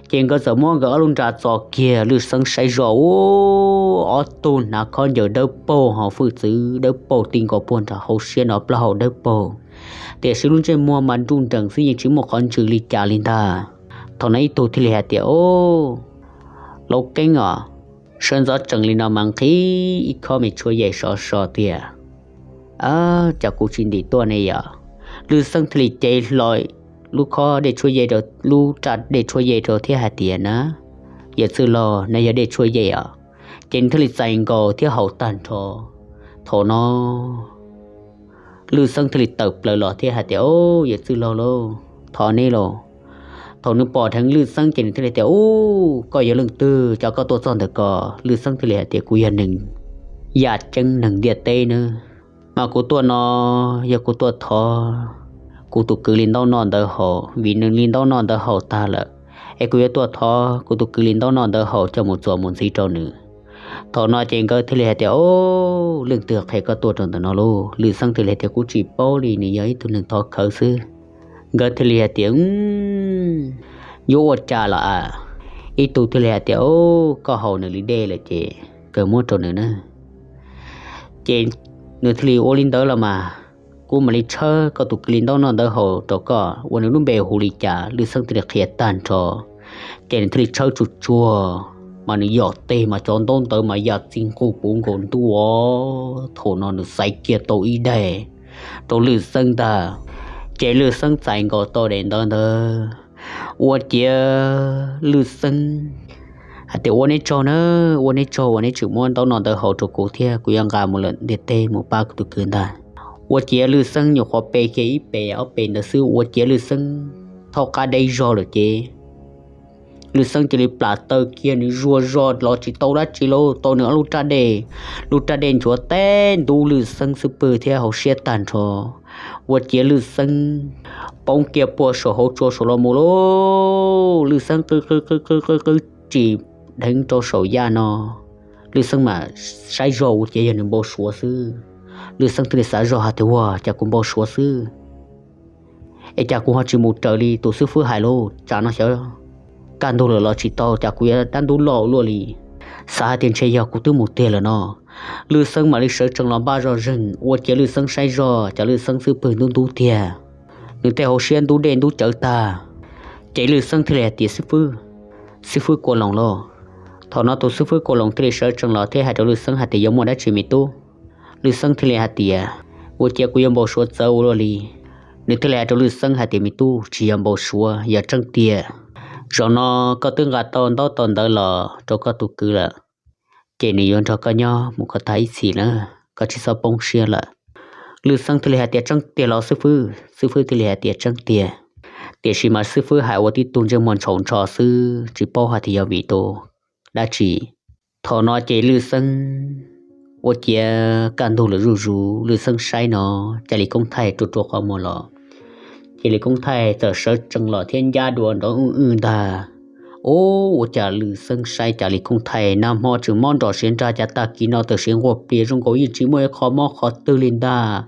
Ces nkawd txawm muab nkawd ob lub nra txo kiag, Lwj Xeeb saib zoj ub, ob tug hnav khaub ncaws dawb paug ho hwj txwv dawb paug ti nkaus puag nram hauv siab no plaub hau dawb paug, tiam sis lub ntsej muag mas nruj nreem xwb yeej tsis muaj qhov ntsws li cas li ntag. Thaum no ib tug thiaj li hais tias, o, Lauj Keeb os, sawv ntxov tsees li no mas nqhis ib khob me tshuaj yej sov so tiag. Cas kuv tsis ntim tuaj ne yom? Lwj Xeeb thiaj li cev hlo lub khob dej tshuaj yej rau, lub raj dej tshuaj yej rau thiab hais tias, na, yawm txwj laug, no yog dej tshuaj yej os. Ces nws thiaj li txais nkaus thiab haus tag nrho. Thaum no Lwj Xeeb thiaj li tawm plaws los thiab hais tias, o, yawm txwj laug lauj, thov neb lauj. Thaum nws pom dheev Lwj Xeeb ces nws thiaj li tias, u, koj yog leej twg, cas koj tuaj txog ntawm ko? Lwj Xeeb thiaj li hais tias, kuv yog neeg yaj ceeb neeg ntiaj teb nawb. Mas kuv tuaj no yog kuv tuaj thov kuv tus kwv li ntaub noj ntawd haus, vim nws li ntaub noj ntawd haus tag lawm, es kuv yuav tuaj thov kuv tus kwv li ntaub noj ntawd haus coj mus txuas mus ntxiv rau nws. Thaum no ces nkawd thiaj li hais tias, o, leej twg qhia koj tuaj rau ntawm no lauj? Lwj Xeeb thiaj li hais tias, kuv tsis paub li, nws yog ib tug neeg thov khawv xwb. Nkawd thiaj li hais tias, yuav ua cas los a? Ib tug thiaj li hais tias, o, koj haus nws li dej lawm ces kawg muab rau nws na. Ces nws thiaj li ua li ntawd los mas, kuv mam li tshawb koj tus kwv li ntaub noj ntawv haus rau koj, uas nws lub npe hu li cas. Lwj Xeeb thiaj li qhia tag nrho. Ces nws thiaj li tshawb tsuag tsuag, mas nws yam teg mas cov ntaub ntawv mas ya txij nqug puv nkaus ntuj. Thaum no nws xaiv kiag tau ib daim rau Lwj Xeeb ntag. Ces Lwj Xeeb txais nkaus tau daim ntawv ntawd, ua ciav Lwj Xeeb hais tias, ua neb tsaug na, ua neb tsaug uas neb tseem muab ntaub noj ntawv haus rau kuv thiab, kuv yuav nqa mus lawm ntiaj teb mus pab kuv tus kwv ntag. Ua ciav Lwj Xeeb nyuam qhuav pe kiag ib pe ob pe ntawd xwb, ua ciav Lwj Xeeb thaub qab deb zog lawm ces Lwj Xeeb cia li plam taw kiag, nws zuag zog los tsis tau dab tsi lauj, tau nws ob lub rab dej, lub rab dej nchuav teb ntub Lwj Xeeb xub pwg thiab hauv siab tag nrho. Ua ciav Lwj Xeeb poob kiag puag saum hauv tsua saum los mus lauj. Lwj Xeeb qw qw qw qw qw qw tsis dheev rau saum yaj no. Lwj Xeeb mas saib zog ua ciav yog nws npau suav xwb. Lwj Xeeb thiaj li xav zog hais tias, ua cas kuv npau suav xwb, es cas kuv ho tsis mus raws li tus xib fwb hais lauj? Tsam no xyov kaj ntug lawm los tsis tau, cas kuv yuav dab ntub loj ua luaj li. Xav hais tias ntshe yog kuv twb mus tiag lawm no. Lwj Xeeb mam li sawv tsees los npaj zog zeeg, ua ciav Lwj Xeeb saib zog cas Lwj Xeeb xub pwg ntub ntub tiag, nws tej hauv siab ntub dej ntub cawv tag. Ces Lwj Xeeb thiaj li hais tias, xib fwb, xib fwb Kua Loos lauj. Thaum no tus xib fwb Kua Loos thiaj li sawv tsees los thiab hais rau Lwj Xeeb hais tias, yog muaj dab tsi me tub? Lwj Xeeb thiaj li hais tias, ua ciav kuv yuav npau suav txawv ua luaj li. Nws thiaj li hais rau Lwj Xeeb hais tias, me tub, tsis yog npau suav, yog tseeb tiag. Zaum no koj twb nqa tau ntaub tau ntawv los rau koj tus kwv lawm, ces nws yuav nrog koj nyob mus kom tag ib txhis na, koj tsis txhob poob siab lawm. Lwj Xeeb thiaj li hais tias, tseeb tiag los xib fwb? Xib fwb thiaj li hais tias, tseeb tiag. Tiam sis mas xib fwb hais ua tib tug ntsej muag ntshau ntsho xwb, tsis paub hais tias yog vim tus dab tsi. Thaum no ces Lwj Xeeb ua ciav kaj ntug lawm zuj zus, Lwj Xeeb saib no, Cai Lis Koob Thaij rua rua qhov muag los. Cai Lis Koob Thaij txawm sawv tsees los thiab ncab dua nrov wj wj ntag. Ub, ua cas Lwj Xeeb saib Cai Lis Koob Thaij nag hmo tseem mob nrom siav nrag, cas tag kis no txawm siav nquag plias zoo nkaus yeej tsis muaj ib qho mob qhov twg li ntag.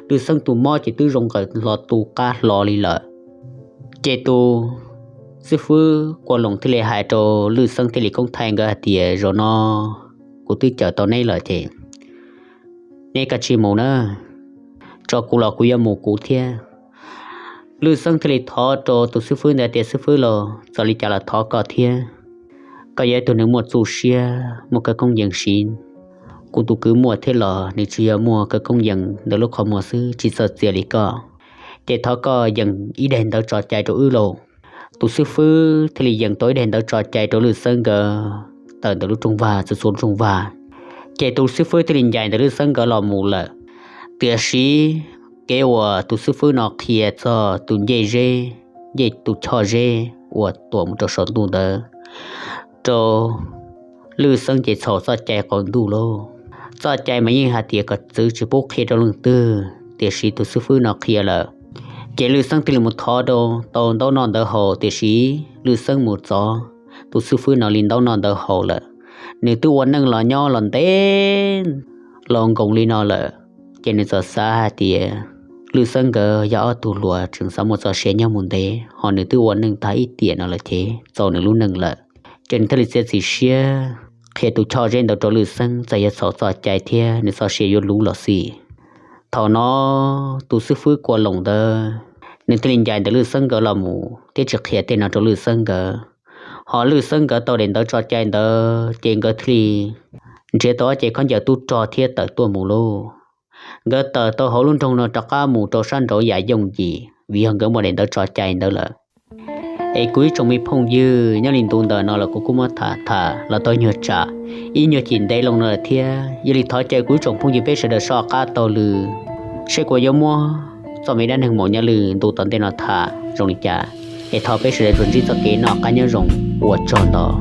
Lwj Xeeb tus mob ces twb zoo nkaus hlo tu qab hlo li lawm. Ces tus xib fwb Kua Loos thiaj li hais rau Lwj Xeeb thiab Lis Koob Thaij nkawd hais tias, zaum no kuv twb cawm tau neb lawm ces neb kav tsij mus na, tso kuv los kuv yuav mus kuv thiab. Lwj Xeeb thiaj li thov rau tus xib fwb ntawd tias, xib fwb lauj, txawm li cas los thov koj thiab, koj yog ib tug neeg muaj txuj siab muaj khawv koob yees siv. Kuv tus kwv muaj thiab los nws tsuas yog muaj khawv koob yees ntawm lub qhov muag xwb, tsis txog txias li koj. Ces thov koj yees ib daim ntawv tso cai rau wb lauj. Tus xib fwb thiaj li yees tau ib daim ntawv tso cai rau Lwj Xeeb nkawd tawm ntawm lub rooj vag, txhua txhua lub rooj vag. Ces tus xib fwb thiaj li ncaim ntawm Lwj Xeeb nkawd los mus lawm. Tiam sis kev uas tus xib fwb no qhia txog tus ncej zeb, ncej tus choj zeb uas tuam mus rau saum ntuj ntawd rau Lwj Xeeb ces txhaum txoj cai qaum ntuj lauj. Txoj cai mas yeej hais tias kom txwv tsis pub qhia rau leej twg, tiam sis tus xib fwb no qhia lawm. Ces Lwj Xeeb thiaj li mus thov rau tau ntaub noj ntawv haus, tiam sis Lwj Xeeb mus txov tus xib fwb no li ntaub noj ntawv haus lawm. Nws twb ua neej los nyob los ntev los nkoos li no lawm, ces nws txawm xav hais tias Lwj Xeeb nkawd yog ob tug hluas tseem xav muaj txoj sia nyob mus ntev, ho nws twb ua neej tag ib tiam no lawm ces txaus nws lub neej lawm. Ces nws thiaj li txiav txim siab qhia tus choj zeb ntawd rau Lwj Xeeb, txawm yog txhaum txoj cai thiab nws txoj sia yuav luv los xij. Thaum no tus xib fwb Kua Loos ntawd nws thiaj li ncaim ntawm Lwj Xeeb nkawd los mus thiab tsis qhia tej no rau Lwj Xeeb nkawd. Ho Lwj Xeeb nkawd tau daim ntawv tso cai ntawd ces nkawd thiaj li nrhiav tau ob cev khaub ncaws tub rog thiab tawm tuaj mus lauj. Nkawd tawm tau hauv lub nroog no rov qab mus rau sab nraud yam yooj yim vim yog nkawd muaj daim ntawv tso cai ntawd lawm. Es kuv ib tsoom me phooj ywg, nyob li ntu ntawm no los kuv kuj muab tham tham los tau nyuag tsam ib nyuag chim ntev loo no lawm thiab. Yog li thov caw kuv ib tsoom phooj ywg peb sawv daws soj qab taug lw, seb kuv yuav muab txoj me dab neeg maum nyob lwm ntu tom ntej no tham zoo li cas. Es thov peb sawv daws tsuas ntsib txoj kev noj qab nyob zoo, ua tsaug ntau.